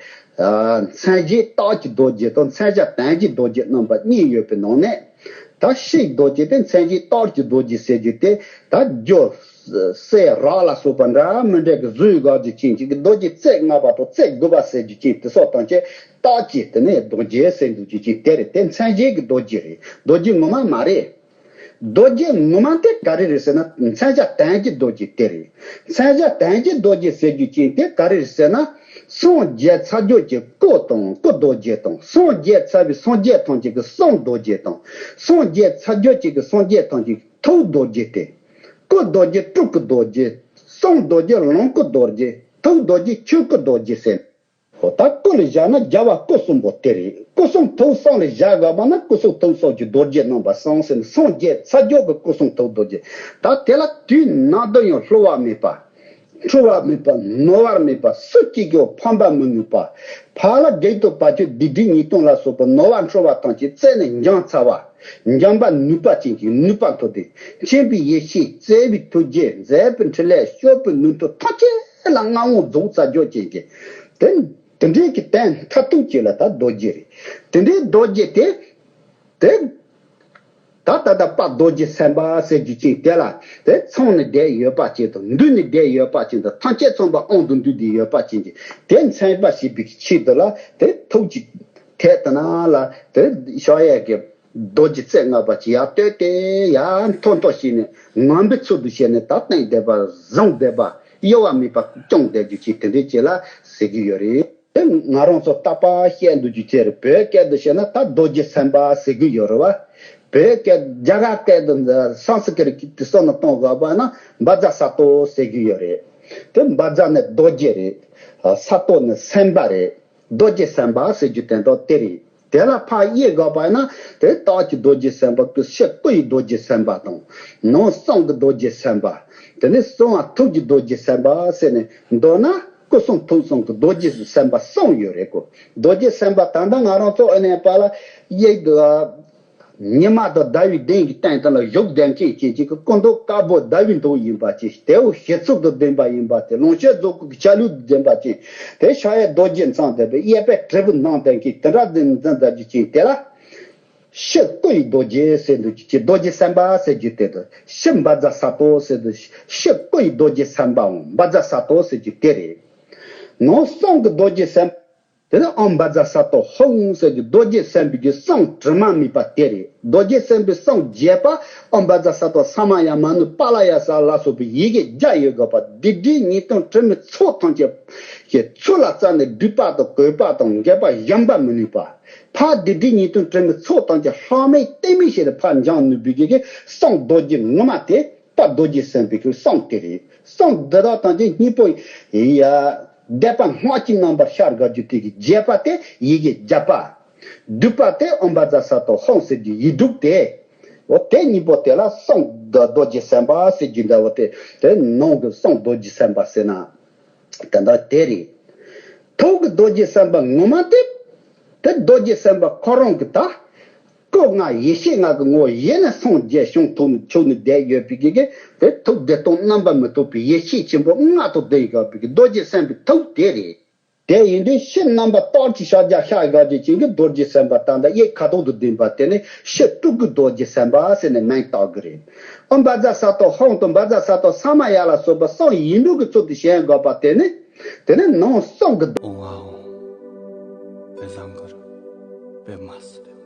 མཚན་བརྗོད་རྟགས་ཀྱི་རྡོ་རྗེ་དང་མཚན་བྱང་དོན་གྱི་རྡོ་རྗེ་རྣམ་པ་གཉིས་ཡོད་པའི་ནང་ནས། ད་ཕྱིའི་རྡོ་རྗེ་དེ་མཚན་བརྗོད་རྟགས་ཀྱི་རྡོ་རྗེ་ཟེར་རྒྱུ་དེ། ད་རྒྱུ་གསེར་རག་ལ་སོགས་པ་འདྲ་མི་འདྲ་གི་བཟོས་དགོས་རྒྱུ་ཅན་གྱི་རྡོ་རྗེ་རྩེ་ལྔ་པ་དང་རྩེ་དགུ་པ་ཟེར་རྒྱུ་ཅན་དེ་སོགས་ཐམས་ཅད་རྟགས་ཀྱི་དེ་ནས་རྡོ་རྗེ་ཟེར་འདུག་རྒྱུ་ཅན་དེ་རེད། དེ་མཚན་བརྗོད་ཀྱི་རྡོ་རྗེ་རེད། རྡོ་རྗེ་ངོ་མ་མ་རེད། རྡོ་རྗེ་ངོ་མ་དེ་ག་རེ་རེད་ཟེར་ན། མཚན་བྱང་དོན་གྱི་རྡོ་རྗེ་དེ་རེད། མཚན་བྱང་དོན་གྱི་རྡོ་རྗེ་ཟེར་རྒྱུ་ཅན་དེ་ག་རེ་རེད་ཟེར་ན། སངས་རྒྱས་ཚར་གཅོད་ཀྱི་སྐུ་དང་སྐུ་རྡོ་རྗེ་དང་། སངས་རྒྱས་ཚར་བའི་སངས་རྒྱས་ཐམས་ཅད་ཀྱི་གསུང་རྡོ་རྗེ་དང་། སངས་རྒྱས་ཚར་གཅོད་ཅིག་གི་སངས་རྒྱས་ཐམས་ཅད་ཀྱི་ཐུགས་རྡོ་རྗེ་དེ། སྐུ་རྡོ་རྗེ་སྤྲུལ་སྐུ་རྡོ་རྗེ། གསུང་རྡོ་རྗེ་ལོངས་སྐུ་རྡོ་རྗེ། ཐུགས་རྡོ་རྗེ་ཆོས་སྐུ་རྡོ་རྗེ་ཟེར། ད་སྐུ་ལ་བཞག་ན་རྒྱལ་བ་སྐུ་གསུམ་པོ་དེ་རེད། སྐུ་གསུང་ཐུགས་གསུམ་ལ་བཞག་དགོས་པ་ན་སྐུ་གསུང་ཐུགས་གསུམ་གྱི་རྡོ་རྗེ་རྣམ་པ་གསུམ་ཟེར་ནས་སངས་རྒྱས་ཚ་རྒྱུད་ཀྱི་སྐུ་གསུང་ཐུགས་རྡོ་རྗེ། ད་དེ་ལ་དུས་ནམ་དུ་ཡང་བསླུ་བ་མེད་པ། འཁྲུལ་བ་མེད་པ། ནོར་བ་མེད་པ། སུ་གཅིག་ཀྱང་ཕམ་པར་མི་ནུས་པ། ཕར་ལ་བགེགས་དང་བར་ཆད་སྡིག་སྒྲིབ་ཉེས་ལྟུང་ལ་སོགས་པ་ནོར་བ་འཁྲུལ་བ་ཐམས་ཅད་རྩད་ནས་འཇོམས་ཚར་བ། འཇོམས་པར་ནུས་པ་ཅན་གྱི་ནུས་པ་མཐུ་ལྡན། མཁྱེན་པའི་ཡེ་ཤེས། བརྩེ་བའི་ཐུགས་རྗེ། མཛད་པའི་འཕྲིན་ལས། སྤྱོད་པའི་ནུས་མཐུ་ཐམས་ཅད་ལ་མངའ་དབང་རྫོགས་ཚར་རྒྱུ་ཅན་གྱི། དེ་དེ་འདྲའི་གི་རྟེན་མཐར་ཐུག་ཅིག་ལ་ད་རྡོ་རྗེ་རེད། དེ་འདྲའི་རྡོ་རྗེ་དེ། དེ། ད་ད་ལྟ་དཔལ་རྡོ་རྗེ་སེམས་དཔའ་ཟེར་རྒྱུ་ཅིག་དེ་ལ་དེ་ཚང་ནས་བསྡད་ཡོད་པ་ཅིག་དང་འདུས་ནས་བསྡད་ཡོད་པ་ཅིག་དང་ཐམས་ཅད་ཚང་པ་དབང་དུ་འདུས་ཏེ་ཡོད་པ་ཅིག་གི་དེ་མཚན་པ་ཞེས་པའི་ཆེད་དུ་ལ་དེ་ཐུགས་ཀྱི་ཐད་དུ་ན་ལ་དེ་ཤོ་ཡ་གི་རྡོ་རྗེ་རྩེ་ལྔ་པ་ཅིག་ཡར་བསྟོད་དེ་ཡར་མཐོ་མཐོ་བྱས་ནས་ངང་པའི་ཚུལ་དུ་བྱས་ནས་ད་བསྟེན་བསྡད་པ་བཟུང་བསྡད་པ་གཡོ་བ་མེད་པ་སྐྱོང་བསྡད་རྒྱུ་ཅིག་དེ་འདྲའི་ཅིག་ལ་ཟེར་གྱི་ཡོད་རེད། དེ་ང་རང་ཚོ་རྟག་པར་བཤད་འདུག་རྒྱུ་ཅིག་རེད། བོད་སྐད་དུ་བཤད་ན་ད་རྡོ་རྗེ་སེམས་དཔའ་ཟེར་གྱི་ཡོད་རེད་བ། བོད་སྐད་རྒྱ་གར་སྐད་དུ་སཾ་སྐྲྀ་ཏ་སྐད་དུ་གསུང་ན་གཏོང་དགོས་པ་ན་བཛྲ་སཏྭ་ཟེར་གྱི་ཡོད་རེད། དེ་བཛྲ་ནི་རྡོ་རྗེ་རེད། སཏྭ་ནི་སེམས་དཔའ་རེད། རྡོ་རྗེ་སེམས་དཔའ་ཟེར་རྒྱུ་དེ་འདྲ་དེ་རེད། དེ་ལ་ཕར་དབྱེ་དགོས་པ་ན་དེ་ལྟག་གི་རྡོ་རྗེ་སེམས་དཔའ། སྐུ་ཕྱི་སྐུ་ཡི་རྡོ་རྗེ་སེམས་དཔའ་དང་། ནང་གསང་གི་རྡོ་རྗེ་སེམས་དཔའ། དེ་ནས་གསང་བ་ཐུགས་ཀྱི་རྡོ་རྗེ་སེམས་དཔའ་ཟེར་ནས་མདོར་ན་སྐུ་གསུང་ཐུགས་གསུམ་གྱི་རྡོ་རྗེ་སེམས་དཔའ་གསུམ་ཡོད་རེད་གོ། རྡོ་རྗེ་སེམས་དཔའ་ད་ལྟ་ང་རང་ཚོ་ཨ་ནེ་པ་ལ་དབྱེ་དགོས། ཉི་མ་དང་ཟླ་བའི་གདན་གྱི་སྟེང་དུ་ལ་བཞུགས་གདན་ཅན་ཅན་ཅིག་གི་སྐུ་མདོག་དཀར་པོ་ཟླ་བའི་མདོག་ཡིན་པ་ཅན། དེའུ་བྱི་ཚུབ་ཏུ་ལྡན་པ་ཡིན་པ་དེ། ལོངས་སྤྱོད་རྫོགས་སྐུ་གི་ཆ་ལུགས་ལྡན་པ་ཅན། དེ་ཤཱཀྱ་རྡོ་རྗེ་མཚན་ལྡན་པའི་གཡས་པས་དྲིལ་བུ་བསྣམས་ལྡན་གྱི་དེ་འདྲ་འཛིན་འཛིན་ཟ་རྒྱུ་ཅན་དེ་ལ། ཕྱི་སྐུ་ཡི་རྡོ་རྗེ་ཟེར་འདུག་ཅིག་རྡོ་རྗེ་སེམས་དཔའ་ཟེར་རྒྱུ་དེ་དང་ཕྱི་བཛྲ་སཏྭ་ཟེར་འདུག་ཕྱི་སྐུ་ཡི་རྡོ་རྗེ་སེམས་དཔའ་འམ་བཛྲ་སཏྭ་ཟེར་རྒྱུ་དེ་རེད། ནང་གསང་གི་རྡོ་རྗེ་སེམས་དཔའ། དེ་ནི་ཨོཾ་བཛྲ་སཏྭ་ཧཱུྃ་ཟེར་གྱི་རྡོ་རྗེ་སེམས་དཔའི་གི་གསང་དྲི་མ་མེད་པ་དེ་རེད། རྡོ་རྗེ་སེམས་དཔའི་གསང་རྒྱས་པ་ཨོཾ་བཛྲ་སཏྭ་ས་མ་ཡ་མ་ནུ་པཱ་ལ་ཡ་ས་ལ་སོགས་པའི་ཡི་གེ་བརྒྱ་ཡོད་དགོས་པ། སྡིག་སྒྲིབ་ཉེས་ལྟུང་དྲི་མའི་ཚོགས་ཐམས་ཅད་ཀྱི་ཚུལ་ལ་བརྩམས་ནས་སྒྲིབ་པ་དང་གོས་པ་དང་འགལ་བ་གཞོམ་པར་མི་ནུས་པ། ཕར་སྡིག་སྒྲིབ་ཉེས་ལྟུང་དྲི་མའི་ཚོགས་ཐམས་ཅད་ལྷག་མེད་གཏིང་མེད་བྱས་ཏེ་ཕར་འབྱང་ནུས་པའི་གི་གསང་རྡོ་རྗེ་ངོ་མ་དེ་དཔལ་རྡོ་རྗེ་སེམས་དཔའི་གི་གསང་དེ་རེད། གསང་འདི་དག་ཐམས་ཅད་སྙིང་པོ་ཡ། བཟླས་པ་སྔགས་ཀྱི་རྣམ་པར་ཤར་དགའ་རྒྱུ་དེ་གི་རྒྱས་པ་དེ་ཡི་གེ་བརྒྱ་པ། བསྡུས་པ་དེ་ཨོཾ་བཛྲ་སཏྭ་ཧཱུྃ་ཟེར་རྒྱུ་ཡིག་དྲུག་དེ། འོ་དེ་གཉིས་པོ་དེ་ལ་གསང་རྡོ་རྗེ་སེམས་དཔའ་ཟེར་རྒྱུ་འདྲ་བོ་དེ་དེ་ནང་གི་གསང་རྡོ་རྗེ་སེམས་དཔའ་ཟེར་ན། དེ་འདྲ་དེ་རེད། ཐུགས་ཀྱི་རྡོ་རྗེ་སེམས་དཔའ་ངོ་མ་དེ། དེ་རྡོ་རྗེ་སེམས་དཔའ་ཁོ་རང་གི་ད། སྐུ་ལྔ་ཡེ་ཤེས་ལྔ་གི་ངོ་བོ་ཡེ་ནས་སངས་རྒྱས་བྱུང་ཐུག་ནས་ཆུག་ནས་བསྡད་ཡོད་པའི་གི་གི་དེ་ཐུགས་བདེ་སྟོང་རྣམ་པར་མི་རྟོག་པའི་ཡེ་ཤེས་ཆེན་པོ་ལྔ་དང་ལྡན་ཡོད་པའི་གི་རྡོ་རྗེ་སེམས་དཔའི་ཐུགས་དེ་རེད། དེ་ཡིན་དུས་ཕྱི་རྣམ་པ་སྟོབས་ཀྱི་ཕྱག་རྒྱ་ཤར་དགའ་རྒྱུ་ཅན་གྱི་རྡོ་རྗེ་སེམས་དཔའ་ད་ལྟ་གཡས་ཁ་དོག་ཏུ་ལྡན་པ་དེ་ནི་ཕྱི་སྤྲུལ་སྐུའི་རྡོ་རྗེ་སེམས་དཔའ་ཟེར་ནས་མིང་བཏགས་གི་རེད། ཨོཾ་བཛྲ་སཏྭ་ཧཱུྃ་དང་བཛྲ་སཏྭ་ས་མ་ཡ་ལ་སོགས་པ་གསང་ཡིག་དྲུག་གི་ཚུལ་དུ་བྱེད་དགོས་པ་དེ་ནི། དེ་ནི་ནང་གསང་གི་རྡོ། ཨོཾ་ཨཱཿཧཱུྃ་བཛྲ་གུ་རུ་པདྨ་སིདྡྷི།